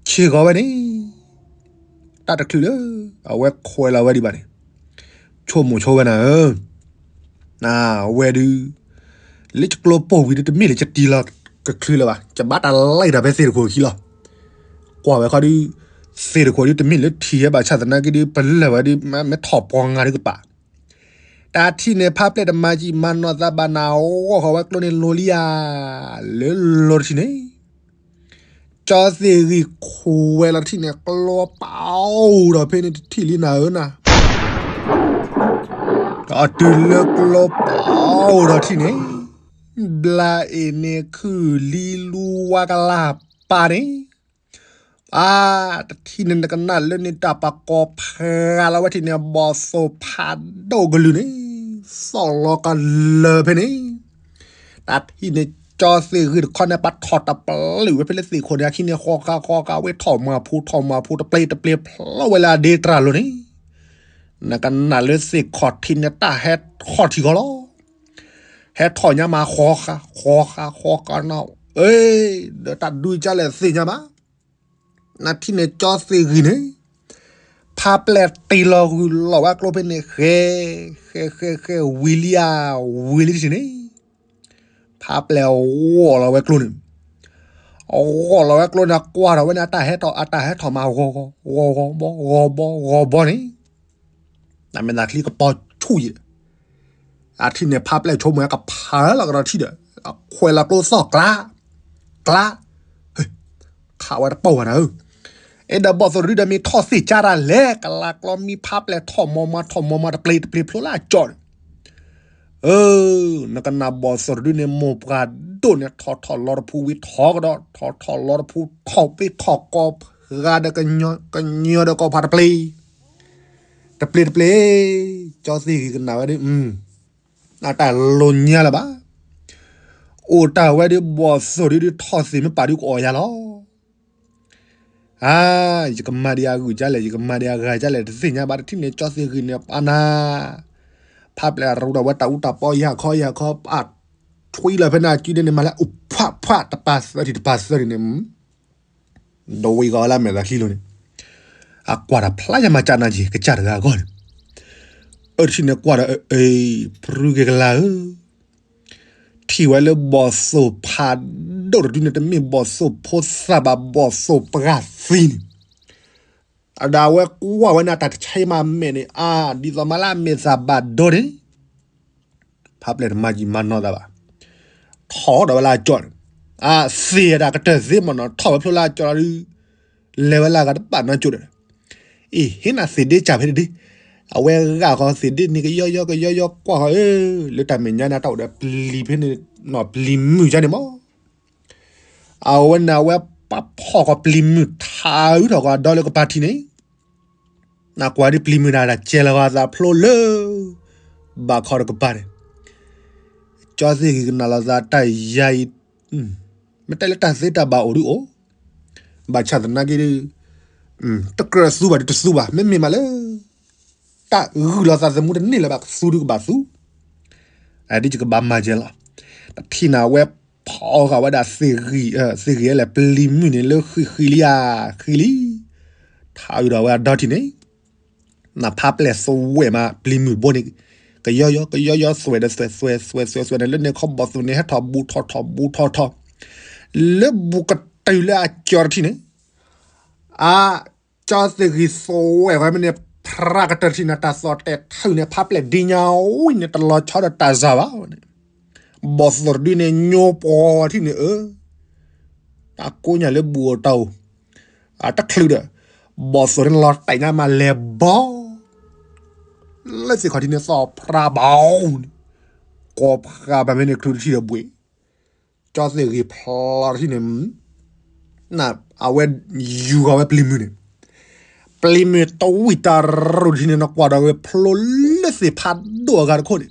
ကျိန့ၣ် ဆ့ၣ်ဂီၤဝဲန့ၣ်, တၢ်တချုးလၢ အဝဲခွဲးလီၤဝဲဒံးဘၣ်န့ၣ်, ဆိကမိၣ်ဆိဝဲနၤဧၢ, အဝဲဒုး လၢယကျိပိာ်ဝံၤဒုးတမ့ၢ်လၢယတံၢ်လီၤကချုးလၢၤဘၣ်, ယဘၣ်တၢ်လံၣ်တၢ်ဖဲသ့ၣ်တခိၣ်ခံလီၤ. ကွၢ်ဝဲခီဒုး သ့ၣ်တခိၣ်ဒုးတမ့ၢ်လၢထံၣ်ဟဲဘၣ်ဆၣ်သနာ်က့ဒုး ပလၢၢ်ဝဲဒုး မ့ၢ်ထီၣ်ပှီၤငါဒုးကပၤ တၢ်ထံၣ်န့ၣ် ဖါပျဲၢ်တမၤကံမၤနီၢ်သးဘၣ်နၤ ဂီၢ်ဃီၤဝဲကျိန့ၣ်လိၤလံဧါ, လၢလိၤတထံၣ်န့ၣ်, ကၠီသ့ၣ်ဂ့ၤခိၣ်ဝဲလီၤတထံၣ်န့ၣ် ကျိပာ်အိၣ်ဒီးဖဲန့ၣ်တထံၣ်လံနၤဧၢနၤ, အတုၤလၢကျိပာ်အိၣ်ဒီးထံၣ်န့ၣ်, ဘျါအ့ၣ်န့ၣ်ခုၣ်လံလူဝါကလၢ်ပာ်န့ၣ် အါ တထံၣ်န့ၣ်နကနၣ်လၢန့ၣ်တၢ်ပကိးဖးလီၤဝဲထံၣ်န့ၣ် ဘီၣ်သိၣ်ဖးဒိၣ်ကလုၢ်န့ၣ် သီၣ်လီၤကလၢာ်ဖဲန့ၣ်, တၢ်ထံၣ်န့ၣ် ကၠီသ့ၣ်ဂ့ၤတခီန့ၣ် ပထီၣ်တပျုာ်ဝဲဖဲလၢသ့ၣ်ခိၣ်န့ၣ် အခံန့ၣ် ဃီဃာ်ဃီဃာ်ဝဲထီၣ်မၤဖိထီၣ်မၤဖိတပျ့တပျ့ဖျိဝဲလၢအဒ့တြၢ်လိၤန့ၣ်, နကနၣ်လၢသ့ၣ်ခိၣ်ထံးန့ၣ် တၢ်ဟဲထီၣ်ထံကီၢ်လီၤ. ဟဲထီၣ်ညါမး ဃီဃာ် ဃီဃာ် ဃီဃာ်နီၤ, အ့ ဒီးတၢ်ဒုးကလဲၣ်သ့ၣ်ညါဘၣ်. နထံၣ်န့ၣ်ကၠီသ့ၣ်ဂ့ၤန့ၣ်, ဖါပျဲၢ်တ့ၢ်လီၤဂုာ်လီၤဝဲကျိဖဲန့ၣ် ဃဲ ဃဲ ဃဲ ဃဲ ဝံၤလံဧါ, ဝံၤလံတထံၣ်န့ၣ်, ဖါပျဲၢ်ဂီၢ်လီၤဝဲကျိန့ၣ်, ဂီၢ်လီၤဝဲကျိန့ၣ် ကွၢ်ထီၣ်ဝဲန့ၣ် အတၢ်ဟဲထီၣ် အတၢ်ဟဲထီၣ်မး ဂီၤဂီၤ ဂီၤဂီၤဘီ ဂီၤဘီ ဂီၤဘီန့ၣ် တၢ်မဲာ်သၣ်ချံကပီၤဆူၣ်ယဲၢ်, အထံၣ်န့ၣ်ဖါပျဲၢ်ဆိကမိၣ်ကဖးလီၤကဒီးထံၣ်ဒီး, အခွဲးလီၤကျိသီၣ်ကျါ, ကျါ, ခးဝဲတပိၢ်ဘၣ်နၤဧၢ, အဲၣ်ဒိးဘီၣ်သိၣ်တဒုဒီးမ့ၢ်ထီၣ်သ့ၣ်ကၢ်တၢ်လဲၣ် ကလၤကျီမံဖါပျဲၢ်ထီၣ်မီၤမၤထီၣ်မီၤမၤတပျ့တပျ့ဖျိလၢအကၠီန့ၣ် အၢ နကနၣ်ဘီၣ်သိၣ်တဒုန့ၣ် မိၢ်ပှၢ်ဒိၣ်န့ၣ် ထီၣ်ထီၣ်လီၤတဖူဝံၤထီၣ်ကဒီး ထီၣ်ထီၣ်လီၤတဖူထီၣ်ပ့ၤထီၣ်ကီၢ်ပှၤဒီးကညီဒီးကီၢ်ပှၤတပျ့ၤ, တပျ့ၤတပျ့ၤ, ကၠီသ့ၣ်ဂ့ၤကနၣ်ဝဲဒ်, အတၢ်လိၤညါလၢၤဘၣ်. အိၣ်တၢ်ဝဲဒ်ဘီၣ်သိၣ်ဒ်ဒ်ထီၣ်သ့ၣ်မ့ၢ်ပာ်ဒ်ကအီၣ်ယၤလီၤ. အါ, ယကမၤဒံးအဂုၤကလဲၣ်, ယကမၤဒံးအဂၤကလဲၣ်, တသ့ၣ်ညါဘၣ်တထံၣ်န့ၣ် ကၠီသ့ၣ်ဂ့ၤန့ၣ်ပာ်နၤ, ဖးပျဲၢ်ရူဒီးဝဲတၢ်အူတၢ်ပီယၤခီယၤခီ, အထွံလီၤဖဲန့ၣ်အစုန့ၣ် မၤလၢအိၣ်ဖးဖးတပၤသၢထံၣ်တပၤသၢထံၣ်န့ၣ် ဒီးဝံၤဂီၤလၢမဲာ်သးချံလိၤန့ၣ်, အကွၢ်တၢ်ဖျါယမၤကနၤက့ၤ ကစၢ်တဂၤအဂီၢ်န့ၣ်, အၢတထံၣ်န့ၣ်ကွၢ်ဒီး အ့, ပြူက့ၤကလါဧၢ, ထံၣ်ဝဲလၢဘီၣ်သိၣ်ဖးဒိၣ်တဒုန့ၣ် တမ့ၢ်ဘီၣ်သိၣ်ဖိသၣ်ဘၣ် ဘီၣ်သိၣ်ပှၢ်သံန့ၣ်, အဒၣ်ဝဲကွၢ်ဝဲန့ၣ် တၢ်တဆဲးမၤမဲာ်န့ၣ် အါ, ဒ်သိးမးလၢအမဲာ်သၣ်ဘၣ်ဒိန့ၣ် ဖးပျဲၢ်တမၤကံမၤနီၢ်သးဘၣ်, ထီၣ်ဒီးဝဲလၢအကၠီန့ၣ်, အသ့ၣ်ဒၣ်ကတၢၢ်သ့မ့ၢ်နီၤ ထီၣ်ဝဲဖျိလၢအကၠီလီၤဒုး, လဲၤဝဲလၢအဂၤတဘၣ်နီကၠိဒီး, အ့ၣ် ဟ့ၣ်နၤသ့ၣ်ဒ့ကၢ်ဖဲန့ၣ်ဒ့, အဝဲဂာ်ဃီသ့ၣ်ဒ့န့ၣ် ကယီယီကယီယီကွၢ်ဃီဧၢ, လၢတၢ်မဲာ်ညါန့ၣ် တၢ်အိၣ်ဒီးပျံၤဖဲန့ၣ်နီၤ ပျံၤမုၢ်ကန့ၣ်မ့ၢ် အဝဲန့ၣ် အဝဲပာ်ဖီၣ်ဃီပျံၤမုၢ်ထးအုးထီၣ်ဃီအဒီလၢကပၤထံးန့ၣ်, နကွၢ်ဒ်ပျံၤမုၢ်န့ၣ် တၢ်ကဲလီၤဃီအသးဖျိလၢ ဘၣ်ခီတကပၤန့ၣ်, ကၠီသ့ၣ်ဂ့ၤကနၣ်လီၤသးတၢ်ယါအံၤ, မ့ၢ်တဲလၢတၢ်သ့တၢ်ဘၣ်အိၣ်ဒုးအိၣ်, ဘၣ်ဆၣ်သနာ်က့ဒုး, တကြၢးသူဘၣ်ဒုးတသူဘၣ် မ့မ့ၢ်မးလၢ တၢ်ဂုာ်လီၤသးသမူတန့ၢ်လၢၤဘၣ် ကသူဒုးကဘၣ်သူ, အဒ်ယကဘၣ်မၤကဲလီၤ, တထံၣ်န့ၣ် အဝဲဖီၣ်ဃာ်ဝဲဒၣ်သ့ၣ်ဂံၢ်, သ့ၣ်ဂံၢ်လဲၣ် ပျံၤမုၢ်န့ၣ်လၢဃံးဃံးလံဧါ, ဃံးလံ, ထးအုးဒီးဝဲအဒီထံၣ်န့ၣ်, နဖးပျဲၢ်သွဲၣ်မး ပျံၤမုၢ်တဘိန့ၣ်, ကယီယီကယီယီသွဲၣ်ဒီးသွဲၣ် သွဲၣ်သွဲၣ် သွဲၣ်သွဲၣ်န့ၣ် လၢန့ၣ်ခီဘီၣ်သိၣ်န့ၣ် ဟဲထီၣ်ဘူးထီၣ်ထီၣ်ဘူးထီၣ်ထီၣ်, လၢဘူးကတုၤလၢအကၠီတထံၣ်န့ၣ်, အါ ကၠီသ့ၣ်ဂံၢ်သွဲၣ်ဃီမ့ၢ်န့ၣ် ဖရၣ်ကတၢၢ်တထံၣ်န့ၣ် တၢ်သီၣ်တဲာ်ထုးန့ၣ် ဖးပျဲၢ်ဒ်ညါဝံၤန့ၣ် တလီၤဆီဒီးတၢ်စၢ်ဘၣ်န့ၣ်, ဘီၣ်သိၣ်တဒုန့ၣ် ညိပှီၤထံၣ်န့ၣ်အၢ, တၢ်ကိးညါလၢဘူးအတၢ်အိၣ်, အတချုးဒီး, ဘီၣ်သိၣ်န့ၣ်လီၤတဲာ်ညါမးလဲၤဘီ လၢသ့ၣ်ခီၣ်ထံးန့ၣ် သီၣ်ဖရၣ်ဘၣ်အီၤန့ၣ်, ကိးဖးဘၣ်မ့ၢ်န့ၣ် ချုးတထံၣ်ဒီးဘှံး, ကၠီသ့ၣ်ဂံၢ်ဖျီတထံၣ်န့ၣ်, အဝဲယူၤဃီၤဝဲပျံၤမုၢ်န့ၣ်, ပျံၤမုၢ်တဝံၣ်တၢ်ရူၢ်တထံၣ်န့ၣ် နကွၢ်ဒီးဝဲဖျိလၢသ့ၣ်ဖးဒိၣ်အဂၤတခိၣ်န့ၣ်,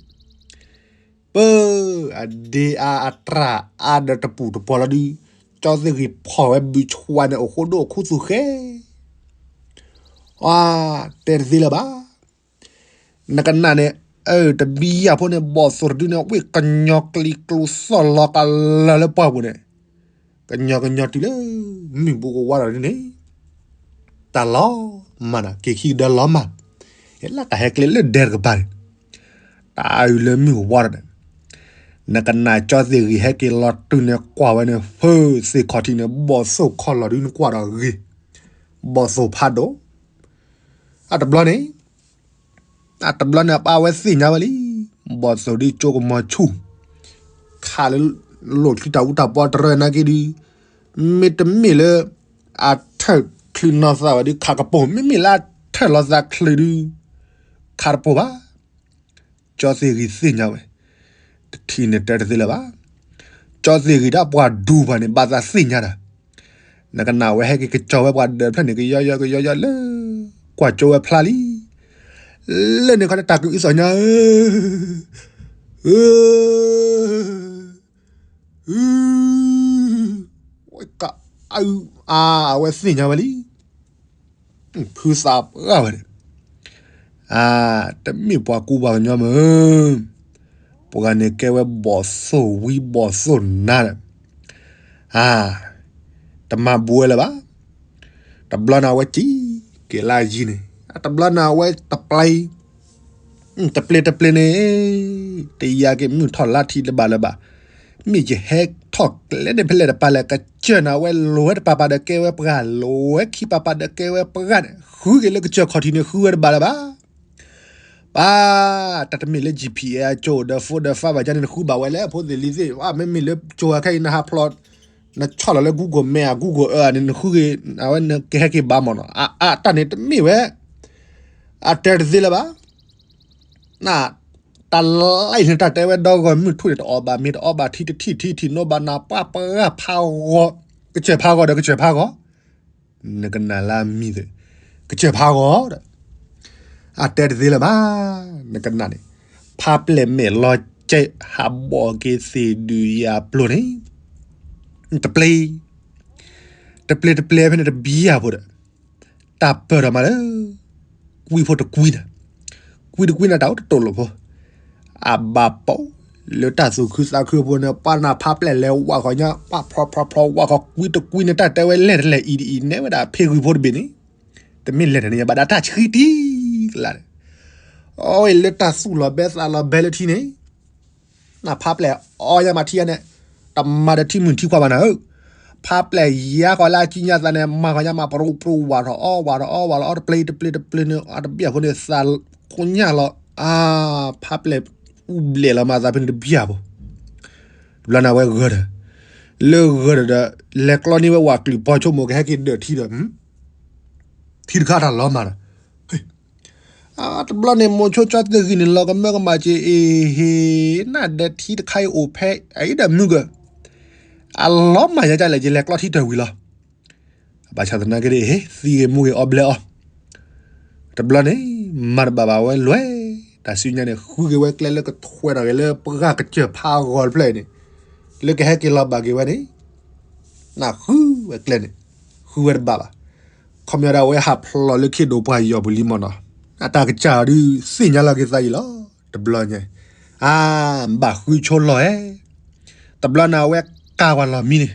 ပၢ်, အဒ့အါအတြၢ်အါဒီးတပူၤတပှီၤလီၤဒုး, ကၠီသ့ၣ်ဂံၢ်ဖီၣ်ဝဲဘုၣ်ဆှါန့ၣ် အိၣ်ဃိဒိၣ်ခူသူၣ်ဃဲ အါ, တဲတသ့လၢၤဘၣ်. နကနၣ်န့ၣ်, အၢ တဘံယၢ်ဖိန့ၣ် ဘီၣ်သိၣ်တဒုန့ၣ် ဝ့ၢ်ကညီကျံကျိသီၣ်လီၤကလၢလၢပှၢ်ပူၤန့ၣ်, ကညီကညီတုၤလၢ မုၢ်ဘူးကဝါဒီးဒ်န့ၣ်, တၢ်လီၤမၢ်န့ၣ် က့ၤခံကဒီးလီၤမၢ်, လၢတၢ်ဟဲကျဲလၢဒဲတကပၤန့ၣ်, တၢ်အုးလၢမုၢ်ကဝါဒီးန့ၣ်, နကနၣ်ကၠီသ့ၣ်ဂံၢ်ဟဲက့ၤလီၤတုၤန့ၣ် ကွၢ်ဝဲန့ၣ် ဖုသ့ၣ်ခီၣ်ထံးန့ၣ် ဘီၣ်သိၣ်ခီၣ်လီၤဒုးနကွၢ်ဒီးဂ့ၤ, ဘီၣ်သိၣ်ဖးဒိၣ်, အတဘျီန့ၣ် အတဘျီန့ၣ် အပၢ်ဝဲသ့ၣ်ညါဝဲလံ, ဘီၣ်သိၣ်ဒ်ကၠိကမီၤဆူၣ်, ခးလၢ လိၣ်ချံတၢ်အူတၢ်ပီတရၢနာ်က့ဒုး, မ့တမ့ၢ်လၢ အထၢၣ်ချုးနီၢ်သးဝဲဒုး ခးကပိာ်, မ့မ့ၢ်လၢအထၢၣ်လီၤသးချုးဒုး ခးတပိာ်ဘၣ်. ကၠီသ့ၣ်ဂံၢ်သ့ၣ်ညါဝဲ, တထံၣ်န့ၣ်တဲတသ့လၢၤဘၣ်. ကၠီသ့ၣ်ဂံၢ်ဒီးပှၤဒူပှၤန့ၣ် ဘၣ်သးသ့ၣ်ညါတၢ် နကနၣ်ဝဲဟဲက့ၤကစီၤဝဲပှၤဒၢးဖျၢၣ်န့ၣ် ကယီယီကယီယီလၢ ကွၢ်ကၠိဝဲဖျါလံ. လၢန့ၣ်ခီန့ၣ် တၢ်ကအုးသီၣ်ညါဧၢ, ဧၢ, ဝဲကအုးအါ အဝဲသ့ၣ်ညါဝဲလံ. ဖုသးပှၢ်ဝဲန့ၣ်, အါ, တမ့ၢ်ပှၤကူပှၤကညီမ့ၢ် ပှၤန့ၣ်ကဲဝဲဘီၣ်သိၣ်ဝံဘီၣ်သိၣ်နါဒီး, အါ, တမၤဘူးဝဲလၢၤဘၣ်. တဘျီန့ၣ်အဝဲစံၣ်က့ၤလၢအယံၤန့ၣ်, တဘျီန့ၣ်အဝဲတပျ့ၤ, တပျ့ၤတပျ့ၤန့ၣ်, တယာ်က့ၤမုၢ်ထီၣ်လါထံးတဘၣ်လၢၤဘၣ်. မ့ၢ်ယဟဲထီၣ်ကျဲန့ၣ်ဖဲလဲၣ်တပၤလဲၣ်, ကစၢၢ်န့ၣ် အဝဲလိၤဝဲတပၤပၤဒီးကဲဝဲပှၤ, လိၤဝဲခံပၤပၤဒီးကဲဝဲပှၤန့ၣ် ဃုက့ၤလၢကစၢၢ်ခီၣ်ထံးန့ၣ် ဃုဝဲတဘၣ်လၢၤဘၣ်. ပၢ်, တၢ်တမ့ၢ်လၢ GPS အကၠိဒီး phone ဒီး fiber ကန့ၣ် နဃုဘၣ်ဝဲလဲၣ် ဖိသ့ၣ်လံၤသ့ၣ်, မ့မ့ၢ်လၢကၠိအခါအံၤ နဟးဖျိး, နဆီၣ်လီၤလၢ Google Map ဧါ Google Earth ဧါန့ၣ် နဃုက့ၤ, အဝဲနကဟဲက့ၤဘၣ်မ့ၢ်နီၤ, အါ, အါ, တၢ်န့ၣ်တမ့ၢ်ဝဲ, အတဲတသ့လၢၤဘၣ်. န, တၢ်လၢအံၤန့ၣ် တၢ်တဲဝဲဒီဂီၢ်မုၢ်ထူၣ်န့ၣ် တအီၣ်ဘၣ်မ့ၤ တအီဘၣ်ထံ တထံၣ်ထံ ထံၣ်နိဘၣ်နၢ် ပှၢ်ပှၢ်ဖးဂီၤ, ကစၢၢ်ဖးဂီၤဒီးကစၢၢ်ဖးဂီၤ, နကနၣ်လၢအမံၤသ့ၣ်, ကစၢၢ်ဖးဂီၤဒီး, အ အတဲတသ့လၢၤဘၣ်, နကနၣ်န့ၣ်, ဖးပျဲၢ်မဲာ်လီၤကဲး ဟးဘီၣ်က့ၤသ့ၣ်ဒုးယၤပျိန့ၣ်, တပျ့ၤ, တပျ့ၤတပျ့ၤဖဲန့ၣ်တဘျီဖိဒီး, တၢ်ပၢၢ်ထီၣ်မးလၢ ကွံဖိတကွံန့ၣ်, ကွံတကွံန့ၣ်တၢ်အိၣ်တတိာ်လိာ်ဖိ, အဘၣ်ပိာ်လၢတၢ်သူၣ်ခုသးခုအပူၤန့ၣ် ပှၤနၢ်ဖးပျဲၢ်လဲၤဝးဃီၤညါ ပှၤဖျီဖျီဖျီဝးဃီၤ ကွံတကွံန့ၣ် တၢ်တဲဝဲလဲၤတလဲၤအံၤဒ်အံၤ နဲဝဲဒၣ်ဖ့ဂုၢ်ဖိတဘ့ၣ်န့ၣ်, တမ့ၢ်လဲၤတန့ၣ် ဘၣ်ဒၣ်တၢ်ဆှံတံၢ်ကလးန့ၣ်, အဝဲလၢတၢ်သူၣ်လီၤဘဲသးလီၤဘဲလၢထံန့ၣ် နၢ်ဖးပျဲၢ်အီညါမးထံယါန့ၣ်, တမၤဒီးထံမုၢ်ထံခွါဘၣ်နၤဧၢ, ဖးပျဲၢ်ယါဃီၤလၢအကံညါသးန့ၣ် မၤဃီၤညါမး ပရူပရူဝးထီၣ်အီဝးထီၣ်အီဝးလီၤအီတပျ့ၤတပျ့ၤတပျ့ၤန့ၣ် အတဘျီဖိန့ၣ် သးကိညၢ်လီၤ, အါ, ဖးပျဲၢ်အူဘျဲၣ်လီၤမၤသးဖဲန့ၣ်တဘျီဖိ, တဘျီန့ၣ်အဝဲဂၢၢ်ဒီး, လၢဂၢၢ်ဒီးဒီး, လဲၤကျီန့ၢ်ဝဲဝးကလုာ်ပီဆိကမိၣ်ကဟဲက့ၤဒၢးထံဒီး ထံတခါတၢ်လီၤမၢ်ဒီး, တဘျီန့ၣ် မိၤဆိကၠီသ့ၣ်ဂံၢ်န့ၣ် လီၤကမၢကမၣ်က့ၤအ့ၣ်ဟ့ၣ်, နဒၢးထံတခါအံၤအိၣ်ဖဲအံၤဒီးမုၢ်ဂၢၢ်, အလီၤမၢ်ယါကလဲၣ် ယလဲၤကျီထံတၢ်ဝံၤလီၤ. ဘၣ်ဆၣ်သနာ်က့ဒီး အ့ၣ်ဟ့ၣ် သံဂ့ၤမူဂ့ၤအီဘျဲအီၤ တဘျီန့ၣ် မၤတဘၣ်ဘၣ်ဝဲလဲၣ်, တၢ်ဆူညါန့ၣ် ဃုက့ၤဝဲကျဲလၢကထွဲထီၣ်က့ၤလၢပှၢ်ကစၢၢ်ဖးဂီၤတဖျၢၣ်အံၤန့ၣ်, လၢကဟဲက့ၤလီၤဘၣ်က့ၤဝဲန့ၣ်, နဃုဝဲကျဲန့ၣ်, ဃုဝဲတဘၣ်ဘၣ်. ခီပညီဒၣ်ဝဲဟးဖျိးလၢခ့ဒိၣ်ပှၢ်ယီၤပူၤလံမ့ၢ်နီၤ, အတၢ်ကစၢ်ဒုးသ့ၣ်ညါလီၤက့ၤသးအံၤလီၤ. တဘျီညါ, အါ, ဘၣ်ဃုဆိလီၤဧဲ, တဘျီန့ၣ် အဝဲကၤကွၢ်လီၤမံန့ၣ်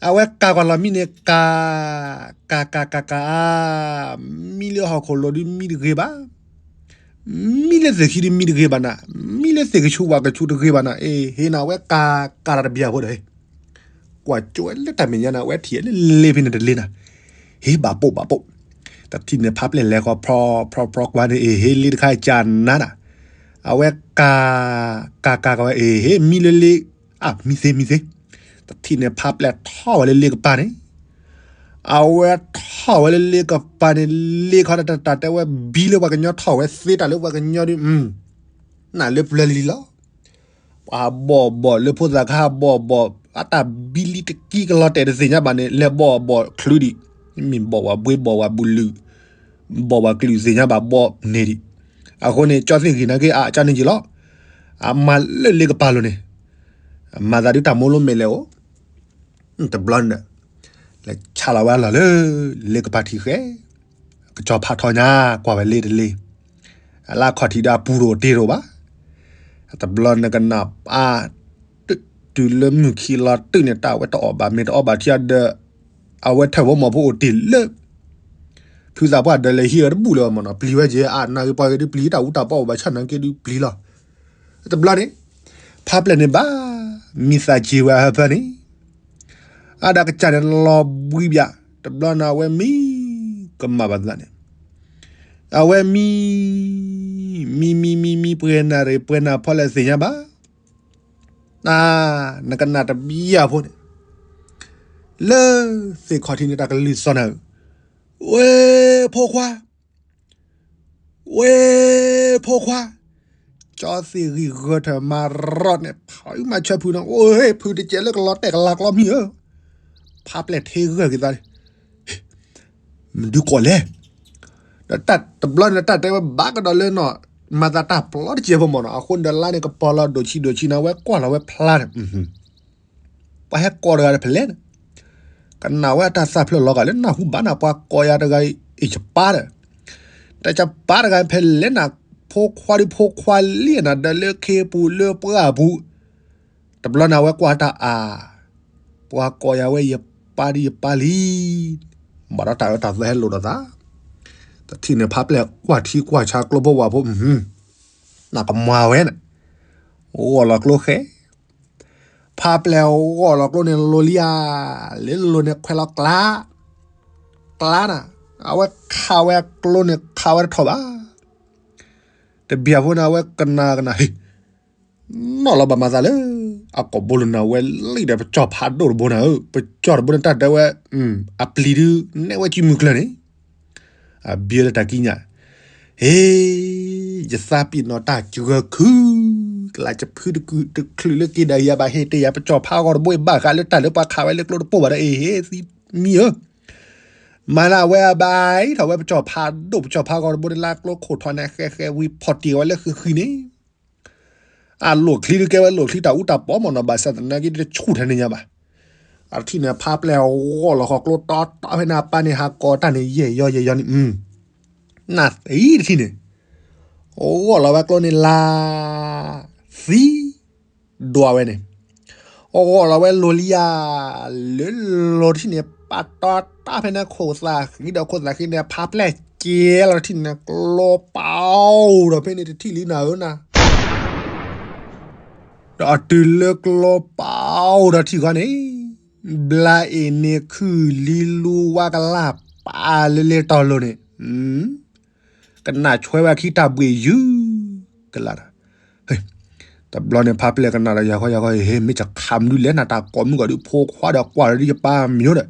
အဝဲကၤကွၢ်လီၤမံန့ၣ် ကၤ, ကၤကၤကၤကၤ, မံလၢဟီၣ်ခိၣ်လိၤဒုးမံတဂ့ၤဘၣ်, မံလၢသ့ၣ်ခံဒုးမံတဂ့ၤဘၣ်နၤ, မံလၢသ့ၣ်ကဆူးဝၣ်ကဆူးတဂ့ၤဘၣ်နၤ, အ့ၣ်ဟ့ၣ်နၤ အဝဲကၤကၤတၢ်တဘျီဖိဒီး ကွၢ်ကၠိဝဲလၢတၢ်မဲာ်ညါန့ၣ် အဝဲထံၣ်လၢလ့ဖဲန့ၣ်တလ့နၤ, ဟ့ၣ်ဘၣ်ပိာ်ဘၣ်ပိာ်, တထံၣ်န့ၣ်ဖးပျဲၢ်လဲၤဃီၤဖျီဖျီကွၢ်န့ၣ် အ့ၣ်ဟ့ၣ်လ့တခါကနၤနၤ, အဝဲကၤ, ကၤကၤကၤဝဲ အ့ၣ်ဟ့ၣ်မံလၢလ့, အါ မံသ့မံသ့, တထံၣ်န့ၣ်ဖးပျဲၢ်ထီၣ်ဝဲလၢလ့ကပၤန့ၣ် အဝဲထီၣ်ဝဲလၢလ့ကပၤန့ၣ်, လ့ခီတၢ်တဲဝဲဘံလၢပှၤကညီထီၣ်ဝဲသ့တၢ်လၢပှၤကညီဒုး, နၢ်လၢပျၢၤလံလီၤ. ပှၤဘီၣ်ဘီၣ်လၢဖိသၣ်ခါဘီၣ်ဘီၣ်, အတၢ်ဘံလံတကံကလီၤတဲာ်တသ့ၣ်ညါဘၣ်န့ၣ် လဲၤဘီၣ်ဘီၣ်ချုးဒံး, မ့ၢ်ဘီၣ်ဝဲဘှ့ဘီၣ်ဝဲဘုလုာ်, ဘီၣ်ဝဲကလုာ်သ့ၣ်ညါဘၣ်ဘီၣ်န့ၢ်ဒံး, အဃိန့ၣ် ကၠီသ့ၣ်ဂံၢ်နာ်က့ အကၠီန့ၣ်က့ၤလီၤ. အမၤလၢလ့ကပၤလိၤန့ၣ်, မၤသးဒုးတၢ်မိၢ်လိမဲာ်လဲၤအိၣ် တဘျီန့ၣ်, လဲၤဆါလီၤဝဲအလီၢ်လၢ လ့ကပၤထံးဃဲ, ကစီၤဖးထီညါ ကွၢ်ဝဲလ့တလ့, အလၢအခီၣ်ထံးဒီးအပူၤတအိၣ်တ့ၢ်တအိၣ်ဘၣ်, တဘျီန့ၣ်ကနၣ်အါ, တုၤလၢမုၢ်ခံလီၤတုၤန့ၣ် တၢ်ဝဲတအီၣ်ဘၣ်မ့ၢ်တအီဘၣ်ထံအီဒီး, အဝဲထၢၣ်ဖိမီၤဖိအိၣ်တ့ၢ်လၢ ဖုသးပှၢ်ဒီးလဲၤဟံးအီၤတဘူၣ်လၢၤဘၣ်မ့ၢ်နီၤ, ပျံၤဝဲက့ၤအါ, နာ်က့ပှၤက့ၤဒုးပျံၤ တၢ်အူတၢ်ပီအိၣ်ဘၣ်ဆၣ်နာ်က့ဒုးပျံၤလီၤ. တဘျီန့ၣ်, ဖးပျဲၢ်န့ၣ်ဘၣ်, မံသးက့ၤဝဲအဟၢဖၢန့ၣ်, အါဒၣ်ကစၢ်န့ၣ်လီၤဘှံးဘၣ်, တဘျီန့ၣ်အဝဲမံ, ကမၣ်ဘၣ်သးန့ၣ်, အဝဲမံ, မံမံမံမံပှဲၤနၢ်ရ့ၣ်ပှဲၤနၢ်ဖီလဲၣ်သ့ၣ်ညါဘၣ် နကနၣ်တဘျီဖိန့ၣ်, လၢသ့ၣ်ခီၣ်ထံးန့ၣ် တၢ်ကလုၢ်စီနၤဧၢ, ဝဲ, ဖိခွါ, ဝဲ, ဖိခွါ, ကၠီသ့ၣ်ဂံၢ်ဂၢၢ်ထၢၣ်မၤရီန့ၣ် ဖးမၤဆၢဖုးနီၤ, အိၣ်ဟ့ၣ်ဖုးတကဲးလၢကလီၤတဲာ်ကလီၤကျီမံဧၢ, ဖးပျဲၢ်ထံဂၢၢ်က့ၤသးန့ၣ် မဒုးကိးလဲၣ်, ဒီးတၢ်တဘျီန့ၣ် တၢ်တဲဝဲဘၣ်ကဒီးလၢနီၤ, မၤသးတၢ်ပျီတကဲးဖိမ့ၢ်နီၤ, အဃိဒီးလါန့ၣ်ကပီၤလီၤဒိၣ်ဆံးဒိၣ်ဆံးန့ၣ် အဝဲကွၢ်လီၤဝဲဖျါန့ၣ်, ပှၤဟဲကိးတဂၤဒီးဖဲလဲၣ်န့ၣ်, ကနၣ်ဝဲအတၢ်သးဖျၢၣ်လီၤဂာ်လၢနၢ်ဟူဘၣ်နၤ ပှၤကိးယၤတဂၤအံၤ ယပၢ်ဒီး, တၢ်ယပၢ်တဂၤဖဲလဲၣ်နၤ, ဖိခွါဒုးဖိခွါလံနၤ ဒီးလၢခ့ပူၤလၢပှၢ်ပူၤ တဘျီန့ၣ် အဝဲကွၢ်တၢ်အါ, ပှၤကိးယၤဝဲယပၢ်ဒုးယပၢ်လံ, ဘၣ်ဒီးတၢ်အၢတၢ်သီဟဲလိာ်ဒီးသး, တထံၣ်န့ၣ် ဖးပျဲၢ်ကွၢ်ထံကွၢ်ဆးကျိဖိဝၣ်ဖိ, နကမၤဝဲန့ၣ်, ဂီၢ်လီၤကျိဃဲ, ဖးပျဲၢ်ဂီၢ်လီၤကျိန့ၣ်လိၤလံဧါ, လၢလိၤန့ၣ်ခွဲးလီၤကျါ, ကျါနၤ, အဝဲခးဝဲကျိန့ၣ်ခးဝဲတထီၣ်ဘၣ် တဘျီဖိန့ၣ် အဝဲကနၣ်ကနၣ် ဟ့ၣ်, နီၢ်လီၤဘၣ်မၤသးလၢ အကိာ်ဘိလိာ်နၤဝဲလံဒီး ပကၠီၣ်ဖးဒိၣ်တဘိနၤဧၢ, ပကၠီၣ်တဘိန့ၣ်တၢ်တဲဝဲ, အပျံၤဒုးနဲၣ်ဝဲကံမုၢ်ကျၢၢ်န့ၣ်, အဘံလၢတၢ်ကံးညာ်, ဟ့ၣ်, ယသးပ့ၤနီၣ်တၢ်စှၤခု, ကလးကဖုတကုာ်တချုးလၢက့ၤဒီးယၤဘၣ် ဟ့ၣ်တ့ၢ်ယၤ ပကၠီၣ်ဖးဂီၢ်တဘိအံၤ ဘၣ်ဃးလၢတၢ်လၢပှၤခးဝဲလၢကျိတပိၢ်ဘၣ်ဒီး အ့ၣ်ဟ့ၣ်သံမံဧၢ မၤလၢအဝဲအဘၣ်အံၤထီၣ်ဝဲပစီၤဖါဒိၣ်ပစီၤဖါဂီၤတဘိန့ၣ် လၢကျိခိၣ်ထီၣ်န့ၣ် ဃဲဃဲဝံၤဖီၣ်တံၢ်ဝဲလၢဃံဃံန့ၣ်, အလိၣ်ချံဒုးကဲဝဲလိၣ်ချံတၢ်အူတၢ်ပီမ့ၢ်နီၤ ဘၣ်ဆၣ်သနာ်က့တဆူၣ်ထဲန့ၣ်ညါဘၣ်. အတထံၣ်န့ၣ် ဖါပျဲၢ်ဂီၢ်လီၤဃီၤကျိတီတီဖဲန့ၣ် အပၢ်န့ၣ်ဟးကိးတၢ်န့ၣ် ယဲၢ်ယီယဲၢ်ယီန့ၣ် နၢ်သံတထံၣ်န့ၣ် ဂီၢ်လီၤဝဲကျိန့ၣ်လၢ သံ ဒွးဝဲန့ၣ်, ဂီၢ်လီၤဝဲလိၤလံဧါ, လၢလိၤတထံၣ်န့ၣ် ပာ်တီတၢ်ဖဲန့ၣ်ခိၣ်သးဃံဒီးခိၣ်သးဃံန့ၣ် ဖါပျဲၢ်ကဲလီၤတထံၣ်န့ၣ် ကျိပာ်အိၣ်ဒီးဖဲန့ၣ်တထံၣ်လံနၤဧၢနၤ ဒီးအတုၤလၢကျိပာ်အိၣ်ဒီးထံၣ်ဃီန့ၣ်, ဘျါအ့ၣ်န့ၣ်ခုၣ်လံလူဝါကလၢ်ပာ်လၢလ့တီၤလိၤန့ၣ်, ကနၣ်ဆွဲဝဲခံတၢ်ဘှ့ၣ်ယုၢ်ကလးဒီး, တဘျီန့ၣ် ဖါပျဲၢ်ကနၣ်ဒီးယၤဃီယၤဃီ ဟ့ မ့ၢ်ယခးမနုၤလဲၣ် နတၢ်ကိးမုၣ်ကီၤဒုးဖိခွါဒီးကွၢ်ဒီးယပၢ်မၠိဒီး,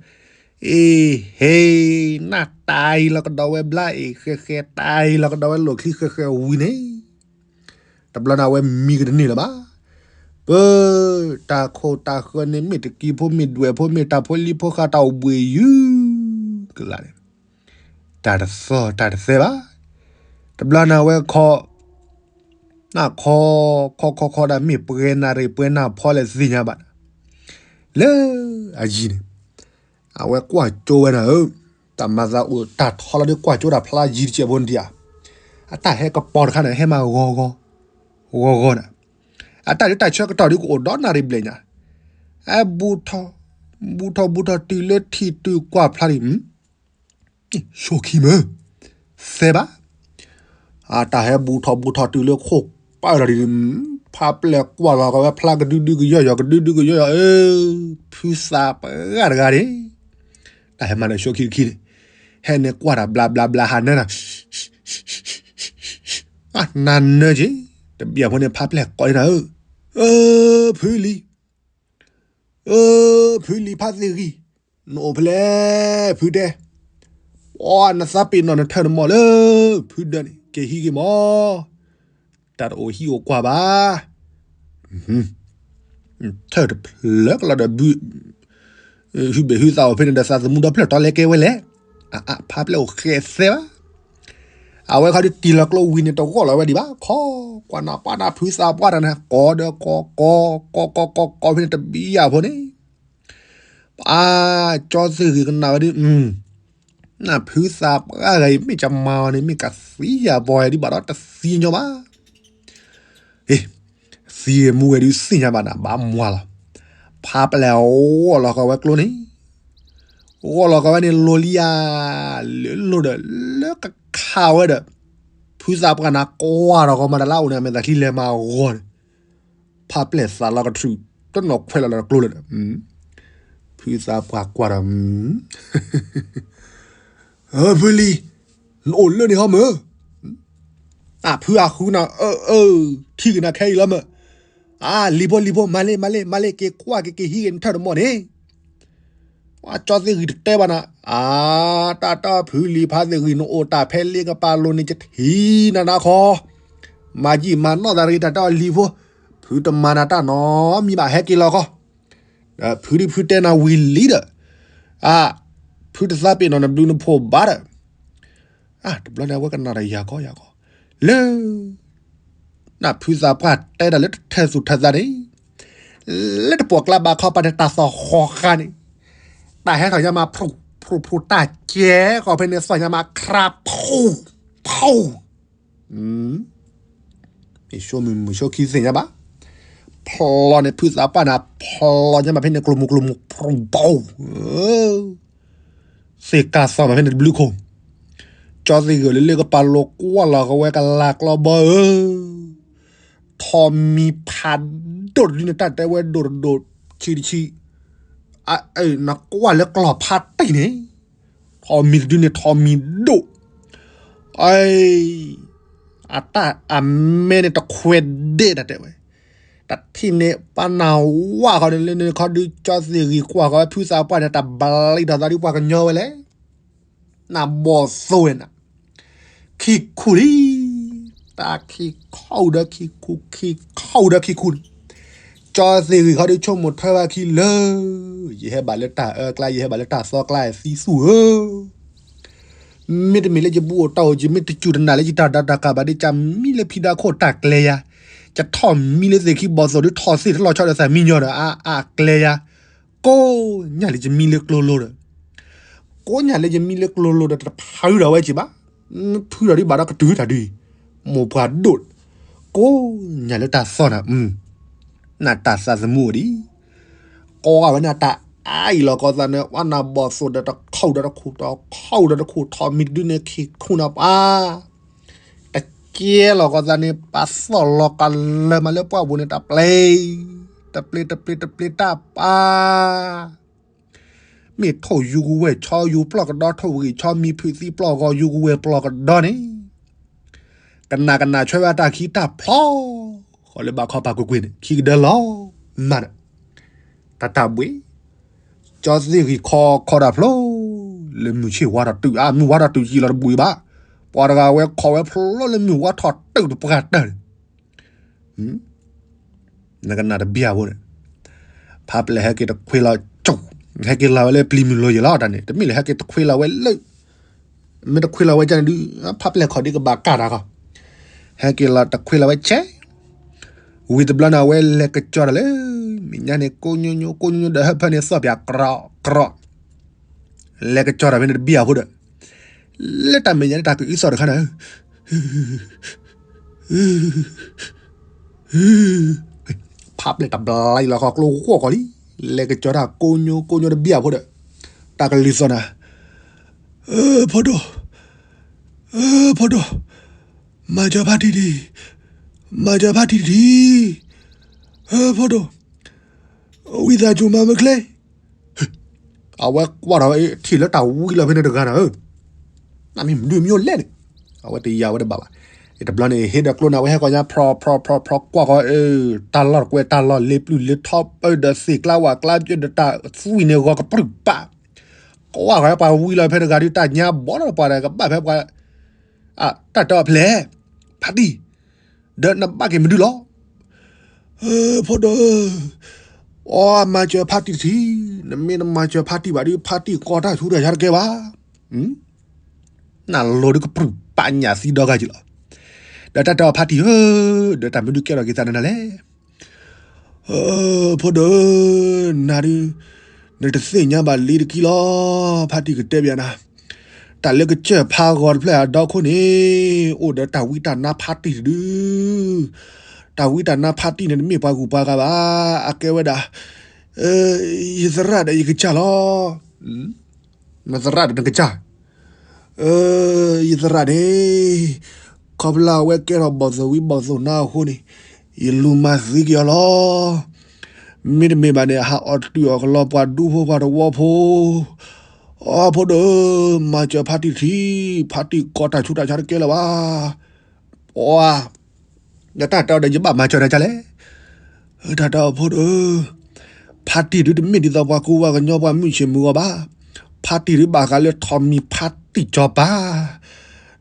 အ့ ဟ့ နၢ်တၢ်အံၤလီၤကဒီးဝဲဘျါအ့ၣ်ဃဲဃဲ တၢ်အံၤလီၤကဒီးဝဲလိၣ်ချံဃဲဃဲဝံၤန့ၣ် တဘျီန့ၣ် အဝဲမံကတန့ၢ်လၢၤဘၣ်. ပၢ တၢ်ခိၣ်တၢ်ဃၢၤန့ၣ် မ့ၢ်တကံဖိမ့ၢ်ဒွဲၣ်ဖိမ့ၢ်တၢ်ဖိလံၤဖိဃာ်တၢ်အိၣ်ဘှ့ၣ်ယုၢ်ကလးန့ၣ်, တၢ်တသီၣ်တၢ်တသဲဘၣ်. တဘျီန့ၣ်အဝဲခီ နၢ်ခီ ခီခီခီဒၣ်မ့ၢ်ပှဲၤနၣ်ရံၣ်ပှဲၤနၢ်ဖီလဲၣ်သ့ၣ်ညါဘၣ်. လၢအယံၤန့ၣ် အဝဲကွၢ်ကၠိဝဲဒၣ်ဧၢ, တၢ်မၤသးအိၣ်တၢ်ထီလီၤဒုးကွၢ်ကၠိဒၣ်ဖျါယံၤတစဲးဖိန့ၣ်ဒံးဧါ, အတၢ်ဟဲကပီၤတခါန့ၣ် ဟဲမၤဂီၤဂီၤ ဂီၤဂီၤန့ၣ်, အတၢ်ဒုးတၢ်ဆၢကတီၢ်ဒုးကအိၣ်ဒီးနၣ်ရံၣ်ဘျဲၣ်ညါ, အဘူးထီၣ် ဘူးထီၣ်ဘူးထီၣ်တုၤလၢထံၣ်တုၤကွၢ်ဖျါဒံး ဆိခံမၢ သဲဘၣ်. အတၢ်ဟဲဘူးထီၣ်ဘူးထီၣ်တုၤလၢခိၣ်ပာ်ဒီးဒ်န့ၣ်, ဖါပျဲၢ်ကွၢ်လီၤကဝဲဖျါကဒုဒုကယီယီၤ ကဒုဒုကယီယီၤ အၢ ဖုသးပှၢ်တဂၤန့ၣ်, တၢ်ဟဲမၤဒီးဆိခံတခံန့ၣ်, ဟဲန့ၣ်ကွၢ်တၢ်ဘျါဘျါဘျါဟးနၢနၤ နၢနၢက့ၤ, တဘျီဖိန့ၣ် ဖါပျဲၢ်ကိးန့ၣ်နၤဧၢ, အၢ ဖုလံၤ အၢ ဖုလံၤဖါသ့ၣ်ဂံၢ်, နအိၣ်ဖဲလဲၣ် ဖုတဲ, အီ နသးပ့ၤနီၣ်နထၢၣ်နမီၢ်လၢ ဖုဒၢးန့ၣ် က့ၤဟံးက့ၤမီၢ်, တၢ်တအိၣ်ဟံးအိၣ်ကွၢ်ဘၣ်, ထၢၣ်တဖျၢၣ်ကလီဒီးဘု ဟုဘ့ၣ်ဟုသးအိၣ်ဖဲန့ၣ်ဒီးသးသမူဒီဖျၢၣ်တီလဲကဲဝဲလဲၣ်, အအ ဖါပျဲၢ်အိၣ်ဃဲသဲဘၣ်. အဝဲခီဒုးတံၢ်လီၤကျိဝံၤန့ၣ် တဂီၢ်လီၤဝဲဒံးဘၣ်, ခီ ကွၢ်နၢ်ပှၢ်နၢ်ဖုသးပှၢ်တဂၤန့ၣ် ကိးဒီးကိး ကိး ကိး ကိး ကိးဖဲန့ၣ်တဘျီဖိန့ၣ် ပှၤကၠီသ့ၣ်ဂံၢ်ကနၣ်ဝဲဒုး, နၢ်ဖုသးပှၢ်ဂၤအံၤ မ့ၢ်ကမၤအီၤန့ၣ် မ့ၢ်ကသံယၤဘီဒံးဘၣ်ဒီးတသံညီဘၣ်, အ့ သံဂ့ၤမူဂ့ၤဒုးသ့ၣ်ညါဘၣ်နၤ ဘၣ်မွၤလီၤ. ဖါပျဲၢ်ဂီၢ်လီၤဃီၤဝဲကျိန့ၣ်, ဂီၢ်လီၤဃီၤဝဲန့ၣ် လိၤလံဧါ, လၢလိၤဒီး လၢကခးဝဲဒီး ဖုသးပှၢ်နၤကွၢ်ဒီးဂီၤမးတၢ်လၢအအိၣ်န့ၣ် အမဲာ်သးချံလဲၤမၤဂီၤန့ၣ်, ဖါပျဲၢ်သးလီကထူၣ် တနီၤခွဲးလီၤဒီးကျိလၢာ်ဒီး, ဖုသးပှၢ်ကွၢ်ဒီး ဖုလံၤ, နအိၣ်လၢန့ၣ်ဟီမၢ်, အဖုအဃုနၤ အၢ အၢ ထံၣ်က့ၤနၤခဲအံၤလီၤမၢ်, အါ လံၤဖိလံၤဖိ မၤလ့ မၤလ့ မၤလ့ က့ၤကွၢ်က့ၤ က့ၤဟံးက့ၤနထၢၣ်တမီၢ်န့ၣ်, ပှၤကၠီသ့ၣ်ဂံၢ်တတဲဘၣ်နၤ, အါ တၢ်တၢ်ဖုလံၤဖါသ့ၣ်ဂံၢ် နအိၣ်တၢ်ဖဲလ့ကပၤလိၤန့ၣ် ကထံၣ်နၤနၤခီ, မၤယံာ်မၤနီၢ်သးတဂ့ၤ တၢ်တၢ်လံၤဖိ, ဖုတမၤနၤတၢ်နီတမံၤဘၣ် ဟဲက့ၤလီၤခီ, ဖုဒုးဖုတဲနၤဝံၤလံဒီး, အါ ဖုတသးပ့ၤနီၣ်နဘျုးနဖှိၣ်ဘၣ်ဒီး, တဘျီန့ၣ် အဝဲကနၣ်ဒီးယၤကီယၤကီ, လၢ နၢ်ဖုသးပှၢ်တဲတၢ်လၢတထၢၣ်သူၣ်ထၢၣ်သးန့ၣ်, လၢတပိာ်ကျါဘၣ်ခီပၤန့ၣ် တၢ်သီၣ်ဃီဃာ်န့ၣ်, တၢ်ဟဲထီၣ်ညါမး ဖြူၣ်ဖြူၣ်ဖြူၣ် တၢ်ကဲဃီၤဖဲန့ၣ် သီၣ်ညါမး ခရးဖူၣ်ဖူၣ် မ့ၢ်ဆိမုၢ်မုၢ်ဆိခံသ့ၣ်ညါဘၣ်, ဖျီန့ၣ် ဖုသးပှၢ်န့ၣ် ဖျီညါမးဖဲန့ၣ် ကျိၤမူကျိၤမူ ဖြူၣ်ဘီ သ့ၣ်ကၢ်သီၣ်မးဖဲန့ၣ်တဘျုးခိၣ်, ကၠီသ့ၣ်ဂံၢ်လၢလ့ကပၤလိၤကွၢ်လီၤကဝဲကလၤကျီဘီဧၢ, ထီးမံၤဖးဒိၣ်တဒုန့ၣ် တၢ်တဲဝဲဒိၣ်တဒိၣ်ဆံးတဆံး, နကွၢ်လၢကျီၢ်ဖးတံၢ်န့ၣ်, ထီးမံၤတဒုန့ၣ် ထီးမံၤဒိၣ် အတၢ်အမဲန့ၣ်တခွဲးဒ့ၣ်တၢ်တဲဝဲ, တထံၣ်န့ၣ် ပနၢ်ဝၣ်ဃီန့ၣ်လၢန့ၣ်ခီဒုး ကၠီသ့ၣ်ဂံၢ်ကွၢ်ဃီဝဲဖုသးပှၢ်န့ၣ် တၢ်ဘျံးထီၣ်သးဒုးပှၤကညီဝဲလဲၣ်, နဘီၣ်သိဝဲနၤ, ခံခူၣ်လံ, တၢ်ခံခူၣ်ဒီးခံခူၣ် ခံခူၣ်ဒီးခံခူၣ်န့ၣ်, ကၠီသ့ၣ်ဂံၢ်ခီဒုးဆိကမိၣ်ထွဲဝဲခံလၢ ယဟဲဘၣ်လၢတၢ်အၢကျါ ယဟဲဘၣ်လၢတၢ်သီကျါ သံသူၣ်ဧၢ မ့တမ့ၢ်လၢယဘူးအိၣ်တၢ်အိၣ်က့ၤ မ့ၢ်တစူၢ်တနာ်လၢယတၢ်ဒါတၢ်ကးဘၣ်ဒီး ကမံလၢဖံဒါခိၣ်တၢ်ကျဲယၤ, ယထီၣ်မံလၢသ့ၣ်ခံဘီၣ်သိၣ်ဒီး ထီၣ်သ့ၣ်တလီၤဆီဒီးသးမံညီဒီး အါအါကျဲယၤ, ကိးညၣ်လၢယမံလၢကျိလိၤဒီး ကိးညၣ်လၢယမံလၢကျိလိၤဒီး တဖုဒီးဝဲက့ၤဘၣ်, ဖုဒီးဒ်ဘၣ်ဒီးကတုၤတၢ်ဒုး, မိၢ်ပှၢ်ဒိၣ်, ကိးညၣ်လၢတၢ်သီၣ်နၤ, နတၢ်သးသမူအိၣ်ဒံး, ကိးဂၤဝဲန့ၣ်တၢ်အါအံၤလီၤကီသးန့ၣ် ဝဲနၤဘီၣ်သိၣ်ဒီးတခိၣ်ဒီးတခိၣ် တခိၣ်ဒီးတခိၣ် ထီၣ်မံတဒုန့ၣ်ခံခိၣ်နၤပှၤ တကဲလီၤကီသးန့ၣ် ပာ်သီၣ်လီၤကလၢမးလၢပှၢ်ပူၤန့ၣ် တပျဲ, တပျဲတပျဲတပျဲတၢ်ပၢ်, မ့ၢ်ထိၣ်ယူကဝဲၢ်ဆီယူပျီၢ်ကဒီ ထိၣ်ဂံၢ်ဆီမံဖုးသံပျီၢ်ဂီၤယူကဝဲၢ်ပျီၢ်ကဒီန့ၣ်, ကနၣ်ကနၣ်ဆွဲဝဲတၢ်ခံတၢ်ဖျီ, ဃီလၢဘၣ်ခီပၤကွ့ၢ်ကွ့ၢ်န့ၣ် ခံကဒၢလီၤ, မးဒီး, တၢ်တၢ်ဘှ့ၣ် ကၠီသ့ၣ်ဂံၢ်ခီခီတၢ်ဖျိ, လၢမုၢ်ဆ့ၣ်ဝါထီၣ်တုာ်အါ မုၢ်ဝါထီၣ်တုာ်ယံာ်လီၤတဘှံးဘၣ်, ပှၤတဂၤဝဲခီဝဲဖျိလၢမုၢ်ဝါထီၣ်တုာ်တပှၢ်တၢၢ်န့ၣ်, နကနၣ်တဘံၣ်အဖိန့ၣ်, ဖးပျဲၢ်ဟဲက့ၤတခွ့လီၤကၠိ, ဟဲက့ၤလီၤဝဲလၢပျံၤမုၢ်လိၤယံာ်လီၤတၢ်န့ၣ် တမ့ၢ်လၢဟဲက့ၤတခွ့လီၤဝဲလၢ မ့ၢ်တခွ့လီၤဝဲကန့ၣ်ဒုး ဖးပျဲၢ်ခီၣ်ဒုးကဘၣ်ကၢ်တၢ်ခီ, ဟဲက့ၤလီၤတခွ့လီၤဝဲဆဲး, ဝံၤတဘျီန့ၣ် အဝဲလဲၤကစီၤတၢ်လၢ မဲာ်ညါန့ၣ် ကိညိညိ ကိညိညိဒီးဟၢဖၢန့ၣ် သီၣ်ပၠးကြီကြီ, လဲၤကစီၤတၢ်ဖဲန့ၣ်တဘံၣ်အဖိဒီး, လၢတၢ်မဲာ်ညါန့ၣ် တၢ်ကအုသီၣ်တခါန့ၣ် ဖးပျဲၢ်တဘျီလီၤဃီကျိဂီၢ်ကီးလံ, လဲၤကစီၤတၢ်ကိညိကိညိတဘံၣ်အဖိဒီး, တၢ်ကလုၢ်သီၣ်နၤ, ဖိဒိၣ်, ဖိဒိၣ်, မၤစၢၤဖါတံၢ်တံၢ်, မၤစၢၤဖါတံၢ်တံၢ်, ဖိဒိၣ်, ဝံသးစူၤမၤမ့ၢ်ချ့ အဝဲကွၢ်ထီၣ်ဝဲ ထံၣ်လၢတၢ်ဝံလီၤဖဲန့ၣ်တဂၤနၤဧၢ, နမ့ၢ်မနုၤမ့ၢ်အိၣ်လဲၣ်န့ၣ်, အဝဲတယာ်ဝဲတဘၣ်ဘၣ်. တဘျီန့ၣ် ဟ့ၣ်ဒီးကျိန့ၣ် အဝဲဟဲကီၢ်ညါ ဖြီဖြီဖြီဖြီ ကွၢ်ဃီ တၢ်လီၢ်တကွဲး တၢ်လီၢ်လ့ပျုၢ်လ့ထီ ပၢဒီးသ့ၣ်ကျါဝၣ်ကျါ ပၢဒီးတၢ်သွံၣ်န့ၣ် ဂီၤကပြုၢ်ပာ်, ကွၢ်ဃီပှၤဝံလီၤဖဲတဂၤဒုး တၢ်ညါဘီလီၤပှၤဒီး ကဘၣ်ဖဲပှၤ တၢ်တဲအီၤဖျဲၣ် ဖါတံၢ် ဒီးနဘၣ်က့ၤမနုၤလီၤ. ဖိဒိၣ်ဧၢ, အီ မၤစၢၤဖါတံၢ်တထံၣ်, နမ့ၢ်နမၤစၢၤဖါတံၢ်ဘၣ်ဒီး ဖါတံၢ်ကီတၢ်ဆူးတၢ်ဆါတကဲဘၣ်. နလိၤဒုးကပြုၢ်ပာ်ညၣ်သံဒီဂၤက့ၤလီၤ. ဒီးတၢ်တဲအီၤဖါတံၢ်ဧၢ, ဒီးတၢ်မနုၤကဲထီၣ်က့ၤသးနၤလဲၣ်. ဖိဒိၣ်ဧၢ, နၤဒုး နတသ့ၣ်ညါဘၣ်လံတက့ၢ်လီၤ. ဖါတံၢ်ကတဲဘၣ်နၤ, တၢ်လၢကစၢၢ်ဖးဂီၤတဖျၢၣ်အဒီခိၣ်န့ၣ် အိၣ်ဒီးတၢ်ဝံတၢ်နါဖါတံၢ်တဒု, တၢ်ဝံတၢ်နါဖါတံၢ်န့ၣ် တမ့ၢ်ပှၤဂုၤပှၤဂၤဘၣ်. အကဲဝဲဒၣ် ယသရၣ်ဒီးယကစၢ်လီၤ. နသရၣ်ဒီးနကစၢ် ယသရၣ်န့ၣ် ခီဖျိအဝဲကဲထီၣ်ဘီၣ်သိၣ်ဝံဘီၣ်သိၣ်နါအဃိန့ၣ် ယလူၤမၤသံက့ၤအီၤလီၤ. မ့တမ့ၢ်ဘၣ်န့ၣ် အဟးအီၣ်တုာ်အီၣ်ကလီပှၤဒူဖိပှၤသဝီဖိ. အီ ဖိဒိၣ်ဧၢ, မၤစၢၤဖါတံၢ်တထံၣ်, ဖါတံၢ်ကီတၢ်ဆူးတၢ်ဆါတကဲလၢၤဘၣ်. ပှၤ ဒီးတၢ်တဲအီၤဒီး ယဘၣ်မၤစၢၤနၤဒ်လဲၣ်. တၢ်တဲအီၤဖိဒိၣ်ဧၢ, ဖါတံၢ်ဒုးတမ့ၢ်ဒ်သိးပှၤကူပှၤကညီပှၤမုၢ်ဆ့ၣ်မုၢ်ဂီၤဘၣ်. ဖါတံၢ်ဒုးဘၣ်ဃးလၢထီၣ်မံၤဖါတံၢ်စီၤပၤ,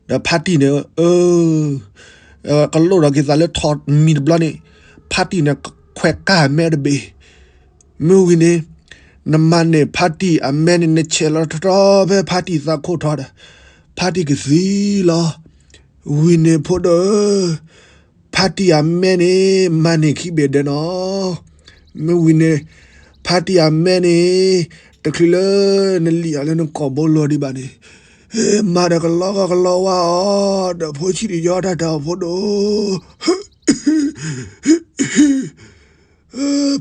ဒီးဖါတံၢ်န့ၣ် အၢ ကလိၣ်ထီၣ်က့ၤသးလၢထီၣ်မံၤတဘျီန့ၣ် ဖါတံၢ်န့ၣ်ခွဲးကၢ်အမဲတဘ့ၣ်, မ့ၢ်ဝံၤန့ၣ် နမၤန့ၢ်ဖါတံၢ်အမဲန့ၣ် နဆဲးလီၤထီထီဖဲဖါတံၢ်သးခိၣ်ထီဒီး ဖါတံၢ်ကသံလီၤ. ဝံၤန့ၣ်ဖိဒိၣ်ဧၢ, ဖါတံၢ်အမဲန့ၣ် မၤန့ၢ်ခံဘ့ၣ်ဒဲးနီၤ. မ့ၢ်ဝံၤန့ၣ် ဖါတံၢ်အမဲန့ၣ် တချုးလၢနလံၣ်အီၤလၢနကိာ်ဘိလီၤဒံးဘၣ်န့ၣ် မၤဒီးကလီကလီဝါအီၤ ဒီးဖိဆံးတယီတၢ်တၢ်ဖိဒိၣ်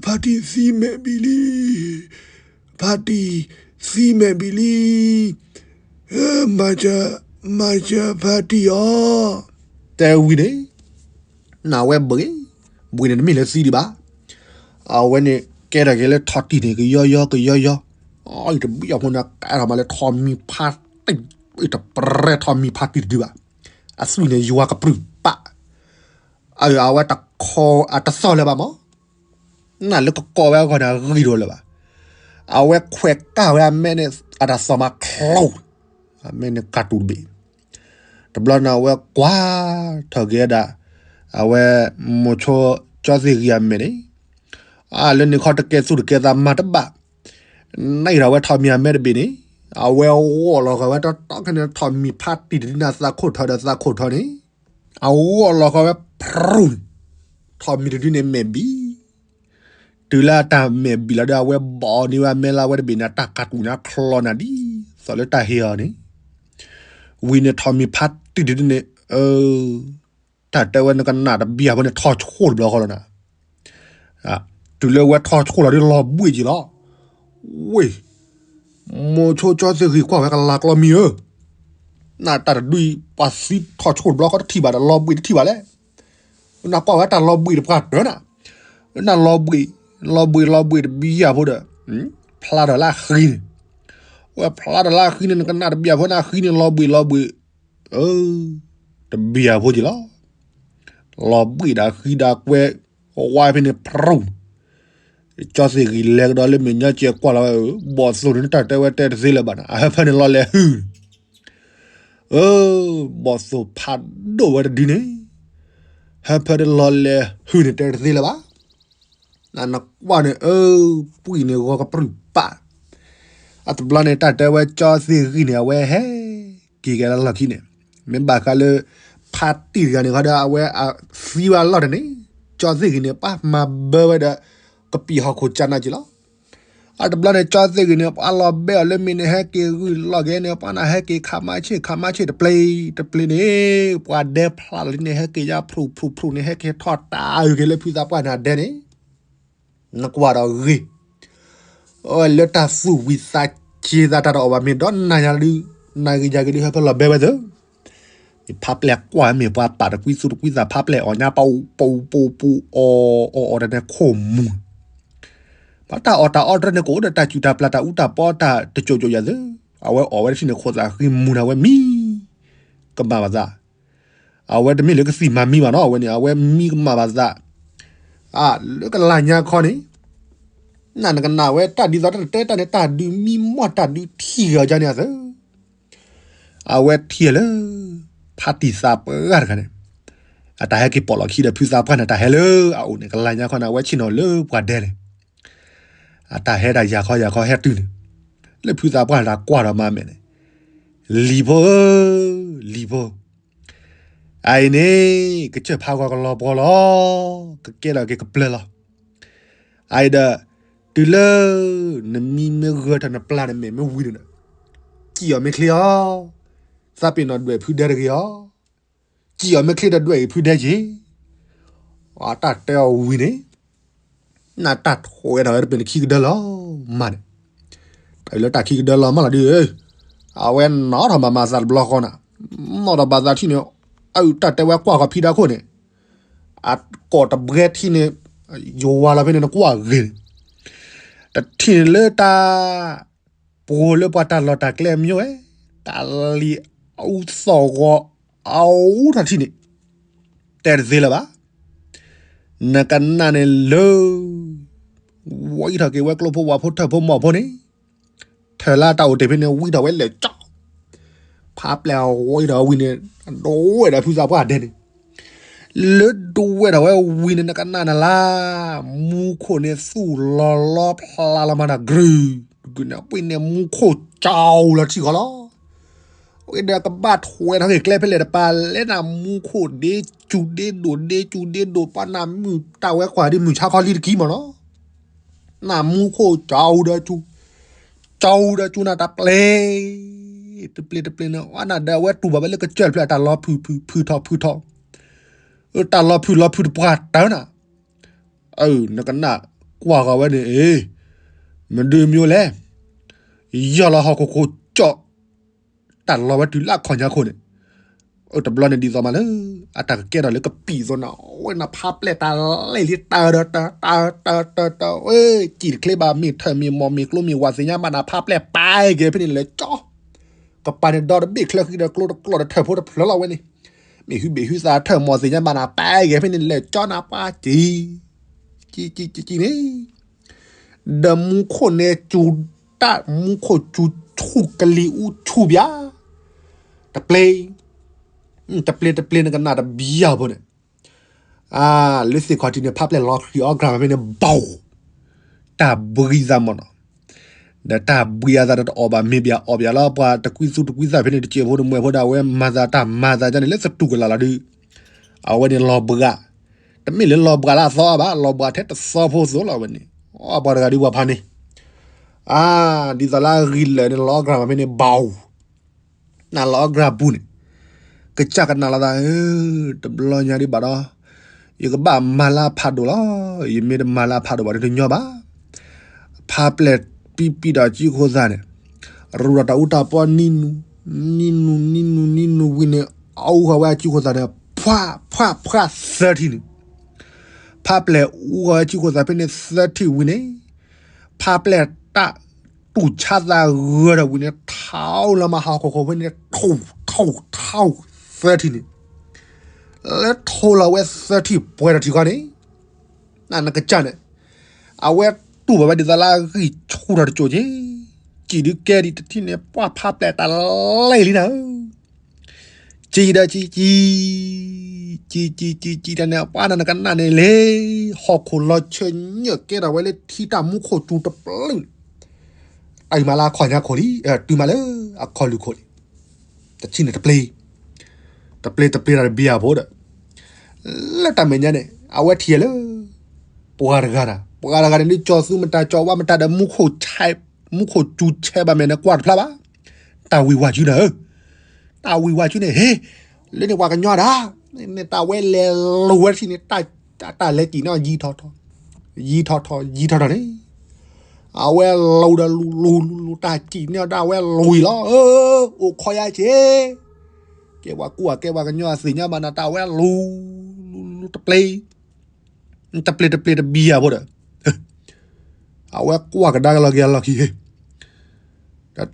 ဖါတံၢ်သံမဲာ်ဘံလံ, ဖါတံၢ်သံမဲာ်ဘံလံ, မၤစၢၤ မၤစၢၤဖါတံၢ်အီၤ. တဲဝံၤန့ၣ် နဝဲဘှံး, ဘှံးန့ၣ်တမ့ၢ်လၢသံဒံးဘၣ်. အဝဲန့ၣ်ကဲထီၣ်က့ၤလၢထီၣ်တံၢ်န့ၣ် ကယီယီကယီယီ, အံၤတဘံၣ်အဖိန့ၣ် ကဲထီၣ်မးလၢထီၣ်မံၤဖါတံၢ်, အံၤတပြဲထီၣ်မံၤဖါတံၢ်တဒုဘၣ်. အသွံၣ်န့ၣ်ယွၤကပြုၢ်ပာ် အဝဲတခီအတသီၣ်လၢၤဘၣ်မး, နလၢကကိးဝဲအဂီၢ်န့ၣ် အဂံၢ်တအိၣ်လၢၤဘၣ်. အဝဲခွဲးကၢ်ဝဲအမဲန့ၣ် အတၢ်သီၣ်မးချီ, အမဲန့ၣ်ကၢ်တူာ်တဘ့ၣ်. တဘျီန့ၣ် အဝဲကွၢ်ထီၣ်က့ၤဝဲဒၣ် အဝဲမိၤဆိကၠီသ့ၣ်ဂံၢ်အမဲာ်န့ၣ်, အလၢန့ၣ်ခီတကဲသူၣ်တကဲသးမၤတဘၣ်, နအံၤဒီးအဝဲထီၣ်မံၤအမဲတဘ့ၣ်န့ၣ် အဝဲဂီၢ်လီၤဃီၤဝဲတီတီခဲန့ၣ် ထိးမံၤဖးတံၢ်တဒုန့ၣ် သးခိၣ်ထီဒီးသးခိၣ်ထီန့ၣ်, အဂီၢ်လီၤဃီၤဝဲဖြူၣ်န့ၣ်, ထိးမံၤတဒုန့ၣ်မဲာ်ဘံၣ်, တုၤလၢအတၢ်မဲာ်ဘံၣ်လီၤဒီး အဝဲဘီန့ၢ်ဝဲအမဲလၢအဝဲတဘ့ၣ်န့ၣ် တၢ်ကးတူာ်န့ၣ်ချီနၤဒ်သိးလၢတၢ်ဟ့ၣ်အီၤန့ၣ်, ဝံၤန့ၣ်ထိးမံၤဖးတံၢ်တဒုန့ၣ်, တၢ်တဲဝဲနကနၣ်တဘံၣ်အဖိန့ၣ် ထီၣ်ဆိၣ်တဘျီဃီလီၤနၤ. တုၤလၢဝဲထီၣ်ဆိၣ်လီၤဒ်လီၤဘှံးက့ၤလီၤ. ဝ့ၢ်, မိၤဆိကၠီသ့ၣ်ဂံၢ်ကွၢ်ဝဲကလၤကျီမံၤဧၢ, နတၢ်တဒုအံၤ ပှၤသံထီၣ်ဆိၣ်တဘျီဃီတထံၣ်ဘၣ်ဒီး လီၤဘှံးတထံၣ်ဘၣ်လဲၣ်. နကွၢ်ဝဲတၢ်လီၤဘှံးတပှၢ်တၢၢ်နၤ, နလီၤဘှံး, လီၤဘှံးလီၤဘှံးတဘံၣ်အဖိဒီး, ဖျါထီၣ်လၢအဃံန့ၣ်, ဝဲဖျါထီၣ်လၢအဃံန့ၣ် နကနၣ်တဘံၣ်အဖိန့ၣ် အဃံန့ၣ်လီၤဘှံးလီၤဘှံး တဘံၣ်အဖိက့ၤလီၤ. လီၤဘှံးဒီးဃံဒီးကွဲ, ဝါဖဲန့ၣ်ဖြူၣ်, ကၠီသ့ၣ်ဂံၢ်လဲၤကဒီးလၢမဲာ်ညါကဲကွၢ်လီၤဝဲ, ဘီၣ်သိၣ်န့ၣ် တၢ်တဲဝဲတဲတသ့လၢၤဘၣ်န့ၣ် အဟၢဖၢန့ၣ်လီၤလဲၤဟုၣ်, ဘီၣ်သိၣ်ဖးဒိၣ်ဝဲတဒုန့ၣ်, ဟၢဖၢန့ၣ်လီၤလဲၤဟုၣ်န့ၣ်တဲတသ့လၢၤဘၣ်. နကွၢ်န့ၣ် အၢ, ပှံၢ်န့ၣ်ဂီၤကပြုၢ်ပာ်, အတဘျီန့ၣ် တၢ်တဲဝဲကၠီသ့ၣ်ဂံၢ်န့ၣ် အဝဲဟဲက့ၤကဲလၢလီၢ်ခံန့ၣ်, မ့ၢ်ဘၣ်ဃးလၢ ဖါတံၢ်တဂၤန့ၣ်ဃီဒီး အဝဲအသံဝဲအလီၢ်တန့ၣ်, ကၠီသ့ၣ်ဂံၢ်န့ၣ် ပှၤမၤဘၢဝဲဒီး ကပံာ်ဟီၣ်ခိၣ်ကနၢ်က့ၤလီၤ. အတဘျီန့ၣ် ကၠီသ့ၣ်ဂံၢ်န့ၣ် ပှၤလီၤဘဲအီၤလၢမ့ၢ်န့ၣ် ဟဲက့ၤဂုၢ်လီၢ်က့ၤန့ၣ် ပှၤနၢ်ဟဲက့ၤခးမါဆ့ၣ်ခးမါဆ့ၣ်တပျ့ၤတပျ့ၤန့ၣ်, ပှၤဒဲဖျါလီၤလံန့ၣ် ဟဲက့ၤယါဖြူၣ်ဖြူၣ်ဖြူၣ်န့ၣ် ဟဲက့ၤထီၣ်တၢ်အုၣ်က့ၤလၢဖုသးပှၢ်န့ၣ်အဒဲန့ၣ် နကွၢ်ဒီးဂ့ၤ, လၢတၢ်သူၣ်ဝံၤသးစ့ၤသးတၢ်တအီၣ်ဘၣ်မ့ၢ်ဒီးနၤယၤဒုး, နၤဂ့ၤယၤဂ့ၤဒုး ဟၢဖၢလီၤဘဲဝဲသၢ, ယဖါပျဲၢ်ကွၢ်မ့ၢ်ပှၤပာ်တကွံသူတကွံသးဖါပျဲၢ်အီၣ်ညါပူပူပူအီၣ်အီၣ်အီၣ်တၢ်န့ၣ်ခိၣ်မူၤ, ပှၤတၢ်အီၣ်တၢ်အီတရၢန့ၣ် ကအိၣ်ဒီးတၢ်စူၢ်တၢ်ပျၢ်တၢ်အူတၢ်ပီတၢ်တစိၤစိၤယၤသၢ, အဝဲအီၣ်ဝဲတထံၣ်န့ၣ် ခိၣ်သးဃံမူၤန့ၣ် အဝဲမံကမၣ်ဘၣ်သး အဝဲတမ့ၢ်လၢကသံၣ်မၤမံဘၣ်နီၤ အဝဲန့ၣ် အဝဲမံကမၣ်ဘၣ်သး, လၢကလၢ်ညါခီန့ၣ်, နနကနၣ်ဝဲတၢ်ဒ်သိးတၢ်တတဲတၢ်န့ၣ် တၢ်ဒုးမံမီၢ်တၢ်ဒုးထံၣ်ဂ့ၤအီၤကန့ၣ်အသၢ, အဝဲထံၣ်လၢ ဖါတံၢ်သးပှၢ်တဂၤန့ၣ်, အတၢ်ဟဲက့ၤပိာ်လီၤခံဒီးဖုသးပှၢ်န့ၣ် တၢ်ဟဲလၢအအိၣ်န့ၣ် ကလၢ်ညါခီန့ၣ် အဝဲဆ့ၣ်နီၤလၢပှၤဒဲန့ၣ်, အတၢ်ဟဲတၢ်ယၤခီယၤခီဟဲတုၤန့ၣ်, လၢဖုသးပှၢ်န့ၣ်တၢ်ကွၢ်ဒီးမၤမဲာ်န့ၣ်, လံၤဖိဧၢ, လံၤဖိ, အအံၤန့ၣ် ကစၢၢ်ဖးဂီၤကလီၤပှီၤလီၤ, ကကဲထီၣ်က့ၤကပျၢၤလီၤ. အအံၤဒီး, တုၤလၢ နမံမ့ၢ်ဂၢၢ်ထီၣ်နပျၢ်နမဲာ်မ့ၢ်ဝံၤန့ၣ်ဒီး, စံၣ်အီၤမ့ၢ်ချ့အီၤ, သးပ့ၤနီၣ်ဒွဲၣ်ဖုဒဲတဂ့ၤအီၤ, စံၣ်အီၤမ့ၢ်ချ့ဒီးဒွဲၣ်အံၤဖုဒဲက့ၤ, တၢ်တဲအီၤဝံၤန့ၣ် နတၢ်ထွဲထီၣ်ဝဲတပ့ၤနခံကဒၢလီၤမးန့ၣ်, တၢ်လၢတၢ်ခံကဒၢလီၤမးလီၤဒုး, အဝဲနီၣ်ထီၣ်ဘၣ်မၤသးတဘျီဃီန့ၣ်, နီၣ်ထီၣ်ဘၣ်သးထံၣ်န့ၣ်, အတၢ်တဲဝဲကွၢ်ဃီၤဖံးဒါခိၣ်န့ၣ်, အကိာ်တဘှဲထံၣ်န့ၣ်, ယဝၤလီၤဖဲန့ၣ်နကွၢ်ဂ့ၤန့ၣ်, တထံၣ်န့ၣ်လၢတၢ် ပှိၤလၢပှၤတၢ်လီၢ်တၢ်ကျဲအမျိုးဝဲ, တၢ်လံၤအူသီၣ်ဂီၤအူထီၣ်ထံၣ်န့ၣ်, တဲတသ့လၢၤဘၣ်. နကနၣ်န့ၣ်လၢ ဝံထီၣ်က့ၤဝဲကျိဖိဝၤဖိထၢၣ်ဖိမီၢ်ဖိန့ၣ်, ထၢၣ်လၢတၢ်အိၣ်တ့ၢ်ဖဲန့ၣ် ဝံထီၣ်ဝဲလဲၤကၠီ, ဖးပျဲၢ်ဝံထီၣ်ဝံၤန့ၣ်, ဒိဝဲဒၣ်ဖုသးပှၢ်ဒဲန့ၣ် လၢဒိဝဲဒၣ်ဝဲဝံၤန့ၣ် နကနၣ်နၤလၢ မူခိၣ်န့ၣ်သူၣ်လီၤလီဖျါလီၤမးနၤ ကြုၢ်, ကြုၢ်န့ၣ် ပှ့ၤန့ၣ်မူခိၣ်ကၠီလီၤထံၣ်ဃီလီၤ. အဝဲဒီးကဘၣ်ထွဲထီၣ်က့ၤကျဲဖဲလဲၣ်တပၤလဲၣ် နမူခိၣ်ဒ့စူၤဒ့ဒိၣ် ဒ့စူၤဒ့ဒိၣ် ပှၤနၢ်မုၢ်တၢ်ဝဲကွၢ်ဒ်မုၢ်ဆါခီလံတကံမးနီၤ. နမူခိၣ်ကၠီဒီးစူၤ, ကၠီဒီးစူၤနၤတပျ့ၤ, တပျ့ၤတပျ့ၤန့ၣ် အနၢ်ဒီးအဝဲတူၢ်ဘၣ်ဝဲလၢကစၢၢ်တဖျၢၣ် တၢ်လီၤဖုၣ်ဖုၣ်ဖုၣ်ထီၣ်ဖုၣ်ထီၣ်, တၢ်လီၤဖုၣ်လီၤဖုၣ်တပှၢ်တၢၢ်နၤ, အၢ နကနၣ်ကွၢ်ဃီၤဝဲန့ၣ် အ့ မဒုးမၠိလဲၣ်, ယီၢ်လီၤဟီၣ်ခိၣ်ခိၣ်ကၠီ, တၢ်လီၤဝဲတုၤလၢအခီၣ်ညါခိၣ်န့ၣ်, အတဘျီန့ၣ်ဒ်သိးမးလၢ အတၢ်ကကဲထီၣ်လၢကပံာ်သိးနၤ ဝဲနဖးပျဲၢ်တၢ်လဲၣ်လံတၢ်ဒီးတၢ်တၢ်တၢ်တၢ်တၢ် ဝဲ စံၣ်တချ့ဘၣ် မ့ၢ်ထၢၣ်မ့ၢ်မီၢ်မ့ၢ်ကျိမ့ၢ်ဝၣ်သ့ၣ်ညါဘၣ်နၤ ဖးပျဲၢ်ပာ်က့ၤဖဲန့ၣ်လဲၤကၠီ, ကပၤန့ၣ်ဒီတဘ့ၣ်ချၢဃံဒီးကျိတကျီၢ်ဒီးထၢၣ်ဖိတဖျၢၣ်လီၤဝဲန့ၣ်, မ့ၢ်ဟုဘ့ၣ်ဟုသးထၢၣ်မီၢ်သ့ၣ်ညါဘၣ်နၤ ပာ်က့ၤဖဲန့ၣ်လဲၤကၠီနၤပှၤစံၣ် စံၣ်စံၣ်စံၣ်န့ၣ် ဒီးမူခိၣ်န့ၣ်စူၤတၢ် မူခိၣ်စူၤဆူၣ်ကလံၤအူဆူၣ်ဘၣ်, တပျ့ၤ, တပျ့ၤတပျ့ၤနကနၣ်တဘံယၢ်ဖိန့ၣ်, လၢသ့ၣ်ခီၣ်ထံးန့ၣ် ဖးပျဲၢ်လီၤဃံၤအီၣ်ကြၢးဖဲန့ၣ် ဘီၣ်, တၢ်ဘှံးသးမီၢ်နီၤ, ဒီးတၢ်ဘှံးအသးဒီးတအီၣ်ဘၣ်မ့ၤဘၣ်အီၣ်ဘၣ်လီၤ ပှၤတကွံသူတကွံသၣ်ဖဲန့ၣ် တစဲးဖိတမှဲးဖိဒီး အဝဲမၤသးတၢ်မၤသးဒ်န့ၣ်လၢသတူၢ်ကလာ်လီၤဒုး, အဝဲန့ၣ်လီၤဘှံး, တမ့ၢ်လၢလီၤဘှံးလၢအသီအါဘၣ်, လီၤဘှံးထဲတသီဖိသိးလီၤဝဲန့ၣ်, အပှၤတဂၤဒုးပှၤဖါန့ၣ်, အါ, ဒ်သိးလၢအဂံၢ်လၢာ်န့ၣ် လီၤအီၣ်ကြၢးမးဖဲန့ၣ် ဘၣ်အူ နလီၤအီၣ်ကြၢးပူၤန့ၣ်, ကစၢ်ကနၣ်လီၤသးဧၢ, တဘျီညါဒံးဘၣ်ဒီး, ယကဘၣ်မၤလၢအဖးဒိၣ်လီၤ, ယမ့ၢ်တမၤလၢအဖးဒိၣ်ဘၣ်ဒီးတညီဘၣ်. ဖါပျဲၢ်ပံပံဒီးအစုၣ်ခိၣ်သၣ်န့ၣ်, ရူးဒီးတၢ်အူတၢ်ပီနံၤနူၤ, နံၤနူၤ နံၤနူၤ နံၤနူၤဝံၤန့ၣ်, အူဃီၤဝဲအစုၣ်ခိၣ်သၣ်န့ၣ် ဖှး ဖှး ဖှး သၢထံၣ်န့ၣ်, ဖါပျဲၢ်အူဃီၤဝဲအစုၣ်ခိၣ်သၣ်ဖဲန့ၣ်သၢထံၣ်ဝံၤန့ၣ်, ဖါပျဲၢ်တၢ်တူၢ်ဆါသးဂၢၢ်ဒီးဝံၤန့ၣ် ထီၣ်လီၤမးဟီၣ်ခိၣ်ခိၣ်ဖဲန့ၣ် ထိၣ်ထိၣ်ထိၣ်သၢထံၣ်န့ၣ်, လၢထိၣ်လီၤဝဲသၢထံၣ်ပှဲၤထီၣ်ထံၣ်ဃီန့ၣ်, နနကစၢ်န့ၣ်, အဝဲတူၢ်ဘၣ်ဝဲဒ်သိးလၢအဂံၢ်ဆူၣ်ထီၣ်တစိၢ်က့ၤ, စံၣ်ဒုးကဲဒံးတထံၣ်န့ၣ် ပှၢ်ဖါပျဲၢ်တၢ်လဲၢ်လံနၤဧၢ စံၣ်ဒီးစံၣ်, စံၣ်, စံၣ် စံၣ် စံၣ် စံၣ်တၢ်န့ၣ် ပှၢ်နနကနၣ်န့ၣ်လံ, ဟီၣ်ခိၣ်လီၤဆၢညၢၣ်ကဲထီၣ်ဝဲလၢထံတၢ်မူခိၣ်စူၤတပျုၢ်န့ၣ်, တုၤမးလၢအခီၣ်ညါခိၣ်လံ, တုၤမးလၢအခီၣ်လုၢ်ခိၣ်လံ, တဆံန့ၣ်တပျ့ၤ, တပျ့ၤတပျ့ၤတၢ်တဘံယၤဖိဒီး, လၢတၢ်မဲာ်ညါန့ၣ် အဝဲထံၣ်လၢ ပှၤတဂၤတၢ်, ပှၤတဂၤန့ၣ်ဒုးကၠီၤသူမတၤကၠီၤဝါမတၤဒီး မူခိၣ်စူၤဆဲးဘၣ်မဲာ်န့ၣ် ကွၢ်တဖျါဘၣ်, တၢ်ဝံၢ်ဝါစုနၤဧၢ, တၢ်ဝံၢ်ဝါစုန့ၣ် ဟ့, လၢန့ၣ်ပှၤကညီတၢ်, မ့ၢ်တၢ်ဝဲလဲၤလူၤဝဲတထံၣ်န့ၣ်, တၢ်လဲၤစံၣ်န့ၣ်ယံၤထီၣ်ထီၣ်, ယံၤထီၣ်ထီၣ် ယံၤထီၣ်ထီၣ်န့ၣ်, အဝဲလူၤဒီးလူၤလူၤလူၤလူၤ တၢ်စံၣ်န့ၣ်ဒၣ်ဝဲလူၤအံၤလီၤ, အိၣ်ခိးယၤက့ၤ, ကဲပှၤကူၣ်အကဲပှၤကညီအသ့ၣ်ညါဘၣ်နၤ တၢ်ဝဲလူၤ, လူၤလူၤတပျ့ၤ, တပျ့ၤတပျ့ၤတဘံယၤဖိဒီး, အဝဲကွၢ်ကဒါက့ၤလီၤက့ၤအလီၢ်ခံဟ့ၣ်, ဒီး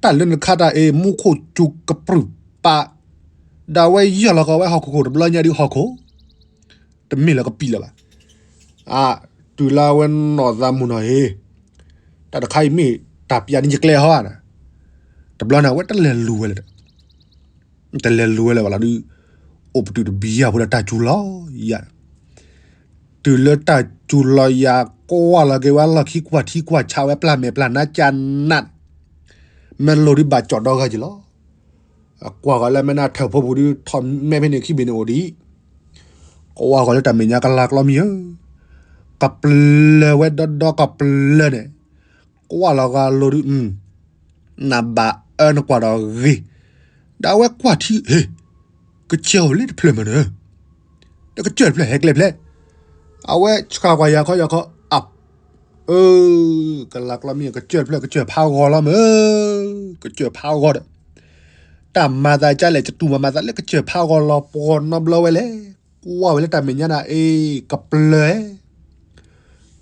တၢ်လၢနခါတၢ်အံၤ မူခိၣ်စူၤကပြုၢ်ပာ်, ဒီးအဝဲယီၢ်လီၤကီးဝဲဟီၣ်ခိၣ်ခိၣ်တဘျီညါဒုးဟီၣ်ခိၣ် တမ့ၢ်လၢကပံာ်လၢၤဘၣ်. အါ, တုၤလၢအဝဲနီၢ်သးမုၢ်နီၢ်ဟ့ၣ်, တၢ်တခါအံၤမ့ၢ်တၢ်ပျၢ်န့ၢ်ယကျဲဟီဧါ, တဘျီန့ၣ် အဝဲတလဲၤလူၤဝဲလၢၤဒီး, တလဲၤလူၤဝဲလၢၤဘၣ်လီၤဒုး, အိၣ်ပတုာ်တဘံယၤဖိဒီးတၢ်စူၤလီၤယၤ တုၤလၢတၢ်စူၤလီၤယၤ ကွၢ်လီၤက့ၤဝဲလီၢ်ခံ ကွၢ်ထံကွၢ်ဆးဝဲ ပျၢ်မဲာ်ပျၢ်နါကနး, မ့ၢ်လိၣ်ဒုးဘၣ်ကၠီၣ်ဒီဂၤက့ၤလီၤ. ကွၢ်ဃီၤလၢမဲာ်နါထၢၣ်ဖိပူၤဒုး ထီၣ်မဲာ်ဖဲန့ၣ်ခံဘ့ၣ်န့ၣ်အိၣ်ဒံး, ကွၢ်ဃီၤလၢတၢ်မဲာ်ညါကလၤကျီမံၤဧၢ, ကပျၢၤဝဲဒီဒီကပျၢၤန့ၣ်, ကွၢ်လီၤဂာ်လိၤဒုး နဘၣ်အၢနကွၢ်ဒီးဂ့ၤ, ဒီးအဝဲကွၢ်ထံ ဟ့ၣ်, ကစၢၢ်အိၣ်လၢတဖျၢၣ်မနုၤ, ဒီးကစၢၢ်တဖျၢၣ်ဟဲကျဲဖျဲၣ်, အဝဲဆှၣ်ကွၢ်ယၤခီယၤခီ, အ, အၢ, ကလၤကျီမံၤ ကစၢၢ်တဖျၢၣ် ကစၢၢ်ဖးဂီၤလီၤမ့ၢ်, ကစၢၢ်ဖးဂီၤဒီး, တၢ်မၤသးကလဲၣ် ကတူၢ်မၤမၤသးလၢကစၢၢ်ဖးဂီၤလီၤပှီၢ်နီတဘျီဝဲလဲၣ်, ကွၢ်ဝဲလၢတၢ်မဲာ်ညါန့ၣ် အ့ ကပျၢၤ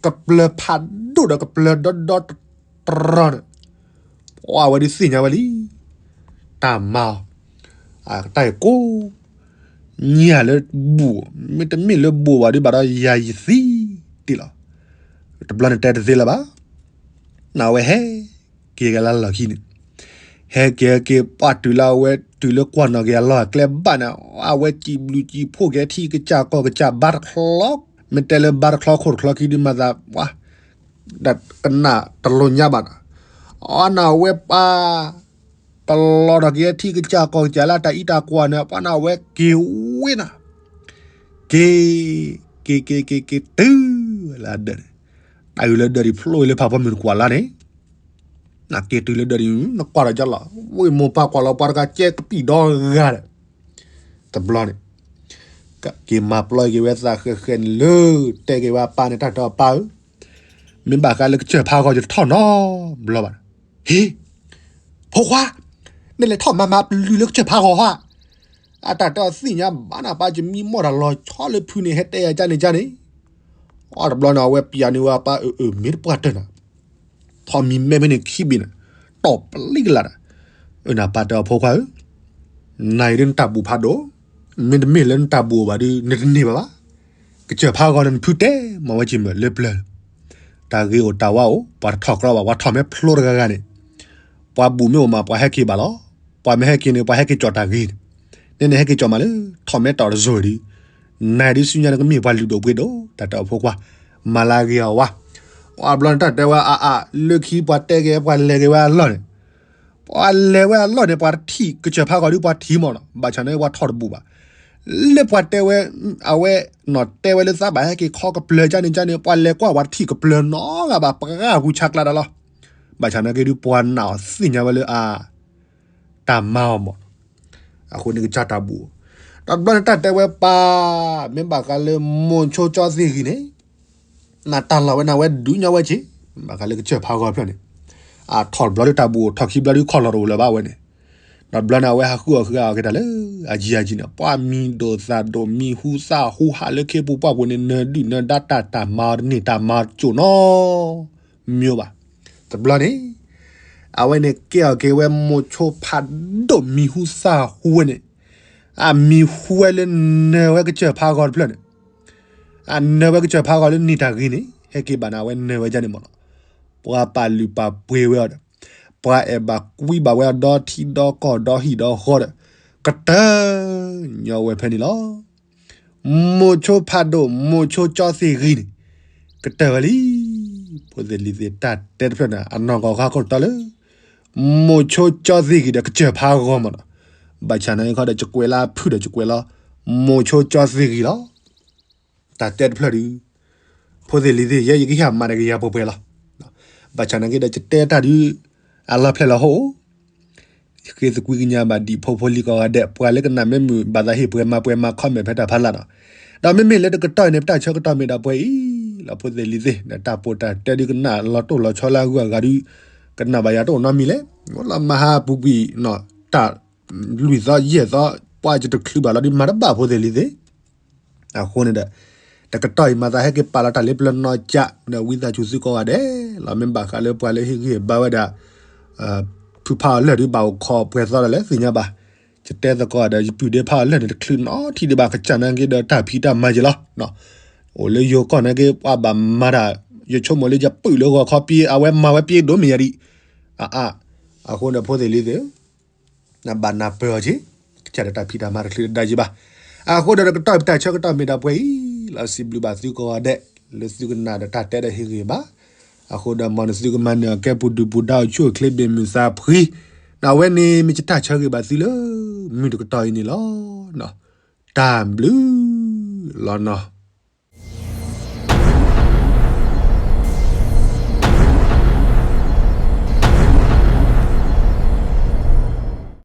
ကပျၢၤဖးဒိၣ်ဒီးကပျၢၤဒီဒီတရီန့ၣ်, ပှၤဝဲဒုးသ့ၣ်ညါဝဲလံ, တၢ်မၤအီၤ, တၢ်အံၤကိး, ညၣ်လၢဘူၣ်, မ့တမ့ၢ်လၢဘူၣ်ဘၣ်ဒုးဘၣ်ဒီးယၤယသံတ့ၢ်လီၤ, တဘျီန့ၣ်တဲတသ့လၢၤဘၣ်, နဝဲဟဲက့ၤကလၢလီၢ်ခံန့ၣ်, ဟဲက့ၤက့ၤပှၢ်တုၤလၢအဝဲတုၤလၢကွၢ်နီၣ်က့ၤအလီၢ်အကျဲဘၣ်န့ၣ်, အဝဲစံးဘျုးစံးဖှိၣ်က့ၤထံကစၢ်ကီၢ်ကစၢ်ဘါတချီ, မ့ၢ်တဲလၢဘါတချီခိၣ်တချီခံဒုးမၤသး, ပှၤ, ဒီးကနၣ်တလိာ်ညါဘၣ်န့ၣ်, အီနဝဲပှၤ, တလီၤထီၣ်က့ၤထံကစၢ်ကီၢ်ကစၢ်လၢတၢ်အံးတၢ်ကွၢ်န့ၣ် ပှၤန့ၣ်အဝဲက့ၤဝ့နၤ, က့ၤ, က့ၤက့ၤက့ၤက့ၤတုၤလၢအဒၢးန့ၣ်, တၢ်အုးလၢဒၢးဒံးဖျိလၢဖးဖီမုၢ်တကွၢ်လါန့ၣ် နက့ၤတုၤလၢဒၢးဒံး နကွၢ်ဒီးကလီၤ, ဝ့ၢ်မိၢ်ပၢ်ကွၢ်လီၤပှၤတဂၤကဲကပံာ်ဒီဂၤဒီး, တဘျီန့ၣ်, ကက့ၤမၤပျီက့ၤဝဲသးဃဲးဃဲးန့ၣ်လၢ, တဲက့ၤဝဲအပၢ်န့ၣ် တၢ်တဲအီၤပၢ်ဧၢ, မ့ၢ်ဘၣ်ဃးလၢကစၢၢ်ဖးဂီၤယတထီၣ်နီတဘျီဘၣ်, ဟ့ၣ်, ဖိခွါ, နလဲၤထီၣ်မၤမၤပျုၤလၢကစၢၢ်ဖးဂီၤဧါ, အတၢ်တဲအီၤသ့ၣ်ညါဘၣ်နၤပၢ် ယမံမီၢ်တၢ်လီၤဆီလၢဖုန့ၣ် ဟဲတဲယၤကန့ၣ်ကန့ၣ်, အတဘျီန့ၣ် အဝဲပျၢ်န့ၢ်ဝဲအပၢ်အၢ အၢ မ့ၢ်တပှၢ်တၢၢ်နၤ ထီၣ်မံၤမဲာ်ဖဲန့ၣ်ခံဘ့ၣ်န့ၣ်, တီၢ်ပလံကလးဒီး, အၢ နပၢ်တဲအီၤဖိခွါဧၢ, နၤအံၤဒ်နတၢ်ဘူၣ်ဖးဒိၣ်, မ့တမ့ၢ်လၢနတၢ်ဘူၣ်အိၣ်ဘၣ်ဒီး နတန့ၢ်ဘၣ်ဘၣ်, ကစၢၢ်ဖးဂီၤန့ၣ် နဖုတဲမၤဝဲက့ၤမုာ်လၢပျၢၤ, တၢ်ဂ့ၤအိၣ်တၢ်ဝါအိၣ် ပှၤတထီၣ်ကြီဘၣ် ပှၤထီၣ်မ့ၢ်ဖျိတဂၤဂၤန့ၣ်, ပှၤဘူၣ်မ့ၢ်အိၣ်မး ပှၤဟဲက့ၤဘၣ်လီၤ, ပှၤမ့ၢ်ဟဲက့ၤန့ၣ် ပှၤဟဲက့ၤကၠီၣ်တၢ်ဂ့ၤန့ၣ်, နဲန့ၣ်ဟဲက့ၤကၠီၣ်မးလၢ ထီၣ်မ့ၢ်တီၢ်တစိၤဒီး နၤဒ်ဆူညါန့ၣ်ကမ့ၢ်ပှၤလုၢ်ဒိၣ်ပှ့ၤဒိၣ် တၢ်တဲအီၤဖိခွါ, မၤလၢအဂ့ၤအီၤဝါ, ပှၤဘျီန့ၣ်တၢ်တဲဝဲအါအါ လၢခံပှၤတဲက့ၤ ပှၤလဲၤက့ၤဝဲအလီၢ်န့ၣ်, ပှၤလဲၤဝဲအလီၢ်န့ၣ် ပှၤတထံၣ်ကစၢၢ်ဖးဂီၤဒုးပှၤထံၣ်မးနီၤ, ဘၣ်ဆၣ်န့ၣ်ပှၤထီၣ်တဘူးဘၣ်. လၢပှၤတဲဝဲ, အဝဲနီၤတဲဝဲလၢသးဘၣ်ဟဲက့ၤခီကပျၢၤကန့ၣ်ကန့ၣ် ပှၤလဲၤကွၢ်ပှၤတထံၣ်ကပျၢၤနီတဂၤဘၣ် ပှၤဂၤဂူာ်ဆါကျါဒီးလီၤ. ဘၣ်ဆၣ်နာ်က့ဒုးပှၤနာ်အီၤသ့ၣ်ညါဝဲလၢအ တၢ်မၤအီၤမး, အဃိန့ၣ်ကစၢ်တၢ်ဘူး, ဒီးဘျီန့ၣ်တၢ်တဲဝဲပၢ်, မ့ၢ်ဘၣ်ဃးလၢမိၤဆိကၠီသ့ၣ်ဂံၤန့ၣ်, နတၢ်လီၢ်ဝဲန့ၣ်ဝဲဒုးညီဝဲက့ၤ, ဘၣ်ဃးလၢကစၢၢ်ဖးဂီၤဖျၢၣ်န့ၣ်, အထီၣ်ဘျီဒုးတၢ်ဘူး ထီၣ်ခံဘျီဒုးခီၣ်လီၤတအိၣ်လၢၤဘၣ်ဝဲန့ၣ်, ဒီးဘျီန့ၣ်အဝဲဟးဃုအီၣ်ဃုအီၣ်က့ၤတၢ်လၢ အယံၤအယံၤန့ၣ် ပှၤမံၤဒိၣ်သၣ်ဒိၣ် မံၤဟူသၣ်ဟူဟးလၢခ့ပူၤပှၢ်ပူၤန့ၣ် နၢၤဒုၣ်နၢၤဒါ တၢ်တၢ်မၤအီၤတန့ၢ် တၢ်မၤတစိၢ်နီ မ့ၢ်ဘၣ်. တဘျီန့ၣ် အဝဲန့ၣ်ကဲအီၤက့ၤဝဲမိၤဆိဖးဒိၣ်မံၤဟူသၣ်ဟူဝဲန့ၣ်, အမံၤဟူဝဲလၢနၢၤဝဲကစၢၢ်ဖးဂီၤတဖျၢၣ်န့ၣ်, အနၢၤဝဲကစၢၢ်ဖးဂီၤလၢနံၣ်တၢ်ဂ့ၤန့ၣ် ဟဲက့ၤဘၣ်န့ၣ် အဝဲနၢၤဝဲဒ်န့ၣ်မးနီၤ, ပှၤပာ်လုၢ်ပာ်ပှ့ၤဝဲအီၤဒီး ပှၤအဲၣ်ဘၣ်ကွံဘၣ်ဝဲအီၤဒီထံဒီကီၢ်ဒီဟံၣ်ဒီဃီဒီး ကတၢၢ်ညီဝဲဖဲန့ၣ်လီၤ. မိၤဆိဖးဒိၣ် မိၤဆိကၠီသ့ၣ်ဂံၤန့ၣ် ကတၢၢ်ဝဲလံ. ဖိသ့ၣ်လံၤသ့ၣ် တၢ်တဲတဖျၢၣ်န့ၣ် အနီၢ်ကီၢ်ဃါခိၣ်တီလၢ မိၤဆိကၠီသ့ၣ်ဂံၤဒီးကစၢၢ်ဖးဂီၤမးနီၤ, ဘၣ်ဆၣ်နာ်က့ခီဒီး ကကွဲးလၢအဖုၣ်ဒီး ကကွဲးလီၤ မိၤဆိကၠီသ့ၣ်ဂံၤလီၤ. တၢ်တဲတဖျၢၣ်ဒုး ဖိသ့ၣ်လံၤသ့ၣ် ယဲယကဟ့ၣ်မၤတကယၤပှဲၤပှဲၤလီၤ. ဘၣ်ဆၣ်နာ်က့ဒီး ယတဲတၢ်ဒုး အလီၢ်ဖျဲၣ်လီၤဟိၣ်, ယဃ့သကွံာ်ကညးဘၣ်ဒံးဖိဖိလံၤကိးဂၤဒဲး, ပှၤလၢကနၣ်မ့ၢ်မုာ် ဘၣ်သးဟ့ၣ်ပှဲၤမၤပှဲၤမၤ comment ဖဲတၢ်ဖးလၢ်နီၤ. ဒီးမ့မ့ၢ်လၢတကတီၢ်အံၤန့ၣ် ပတၢ်ဆၢကတီၢ်မ့ၢ်ဒၣ်ပှဲၤအံၤလီၤ ဖိသ့ၣ်လံၤသ့ၣ်, တၢ်ပီးတၢ်တဲဒုးကနၣ်လီၤတိၢ်လီၤဆီလၢအဂုၤအဂၤဒုး, ကနၣ်ဘၣ်ယၤတအိၣ်နီတမံၤလဲၣ်, လီၤမၤဟးပူၤကွံာ် တၢ်လွံၢ်သီယဲၢ်သီ ပှၤယတချုးဘၣ်လီၤဒုး မၤတဘၣ်ဖိသ့ၣ်လံၤသ့ၣ် အဃိန့ၣ်ဒီး တကတီၢ်အံၤမၤသးဟဲက့ၤပာ်လီၤတၢ်လၢပျၢၤနီၢ်ကၠး ဒီးဝံသးစူၤသုကိးဂၤဒဲးလီၤ. မ့ၢ်ဘၣ်ဃးလၢပှၤလၢဟ့ၣ်ဂံၢ်ဟ့ၣ်ဘါဝဲဒၣ် ဖုဖးအီၤလၢာ်ဒုး ဘၣ်အိၣ်ခိးပှဲၤသီဒီးလဲၣ်သ့ၣ်ညါဘၣ်. ယတဲသကိးဒီး ယပုၢ်ဒ့ဖးအီၤလၢာ်န့ၣ် တချုးနီတထံၣ်ဒံးဘၣ် ကစၢ်နာ်က့ဒီးတၢ်ဖံးတၢ်မၤယံၤလီၤ. အိၣ်လၢယိၤကီၢ်နာ်က့ ပှၤဘၣ်မၤတၢ် ယဆိကမိၣ်လၢယပုၢ်လၢဂီၤခီပံ အဝဲမၤဝဲပံဒိၣ်မ့ၢ်ယၤဒံး အါအါ. အဃိန့ၣ် ဖိသ့ၣ်လံၤသ့ၣ် နဘၣ်နၢ်ပၢၢ်အီၤက့ၤ, ကစၢ်ဒီးတၢ်ဖံးတၢ်မၤတချုးတဒါယံၤဘၣ်. အဃိဒီးတကတီၢ်ပတၢ်ဆၢကတီၢ်မ့ၢ်ဒၣ်ပှဲၤအံၤလီၤ. စံးဘျုးဘၣ်သုကိးဂၤဒဲး လၢသုကနၣ်ဒီးတၢ်တဲဒီးဟ့ၣ်ဂံၢ်ဘါ. အဃိဒီးမ်နသုကမၤနၢၤအီၤကဲပူၤဒုၣ်ပူၤဒါအိၣ်ဆူၣ်အိၣ်ချ့ဘၣ်မုာ်သးဖှံ, ဒီးအဝဲန့ၣ်မ့ၢ်ယတၢ်ဆၢဂ့ၤဘၣ်သုလၢ မုၢ်တကတီၢ်အံၤန့ၣ်လီၤ. တၢ်ဘျုးလီၤနီၤ.